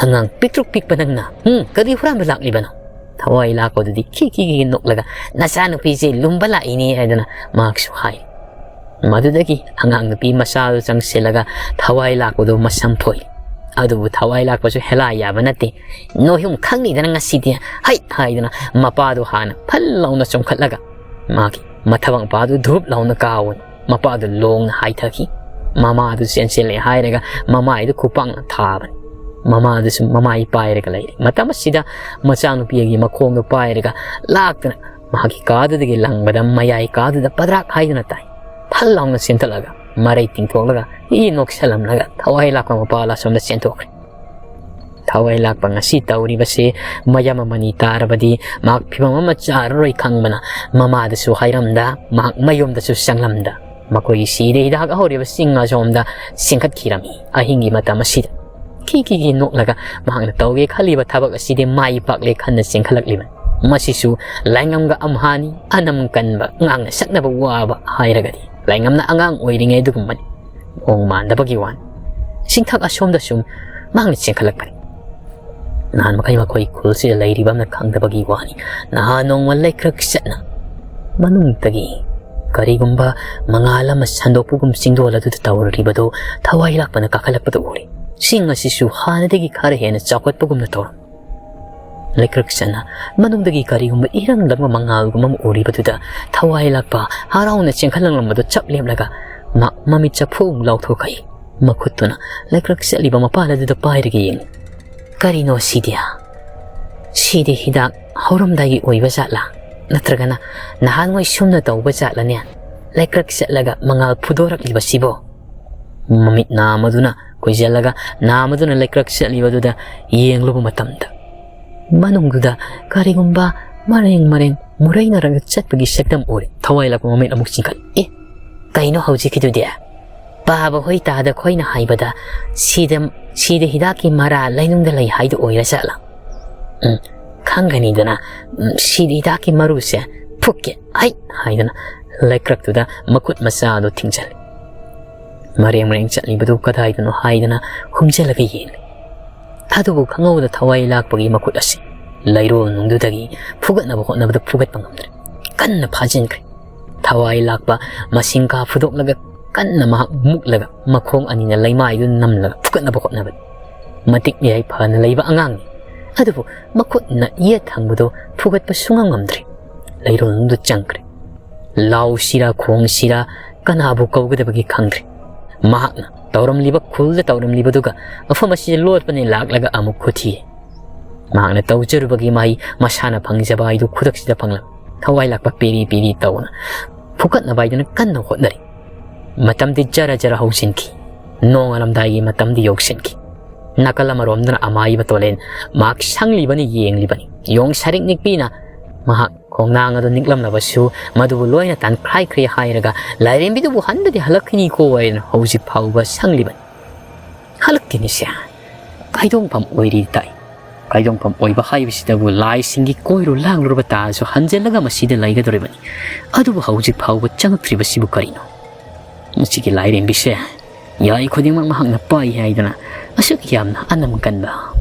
ꯑꯉꯥꯡ ꯄꯤꯛꯇ꯭ꯔꯨ ꯄꯤꯛꯄ ꯅꯪꯅ, ꯍꯨꯝ, ꯀꯔꯤ ꯍꯨꯔꯥꯟꯕ ꯂꯥꯛꯂꯤꯕꯅꯣ?" ꯊꯋꯥꯏ ꯂꯥꯛꯄꯗꯨꯗꯤ ꯈꯤ ꯈꯤ ꯈꯤ ꯅꯣꯛꯂꯒ, "ꯅꯆꯥꯅꯨꯄꯤꯁꯦ ꯂꯨꯝꯕ ꯂꯥꯛꯏꯅꯦ" ꯍꯥꯏꯗꯅ ꯃꯍꯥꯛꯁꯨ ꯍꯥꯏ꯫ ꯃꯗꯨꯗꯒꯤ ꯑꯉꯥꯡ ꯅꯨꯄꯤ ꯃꯆꯥꯗꯨ ꯆꯪꯁꯤꯜꯂꯒ ꯊꯋꯥꯏ ꯂꯥꯛꯄꯗꯨ ꯃꯁꯝ ꯐꯣꯏ꯫ ꯑꯗꯨꯕꯨ ꯊꯋꯥꯏ ꯂꯥꯛꯄꯁꯨ ꯍꯦꯂꯥ ꯌꯥꯕ ꯅꯠꯇꯦ꯫ "ꯅꯣꯏ ꯍꯨꯝ ꯈꯪꯅꯤꯗꯅ ꯉꯁꯤꯗꯤ" ꯍꯩ ꯍꯥꯏꯗꯅ ꯃꯄꯥꯗꯨ ꯍꯥꯟꯅ ꯐꯜ ꯂꯥꯎꯅ ꯆꯣꯡꯈꯠꯂꯒ ꯃꯥꯒꯤ ꯃꯊꯕꯥꯛ ꯃꯄꯥꯗꯨ ꯙꯨꯞ ꯂꯥꯎꯅ ꯀꯥꯎꯏ꯫ ꯃꯄꯥꯗꯨ ꯂꯣꯡꯅ ꯍꯥꯏꯊꯈꯤ꯫ ꯃꯃꯥꯗꯨ ꯆꯦꯟꯁꯤꯜꯂꯦ ꯍꯥꯏꯔꯒ ꯃꯃꯥꯏꯗꯨ ꯈꯨꯄꯥꯛꯅ ꯊꯥꯕꯅꯤ꯫ ꯃꯃꯥꯗꯨꯁꯨ ꯃꯃꯥꯏ ꯄꯥꯏꯔꯒ ꯂꯩꯔꯤ꯫ ꯃꯇꯝ ꯑꯁꯤꯗ ꯃꯆꯥꯅꯨꯄꯤ ꯑꯃꯒꯤ ꯃꯈꯣꯡꯗꯨ ꯄꯥꯏꯔꯒ ꯂꯥꯛꯇꯨꯅ ꯃꯍꯥꯛꯀꯤ ꯀꯥꯗꯨꯗꯒꯤ ꯂꯪꯕꯗ ꯃꯌꯥꯏ ꯀꯥꯗꯨꯗ ꯄꯗ꯭ꯔꯥꯛ ꯍꯥꯏꯗꯨꯅ ꯇꯥꯏ꯫ ꯐꯜ ꯂꯥꯎꯅ ꯆꯦꯟꯊꯠꯂꯒ ꯃꯔꯩ ꯇꯤꯡꯊꯣꯛꯂꯒ ꯏ ꯅꯣꯛꯁꯜꯂꯝꯂꯒ ꯊꯋꯥꯏ ꯂꯥꯛꯄ ꯃꯄꯥ ꯑꯁꯣꯝꯗ ꯆꯦꯟꯊꯣꯛꯈ꯭ꯔꯦ꯫ ꯊꯋꯥꯏ ꯂꯥꯛꯄ ꯉꯁꯤ ꯇꯧꯔꯤꯕꯁꯤ ꯃꯌꯥꯝ ꯑꯃꯅꯤ ꯇꯥꯔꯕꯗꯤ ꯃꯍꯥꯛ ꯐꯤꯕꯝ ꯑꯃ ꯆꯥꯔꯔꯣꯏ ꯈꯪꯕꯅ ꯃꯃꯥꯗꯁꯨ ꯍꯥꯏꯔꯝꯗ, ꯃꯍꯥꯛ ꯃꯌꯨꯝꯗꯁꯨ ꯆꯪꯂꯝꯗ, ꯃꯈꯣꯏꯒꯤ ꯁꯤꯗ ꯍꯤꯗꯥꯛ ꯍꯧꯔꯤꯕ ꯆꯤꯡ ꯑꯁꯣꯝꯗ ꯆꯦꯟꯈꯠꯈꯤꯔꯝꯃꯤ꯫ ꯑꯍꯤꯡꯒꯤ ꯃꯇꯝ ꯑꯁꯤꯗ ꯈꯤ ꯈꯤ ꯈꯤ ꯅꯣꯛꯂꯒ ꯃꯍꯥꯛꯅ ꯇꯧꯒꯦ ꯈꯜꯂꯤꯕ ꯊꯕꯛ ꯑꯁꯤꯗꯤ ꯃꯥꯏ ꯄꯥꯛꯂꯦ ꯈꯟꯅ ꯆꯦꯟꯈꯠꯂꯛꯂꯤꯕꯅꯤ꯫ ꯃꯁꯤꯁꯨ ꯂꯥꯏꯉꯝꯒ ꯑꯝꯍꯥꯅꯤ, ꯑꯅꯝ ꯀꯟꯕ, ꯉꯥꯡꯅ ꯁꯛꯅꯕ ꯋꯥꯕ ꯍꯥꯏꯔꯒꯗꯤ ꯂꯥꯏꯉꯝꯅ ꯑꯉꯥꯡ ꯑꯣꯏꯔꯤꯉꯩ ꯑꯗꯨꯒꯨꯝꯕꯅꯤ꯫ ꯃꯑꯣꯡ ꯃꯥꯟꯗꯕꯒꯤ ꯋꯥꯅꯤ꯫ ꯆꯤꯡꯊꯛ ꯑꯁꯣꯝꯗ ꯁꯨꯝ ꯃꯍꯥꯛꯅ ꯆꯦꯟꯈꯠꯂꯛꯄꯅꯤ꯫ ꯅꯍꯥꯟ ꯃꯈꯩ ꯃꯈꯣꯏ ꯈꯨꯜꯁꯤꯗ ꯂꯩꯔꯤꯕ ꯑꯃꯅ ꯈꯪꯗꯕꯒꯤ ꯋꯥꯅꯤ꯫ ꯅꯍꯥꯟ ꯅꯣꯡꯃ ꯂꯩꯀ꯭ꯔꯛ ꯆꯠꯅ ꯃꯅꯨꯡꯗꯒꯤ ꯀꯔꯤꯒꯨꯝꯕ ꯃꯉꯥꯜ ꯑꯃ ꯁꯟꯗꯣꯛꯄꯒꯨꯝ ꯆꯤꯡꯗꯣꯜ ꯑꯗꯨꯗ ꯇꯧꯔꯤꯕꯗꯨ ꯊꯋꯥꯏ ꯂꯥꯛꯄꯅ ꯀꯥꯈꯠꯂꯛꯄꯗ ꯎꯔꯦ꯫ ꯆꯤꯡ ꯑꯁꯤꯁꯨ ꯍꯥꯟꯅꯗꯒꯤ ꯈꯔ ꯍꯦꯟꯅ ꯆꯥꯎꯈꯠꯄꯒꯨꯝꯅ ꯇꯧꯔꯝꯃꯤ꯫ ꯂꯩꯀ꯭ꯔꯛ ꯆꯠꯅ ꯃꯅꯨꯡꯗꯒꯤ ꯀꯔꯤꯒꯨꯝꯕ ꯏꯔꯪ ꯂꯪꯕ ꯃꯉꯥꯜꯒꯨꯝꯕ ꯑꯃ ꯎꯔꯤꯕꯗꯨꯗ ꯊꯋꯥꯏ ꯂꯥꯛꯄ ꯍꯔꯥꯎꯅ ꯆꯦꯟꯈꯠꯂꯛꯂꯝꯕꯗꯨ ꯆꯞ ꯂꯦꯞꯂꯒ ꯃꯥ ꯃꯃꯤꯠ ꯆꯐꯨ ꯑꯃꯨꯛ ꯂꯥꯎꯊꯣꯛꯈꯤ꯫ ꯃꯈꯨꯠꯇꯨꯅ ꯂꯩꯀ꯭ꯔꯛ ꯆꯠꯂꯤꯕ ꯃꯄꯥꯜ ꯑꯗꯨꯗ ꯄꯥꯏꯔꯒ ꯌꯦꯡꯉꯤ꯫ "ꯀꯔꯤꯅꯣ ꯁꯤꯗꯤ? ꯁꯤꯗꯤ ꯍꯤꯗꯥꯛ ꯍꯧꯔꯝꯗꯥꯏꯒꯤ ꯑꯣꯏꯕ ꯖꯥꯠꯂꯥ? ꯅꯠꯇ꯭ꯔꯒꯅ ꯅꯍꯥꯟꯋꯥꯏ ꯁꯨꯝꯅ ꯇꯧꯕ ꯖꯥꯠꯂꯅꯦ? ꯂꯩꯀ꯭ꯔꯛ ꯆꯠꯂꯒ ꯃꯉꯥꯜ ꯐꯨꯗꯣꯔꯛꯂꯤꯕꯁꯤꯕꯣ?" ꯃꯃꯤꯠ ꯅꯥꯃꯗꯨꯅ ꯀꯨꯏꯖꯜꯂꯒ ꯅꯥꯃꯗꯨꯅ ꯂꯩꯀ꯭ꯔꯛ ꯆꯠꯂꯤꯕꯗꯨꯗ ꯌꯦꯡꯂꯨꯕ ꯃꯇꯝꯗ, ꯃꯅꯨꯡꯗꯨꯗ ꯀꯔꯤꯒꯨꯝꯕ ꯃꯔꯦꯡ ꯃꯔꯦꯡ ꯃꯨꯔꯩꯅꯔꯒ ꯆꯠꯄꯒꯤ ꯁꯛꯇꯝ ꯎꯔꯦ꯫ ꯊꯋꯥꯏ ꯂꯥꯛꯄ ꯃꯃꯤꯠ ꯑꯃꯨꯛ ꯆꯤꯡꯈꯠ, "ꯑꯦ, ꯀꯩꯅꯣ ꯍꯧꯖꯤꯛꯀꯤꯗꯨꯗꯤ? ꯄꯥꯕ ꯍꯣꯏ ꯇꯥꯗ ꯈꯣꯏꯅ ꯍꯥꯏꯕꯗ ꯁꯤꯗ, ꯁꯤꯗ ꯍꯤꯗꯥꯛꯀꯤ ꯃꯔꯥ ꯂꯩꯅꯨꯡꯗ ꯂꯩ ꯍꯥꯏꯗꯣ ꯑꯣꯏꯔ ꯖꯥꯠꯂꯥ? ꯎꯝ, ꯈꯪꯒꯅꯤꯗꯅ, ꯎꯝ, ꯁꯤꯗ ꯍꯤꯗꯥꯛꯀꯤ ꯃꯔꯨꯁꯦ ꯐꯨꯛꯀꯦ, ꯍꯩ!" ꯍꯥꯏꯗꯅ ꯂꯩꯀ꯭ꯔꯛꯇꯨꯗ ꯃꯈꯨꯠ ꯃꯆꯥ ꯑꯗꯨ ꯊꯤꯡꯖꯜꯂꯤ꯫ ꯃꯔꯦꯡ ꯃꯔꯦꯡ ꯆꯠꯂꯤꯕꯗꯨ ꯀꯗꯥꯏꯗꯅꯣ ꯍꯥꯏꯗꯅ ꯍꯨꯝꯖꯤꯜꯂꯒ ꯌꯦꯡꯂꯤ꯫ ꯑꯗꯨꯕꯨ ꯈꯪꯍꯧꯗ ꯊꯋꯥꯏ ꯂꯥꯛꯄꯒꯤ ꯃꯈꯨꯠ ꯑꯁꯤ ꯂꯩꯔꯣꯜ ꯅꯨꯡꯗꯨꯗꯒꯤ ꯐꯨꯒꯠꯅꯕ ꯍꯣꯠꯅꯕꯗ ꯐꯨꯒꯠꯄ ꯉꯝꯗ꯭ꯔꯦ꯫ ꯀꯟꯅ ꯐꯥꯖꯤꯟꯈ꯭ꯔꯦ꯫ ꯊꯋꯥꯏ ꯂꯥꯛꯄ ꯃꯁꯤꯡ ꯀꯥ ꯐꯨꯗꯣꯛꯂꯒ ꯀꯟꯅ ꯃꯍꯥꯛ ꯃꯨꯛꯂꯒ ꯃꯈꯣꯡ ꯑꯅꯤꯅ ꯂꯩꯃꯥꯏꯗꯨ ꯅꯝꯂꯒ ꯐꯨꯒꯠꯅꯕ ꯍꯣꯠꯅꯕꯅꯤ꯫ ꯃꯇꯤꯛ ꯃꯌꯥꯏ ꯐꯅ ꯂꯩꯕ ꯑꯉꯥꯡꯅꯤ꯫ ꯑꯗꯨꯕꯨ ꯃꯈꯨꯠꯅ ꯌꯦꯠ ꯊꯪꯕꯗꯨ ꯐꯨꯒꯠꯄ ꯁꯨꯡꯉꯝ ꯉꯝꯗ꯭ꯔꯦ꯫ ꯂꯩꯔꯣꯜ ꯅꯨꯡꯗꯨ ꯆꯪꯈ꯭ꯔꯦ꯫ ꯂꯥꯎꯁꯤꯔꯥ ꯈꯣꯡꯁꯤꯔꯥ ꯀꯅꯥꯕꯨ ꯀꯧꯒꯗꯕꯒꯦ ꯈꯪꯗ꯭ꯔꯦ꯫ ꯃꯍꯥꯛꯅ ꯇꯧꯔꯝꯂꯤꯕ ꯈꯨꯜꯗ ꯇꯧꯔꯝꯂꯤꯕꯗꯨꯒ ꯃꯐꯝ ꯑꯁꯤꯗ ꯂꯣꯠꯄꯅꯦ ꯂꯥꯛꯂꯒ ꯑꯃꯨꯛ ꯈꯨꯊꯤ꯫ ꯃꯍꯥꯛꯅ ꯇꯧꯖꯔꯨꯕꯒꯤ ꯃꯍꯩ ꯃꯁꯥꯅ ꯐꯪꯖꯕ ꯍꯥꯏꯗꯨ ꯈꯨꯗꯛꯁꯤꯗ ꯐꯪꯂꯝꯃꯤ꯫ ꯊꯋꯥꯏ ꯂꯥꯛꯄ ꯄꯦꯔꯤ ꯄꯦꯔꯤ ꯇꯧꯅ ꯐꯨꯀꯠꯅꯕ ꯍꯥꯏꯗꯨꯅ ꯀꯟꯅ ꯍꯣꯠꯅꯔꯤ꯫ ꯃꯇꯝꯗꯤ ꯖꯔ ꯖꯔ ꯍꯧꯖꯤꯟꯈꯤ꯫ ꯅꯣꯡꯉꯥꯜꯂꯝꯗꯥꯏꯒꯤ ꯃꯇꯝꯗꯤ ꯌꯧꯁꯤꯟꯈꯤ꯫ ꯅꯥꯀꯜ ꯑꯃꯔꯣꯝꯗꯅ ꯑꯃꯥꯏꯕ ꯇꯣꯂꯦꯟ ꯃꯍꯥꯛ ꯁꯪꯂꯤꯕꯅꯤ, ꯌꯦꯡꯂꯤꯕꯅꯤ꯫ ꯌꯣꯡ ꯁꯥꯔꯤꯛ ꯅꯤꯛꯄꯤꯅ ꯃꯍꯥꯛ ꯈꯣꯡꯅꯥꯡ ꯑꯗꯨ ꯅꯤꯛꯂꯝꯂꯕꯁꯨ ꯃꯗꯨꯕꯨ ꯂꯣꯏꯅ ꯇꯥꯟꯈ꯭ꯔꯥꯏꯈ꯭ꯔꯦ ꯍꯥꯏꯔꯒ ꯂꯥꯏꯔꯦꯝꯕꯤꯗꯨꯕꯨ ꯍꯟꯗꯗꯤ ꯍꯜꯂꯛꯈꯤꯅꯤꯀꯣ ꯍꯥꯏꯅ ꯍꯧꯖꯤꯛ ꯐꯥꯎꯕ ꯁꯪꯂꯤꯕꯅꯤ꯫ ꯍꯜꯂꯛꯇꯦꯅꯦꯁꯦ꯫ ꯀꯥꯏꯗꯣꯡꯐꯝ ꯑꯣꯏꯔꯤ ꯇꯥꯏ꯫ ꯀꯥꯏꯗꯣꯡꯐꯝ ꯑꯣꯏꯕ ꯍꯥꯏꯕꯁꯤꯗꯕꯨ ꯂꯥꯏꯁꯤꯡꯒꯤ ꯀꯣꯏꯔꯨ ꯂꯥꯡꯂꯨꯔꯕ ꯇꯥꯔꯁꯨ ꯍꯟꯖꯤꯜꯂꯒ ꯃꯁꯤꯗ ꯂꯩꯒꯗꯧꯔꯤꯕꯅꯤ꯫ ꯑꯗꯨꯕꯨ ꯍꯧꯖꯤꯛ ꯐꯥꯎꯕ ꯆꯪꯉꯛꯇ꯭ꯔꯤꯕꯁꯤꯕꯨ ꯀꯔꯤꯅꯣ? ꯃꯁꯤꯒꯤ ꯂꯥꯏꯔꯦꯝꯕꯤꯁꯦ ꯌꯥꯏ ꯈꯨꯗꯤꯡꯃꯛ ꯃꯍꯥꯛꯅ ꯄꯥꯏ ꯍꯥꯏꯗꯅ ꯑꯁꯨꯛ ꯌꯥꯝꯅ ꯑꯅꯝ ꯀꯟꯕ,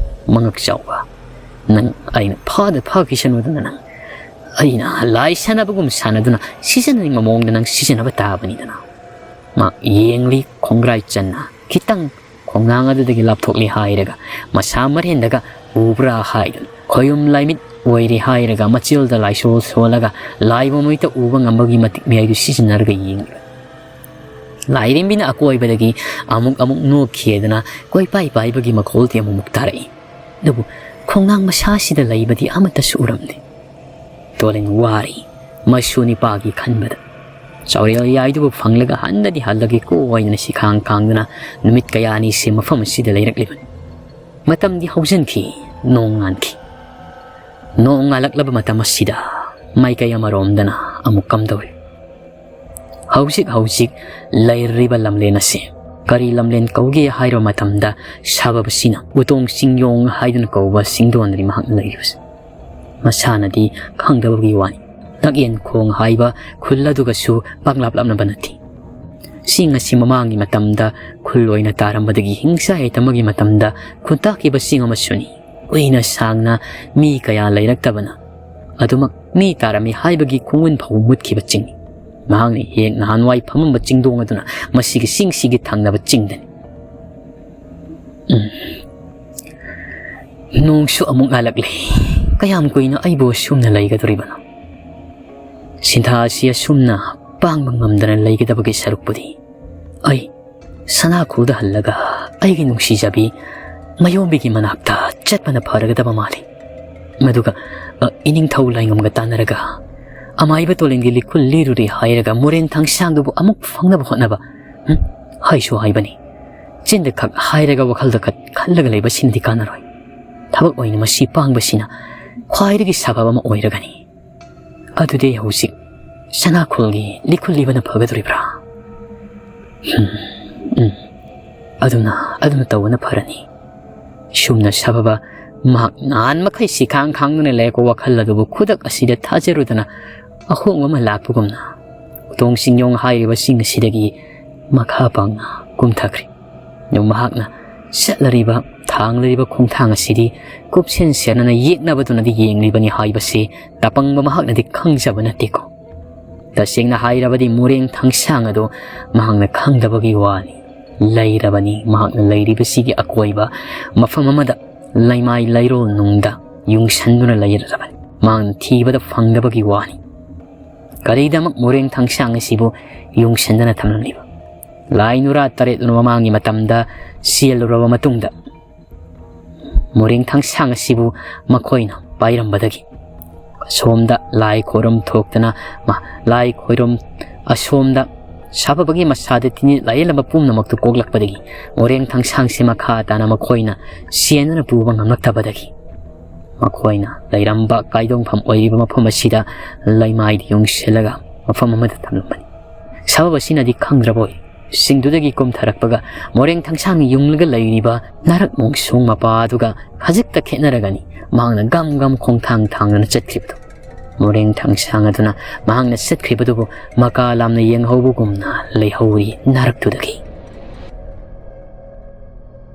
ꯃꯉꯛ ꯆꯥꯎꯕ ꯅꯪ ꯑꯩꯅ ꯐꯥꯗ ꯐꯥꯈꯤꯁꯅꯨꯗꯅ ꯅꯪ ꯑꯩꯅ ꯂꯥꯏ ꯁꯥꯟꯅꯕꯒꯨꯝ ꯁꯥꯟꯅꯗꯨꯅ ꯁꯤꯖꯤꯟꯅꯅꯤꯡꯕ ꯃꯑꯣꯡꯗ ꯅꯪ ꯁꯤꯖꯤꯟꯅꯕ ꯇꯥꯕꯅꯤꯗꯅ꯫ ꯃꯥ ꯌꯦꯡꯂꯤ ꯈꯣꯡꯒ꯭ꯔꯥꯏ ꯆꯟꯅ ꯈꯤꯇꯪ ꯈꯣꯡꯅꯥꯡ ꯑꯗꯨꯗꯒꯤ ꯂꯥꯞꯊꯣꯛꯂꯤ ꯍꯥꯏꯔꯒ ꯃꯁꯥ ꯃꯔꯦꯟꯗꯒ ꯎꯕ꯭ꯔꯥ ꯍꯥꯏꯗꯨꯅ ꯈꯣꯌꯨꯝ ꯂꯥꯏꯃꯤꯠ ꯑꯣꯏꯔꯤ ꯍꯥꯏꯔꯒ ꯃꯆꯤꯜꯗ ꯂꯥꯏꯁꯣꯜ ꯁꯣꯜꯂꯒ ꯂꯥꯏꯕ ꯃꯤꯠꯇ ꯎꯕ ꯉꯝꯕꯒꯤ ꯃꯇꯤꯛ ꯃꯌꯥꯏꯗꯨ ꯁꯤꯖꯤꯟꯅꯔꯒ ꯌꯦꯡꯂꯤ꯫ ꯂꯥꯏꯔꯦꯝꯕꯤꯅ ꯑꯀꯣꯏꯕꯗꯒꯤ ꯑꯃꯨꯛ ꯑꯃꯨꯛ ꯅꯣꯛꯈꯤꯗꯅ ꯀꯣꯏꯄꯥꯏ ꯄꯥꯏꯕꯒꯤ ꯃꯈꯣꯜꯗꯤ ꯑꯃꯨꯛꯃꯨꯛ ꯇꯥꯔꯛꯏ꯫ ꯑꯗꯨꯕꯨ ꯈꯣꯡꯅꯥꯡ ꯃꯁꯥꯁꯤꯗ ꯂꯩꯕꯗꯤ ꯑꯃꯠꯇꯁꯨ ꯎꯔꯝꯗꯦ꯫ ꯇꯣꯂꯤꯟ ꯋꯥꯔꯤ ꯃꯁꯨ ꯅꯤꯄꯥꯒꯤ ꯈꯟꯕꯗ꯫ ꯆꯥꯎꯔꯦꯜ ꯌꯥꯏꯗꯨꯕꯨ ꯐꯪꯂꯒ ꯍꯟꯗꯗꯤ ꯍꯜꯂꯒꯦꯀꯣ ꯍꯥꯏꯗꯅ ꯁꯤꯈꯥꯡ ꯈꯥꯡꯗꯨꯅ ꯅꯨꯃꯤꯠ ꯀꯌꯥꯅꯤꯁꯦ ꯃꯐꯝ ꯑꯁꯤꯗ ꯂꯩꯔꯛꯂꯤꯕꯅꯤ꯫ ꯃꯇꯝꯗꯤ ꯍꯧꯖꯤꯟꯈꯤ, ꯅꯣꯡ ꯉꯥꯟꯈꯤ꯫ ꯅꯣꯡ ꯉꯥꯜꯂꯛꯂꯕ ꯃꯇꯝ ꯑꯁꯤꯗ ꯃꯥꯏꯀꯩ ꯑꯃꯔꯣꯝꯗꯅ ꯑꯃꯨꯛ ꯀꯝꯗꯧꯔꯤ꯫ ꯍꯧꯖꯤꯛ ꯍꯧꯖꯤꯛ ꯂꯩꯔꯤꯕ ꯂꯝꯂꯦꯟ ꯑꯁꯤ ꯀꯔꯤ ꯂꯝꯂꯦꯟ ꯀꯧꯒꯦ ꯍꯥꯏꯔꯕ ꯃꯇꯝꯗ ꯁꯥꯕꯕꯁꯤꯅ ꯎꯇꯣꯡ ꯆꯤꯡꯌꯣꯡ ꯍꯥꯏꯗꯨꯅ ꯀꯧꯕ ꯆꯤꯡꯗꯣꯟꯗꯅꯤ ꯃꯍꯥꯛꯅ ꯂꯩꯔꯤꯕꯁꯦ꯫ ꯃꯁꯥꯅꯗꯤ ꯈꯪꯗꯕꯒꯤ ꯋꯥꯅꯤ꯫ ꯅꯛꯌꯦꯟ ꯈꯣꯡ ꯍꯥꯏꯕ ꯈꯨꯜ ꯑꯗꯨꯒꯁꯨ ꯄꯥꯛꯂꯥꯞ ꯂꯥꯞꯅꯕ ꯅꯠꯇꯦ꯫ ꯆꯤꯡ ꯑꯁꯤ ꯃꯃꯥꯡꯒꯤ ꯃꯇꯝꯗ ꯈꯨꯜ ꯑꯣꯏꯅ ꯇꯥꯔꯝꯕꯗꯒꯤ ꯍꯤꯡꯁꯥ ꯍꯩꯇ ꯑꯃꯒꯤ ꯃꯇꯝꯗ ꯈꯨꯟꯇꯥꯛꯈꯤꯕ ꯆꯤꯡ ꯑꯃꯁꯨꯅꯤ꯫ ꯀꯨꯏꯅ ꯁꯥꯡꯅ ꯃꯤ ꯀꯌꯥ ꯂꯩꯔꯛꯇꯕꯅ ꯑꯗꯨꯃꯛ ꯃꯤ ꯇꯥꯔꯝꯃꯤ ꯍꯥꯏꯕꯒꯤ ꯈꯣꯡꯒꯨꯟ ꯐꯥꯎ ꯃꯨꯠꯈꯤꯕ ꯆꯤꯡꯅꯤ꯫ ꯃꯍꯥꯛꯅ ꯍꯦꯛ ꯅꯍꯥꯟꯋꯥꯏ ꯐꯝꯃꯝꯕ ꯆꯤꯡꯗꯣꯡ ꯑꯗꯨꯅ ꯃꯁꯤꯒꯤ ꯆꯤꯡꯁꯤꯒꯤ ꯊꯪꯅꯕ ꯆꯤꯡꯗꯅꯤ꯫ ꯎꯝ꯫ ꯅꯣꯡꯁꯨ ꯑꯃꯨꯛ ꯉꯥꯜꯂꯛꯂꯦ꯫ ꯀꯌꯥꯝ ꯀꯨꯏꯅ ꯑꯩꯕꯨ ꯑꯁꯨꯝꯅ ꯂꯩꯒꯗꯧꯔꯤꯕꯅꯣ? ꯁꯤꯟꯊꯥ ꯑꯁꯤ ꯑꯁꯨꯝꯅ ꯄꯥꯡꯕ ꯉꯝꯗꯅ ꯂꯩꯒꯗꯕꯒꯤ ꯁꯔꯨꯛꯄꯨꯗꯤ ꯑꯩ ꯁꯅꯥꯈꯨꯜꯗ ꯍꯜꯂꯒ ꯑꯩꯒꯤ ꯅꯨꯡꯁꯤꯖꯕꯤ ꯃꯌꯣꯝꯕꯤꯒꯤ ꯃꯅꯥꯛꯇ ꯆꯠꯄꯅ ꯐꯔꯒꯗꯕ ꯃꯥꯜꯂꯤ꯫ ꯃꯗꯨꯒ, ꯑ, ꯏꯅꯤꯡꯊꯧ ꯂꯥꯏꯉꯝꯒ ꯇꯥꯟꯅꯔꯒ ꯑꯃꯥꯏꯕ ꯇꯣꯂꯦꯟꯒꯤ ꯂꯤꯈꯨꯜ ꯂꯤꯔꯨꯔꯦ ꯍꯥꯏꯔꯒ ꯃꯣꯔꯦꯟ ꯊꯥꯡꯁꯥꯡꯗꯨꯕꯨ ꯑꯃꯨꯛ ꯐꯪꯅꯕ ꯍꯣꯠꯅꯕ꯫ ꯎꯝ? ꯍꯥꯏꯁꯨ ꯍꯥꯏꯕꯅꯤ꯫ ꯆꯤꯟꯗ ꯈꯛ ꯍꯥꯏꯔꯒ ꯋꯥꯈꯜꯗ ꯈꯛ ꯈꯜꯂꯒ ꯂꯩꯕꯁꯤꯅꯗꯤ ꯀꯥꯟꯅꯔꯣꯏ꯫ ꯊꯕꯛ ꯑꯣꯏꯅ ꯃꯁꯤ ꯄꯥꯡꯕꯁꯤꯅ ꯈ꯭ꯋꯥꯏꯗꯒꯤ ꯁꯥꯐꯕ ꯑꯃ ꯑꯣꯏꯔꯒꯅꯤ꯫ ꯑꯗꯨꯗꯤ ꯍꯧꯖꯤꯛ ꯁꯅꯥꯈꯣꯜꯒꯤ ꯂꯤꯈꯨꯜ ꯂꯤꯕꯅ ꯐꯒꯗꯧꯔꯤꯕ꯭ꯔꯥ? ꯎꯝ, ꯎꯝ꯫ ꯑꯗꯨꯅ, ꯑꯗꯨꯅ ꯇꯧꯕꯅ ꯐꯔꯅꯤ꯫ ꯁꯨꯝꯅ ꯁꯥꯐꯕ ꯃꯍꯥꯛ ꯅꯍꯥꯟ ꯃꯈꯩ ꯁꯤꯈꯥꯡ ꯈꯥꯡꯗꯨꯅ ꯂꯩꯔꯛꯄ ꯋꯥꯈꯜ ꯑꯗꯨꯕꯨ ꯈꯨꯗꯛ ꯑꯁꯤꯗ ꯊꯥꯖꯔꯨꯗꯅ ꯑꯍꯣꯡꯕ ꯑꯃ ꯂꯥꯛꯄꯒꯨꯝꯅ ꯎꯇꯣꯡ ꯆꯤꯡꯌꯣꯡ ꯍꯥꯏꯔꯤꯕ ꯆꯤꯡ ꯑꯁꯤꯗꯒꯤ ꯃꯈꯥ ꯄꯥꯡꯅ ꯀꯨꯝꯊꯈ꯭ꯔꯦ꯫ ꯑꯗꯨ ꯃꯍꯥꯛꯅ ꯆꯠꯂꯔꯤꯕ, ꯊꯥꯡꯂꯔꯤꯕ ꯈꯣꯡꯊꯥꯡ ꯑꯁꯤꯗꯤ ꯀꯨꯞꯁꯦꯟ ꯁꯦꯟꯅꯅ ꯌꯦꯛꯅꯕꯗꯨꯅꯗꯤ ꯌꯦꯡꯂꯤꯕꯅꯤ ꯍꯥꯏꯕꯁꯤ ꯇꯄꯪꯕ ꯃꯍꯥꯛꯅꯗꯤ ꯈꯪꯖꯕ ꯅꯠꯇꯦꯀꯣ꯫ ꯇꯁꯦꯡꯅ ꯍꯥꯏꯔꯕꯗꯤ ꯃꯣꯔꯦꯡ ꯊꯥꯡꯁꯥꯡ ꯑꯗꯨ ꯃꯍꯥꯛꯅ ꯈꯪꯗꯕꯒꯤ ꯋꯥꯅꯤ꯫ ꯂꯩꯔꯕꯅꯤ꯫ ꯃꯍꯥꯛꯅ ꯂꯩꯔꯤꯕꯁꯤꯒꯤ ꯑꯀꯣꯏꯕ ꯃꯐꯝ ꯑꯃꯗ ꯂꯩꯃꯥꯏ ꯂꯩꯔꯣꯜ ꯅꯨꯡꯗ ꯌꯨꯡꯁꯟꯗꯨꯅ ꯂꯩꯔꯕꯅꯤ꯫ ꯃꯍꯥꯛꯅ ꯊꯤꯕꯗ ꯐꯪꯗꯕꯒꯤ ꯋꯥꯅꯤ꯫ ꯀꯔꯤꯗꯃꯛ ꯃꯣꯔꯦꯡ ꯊꯥꯡꯁꯥꯡ ꯑꯁꯤꯕꯨ ꯌꯨꯡꯁꯟꯗꯨꯅ ꯊꯝꯂꯝꯂꯤꯕ? ꯂꯥꯏ ꯅꯨꯔꯥ ꯇꯔꯦꯠ ꯃꯃꯥꯡꯒꯤ ꯃꯇꯝꯗ ꯆꯦꯜꯂꯨꯔꯕ ꯃꯇꯨꯡꯗ ꯃꯣꯔꯦꯡ ꯊꯥꯡꯁꯥꯡ ꯑꯁꯤꯕꯨ ꯃꯈꯣꯏꯅ ꯄꯥꯏꯔꯝꯕꯗꯒꯤ ꯑꯁꯣꯝꯗ ꯂꯥꯏ ꯈꯣꯏꯔꯝ ꯊꯣꯛꯇꯅ ꯃ-, ꯂꯥꯏ ꯈꯣꯏꯔꯝ ꯑꯁꯣꯝꯗ ꯁꯥꯐꯕꯒꯤ ꯃꯁꯥꯗ ꯇꯤꯟ ꯂꯥꯏꯌꯦꯜꯂꯝꯕ ꯄꯨꯝꯅꯃꯛꯇꯨ ꯀꯣꯛꯂꯛꯄꯗꯒꯤ ꯃꯣꯔꯦꯡ ꯊꯥꯡꯁꯥꯡꯁꯤ ꯃꯈꯥ ꯇꯥꯅ ꯃꯈꯣꯏꯅ ꯆꯦꯟꯗꯨꯅ ꯄꯨꯕ ꯉꯝꯂꯛꯇꯕꯗꯒꯤ ꯃꯈꯣꯏꯅ ꯂꯩꯔꯝꯕ ꯀꯥꯏꯗꯣꯡꯐꯝ ꯑꯣꯏꯔꯤꯕ ꯃꯐꯝ ꯑꯁꯤꯗ ꯂꯩꯃꯥꯏꯗ ꯌꯨꯡꯁꯤꯜꯂꯒ ꯃꯐꯝ ꯑꯃꯗ ꯊꯝꯂꯝꯕꯅꯤ꯫ ꯁꯥꯐꯕꯁꯤꯅꯗꯤ ꯈꯪꯗ꯭ꯔꯕꯣꯏ ꯁꯤꯡꯗꯨꯗꯒꯤ ꯀꯨꯝꯊꯔꯛꯄꯒ ꯃꯣꯔꯦꯡ ꯊꯥꯡꯁꯥꯡꯅ ꯌꯨꯡꯂꯒ ꯂꯩꯔꯤꯕ ꯅꯥꯔꯛ ꯃꯣꯡꯁꯣꯡ ꯃꯄꯥ ꯑꯗꯨꯒ ꯈꯖꯤꯛꯇ ꯈꯦꯠꯅꯔꯒꯅꯤ ꯃꯍꯥꯛꯅ ꯒꯝ ꯒꯝ ꯈꯣꯡꯊꯥꯡ ꯊꯥꯡꯗꯨꯅ ꯆꯠꯈ꯭ꯔꯤꯕꯗꯨ꯫ ꯃꯣꯔꯦꯡ ꯊꯥꯡꯁꯥꯡ ꯑꯗꯨꯅ ꯃꯍꯥꯛꯅ ꯆꯠꯈ꯭ꯔꯤꯕꯗꯨꯕꯨ ꯃꯀꯥ ꯂꯥꯝꯅ ꯌꯦꯡꯍꯧꯕꯒꯨꯝꯅ ꯂꯩꯍꯧꯔꯤ ꯅꯥꯔꯛꯇꯨꯗꯒꯤ꯫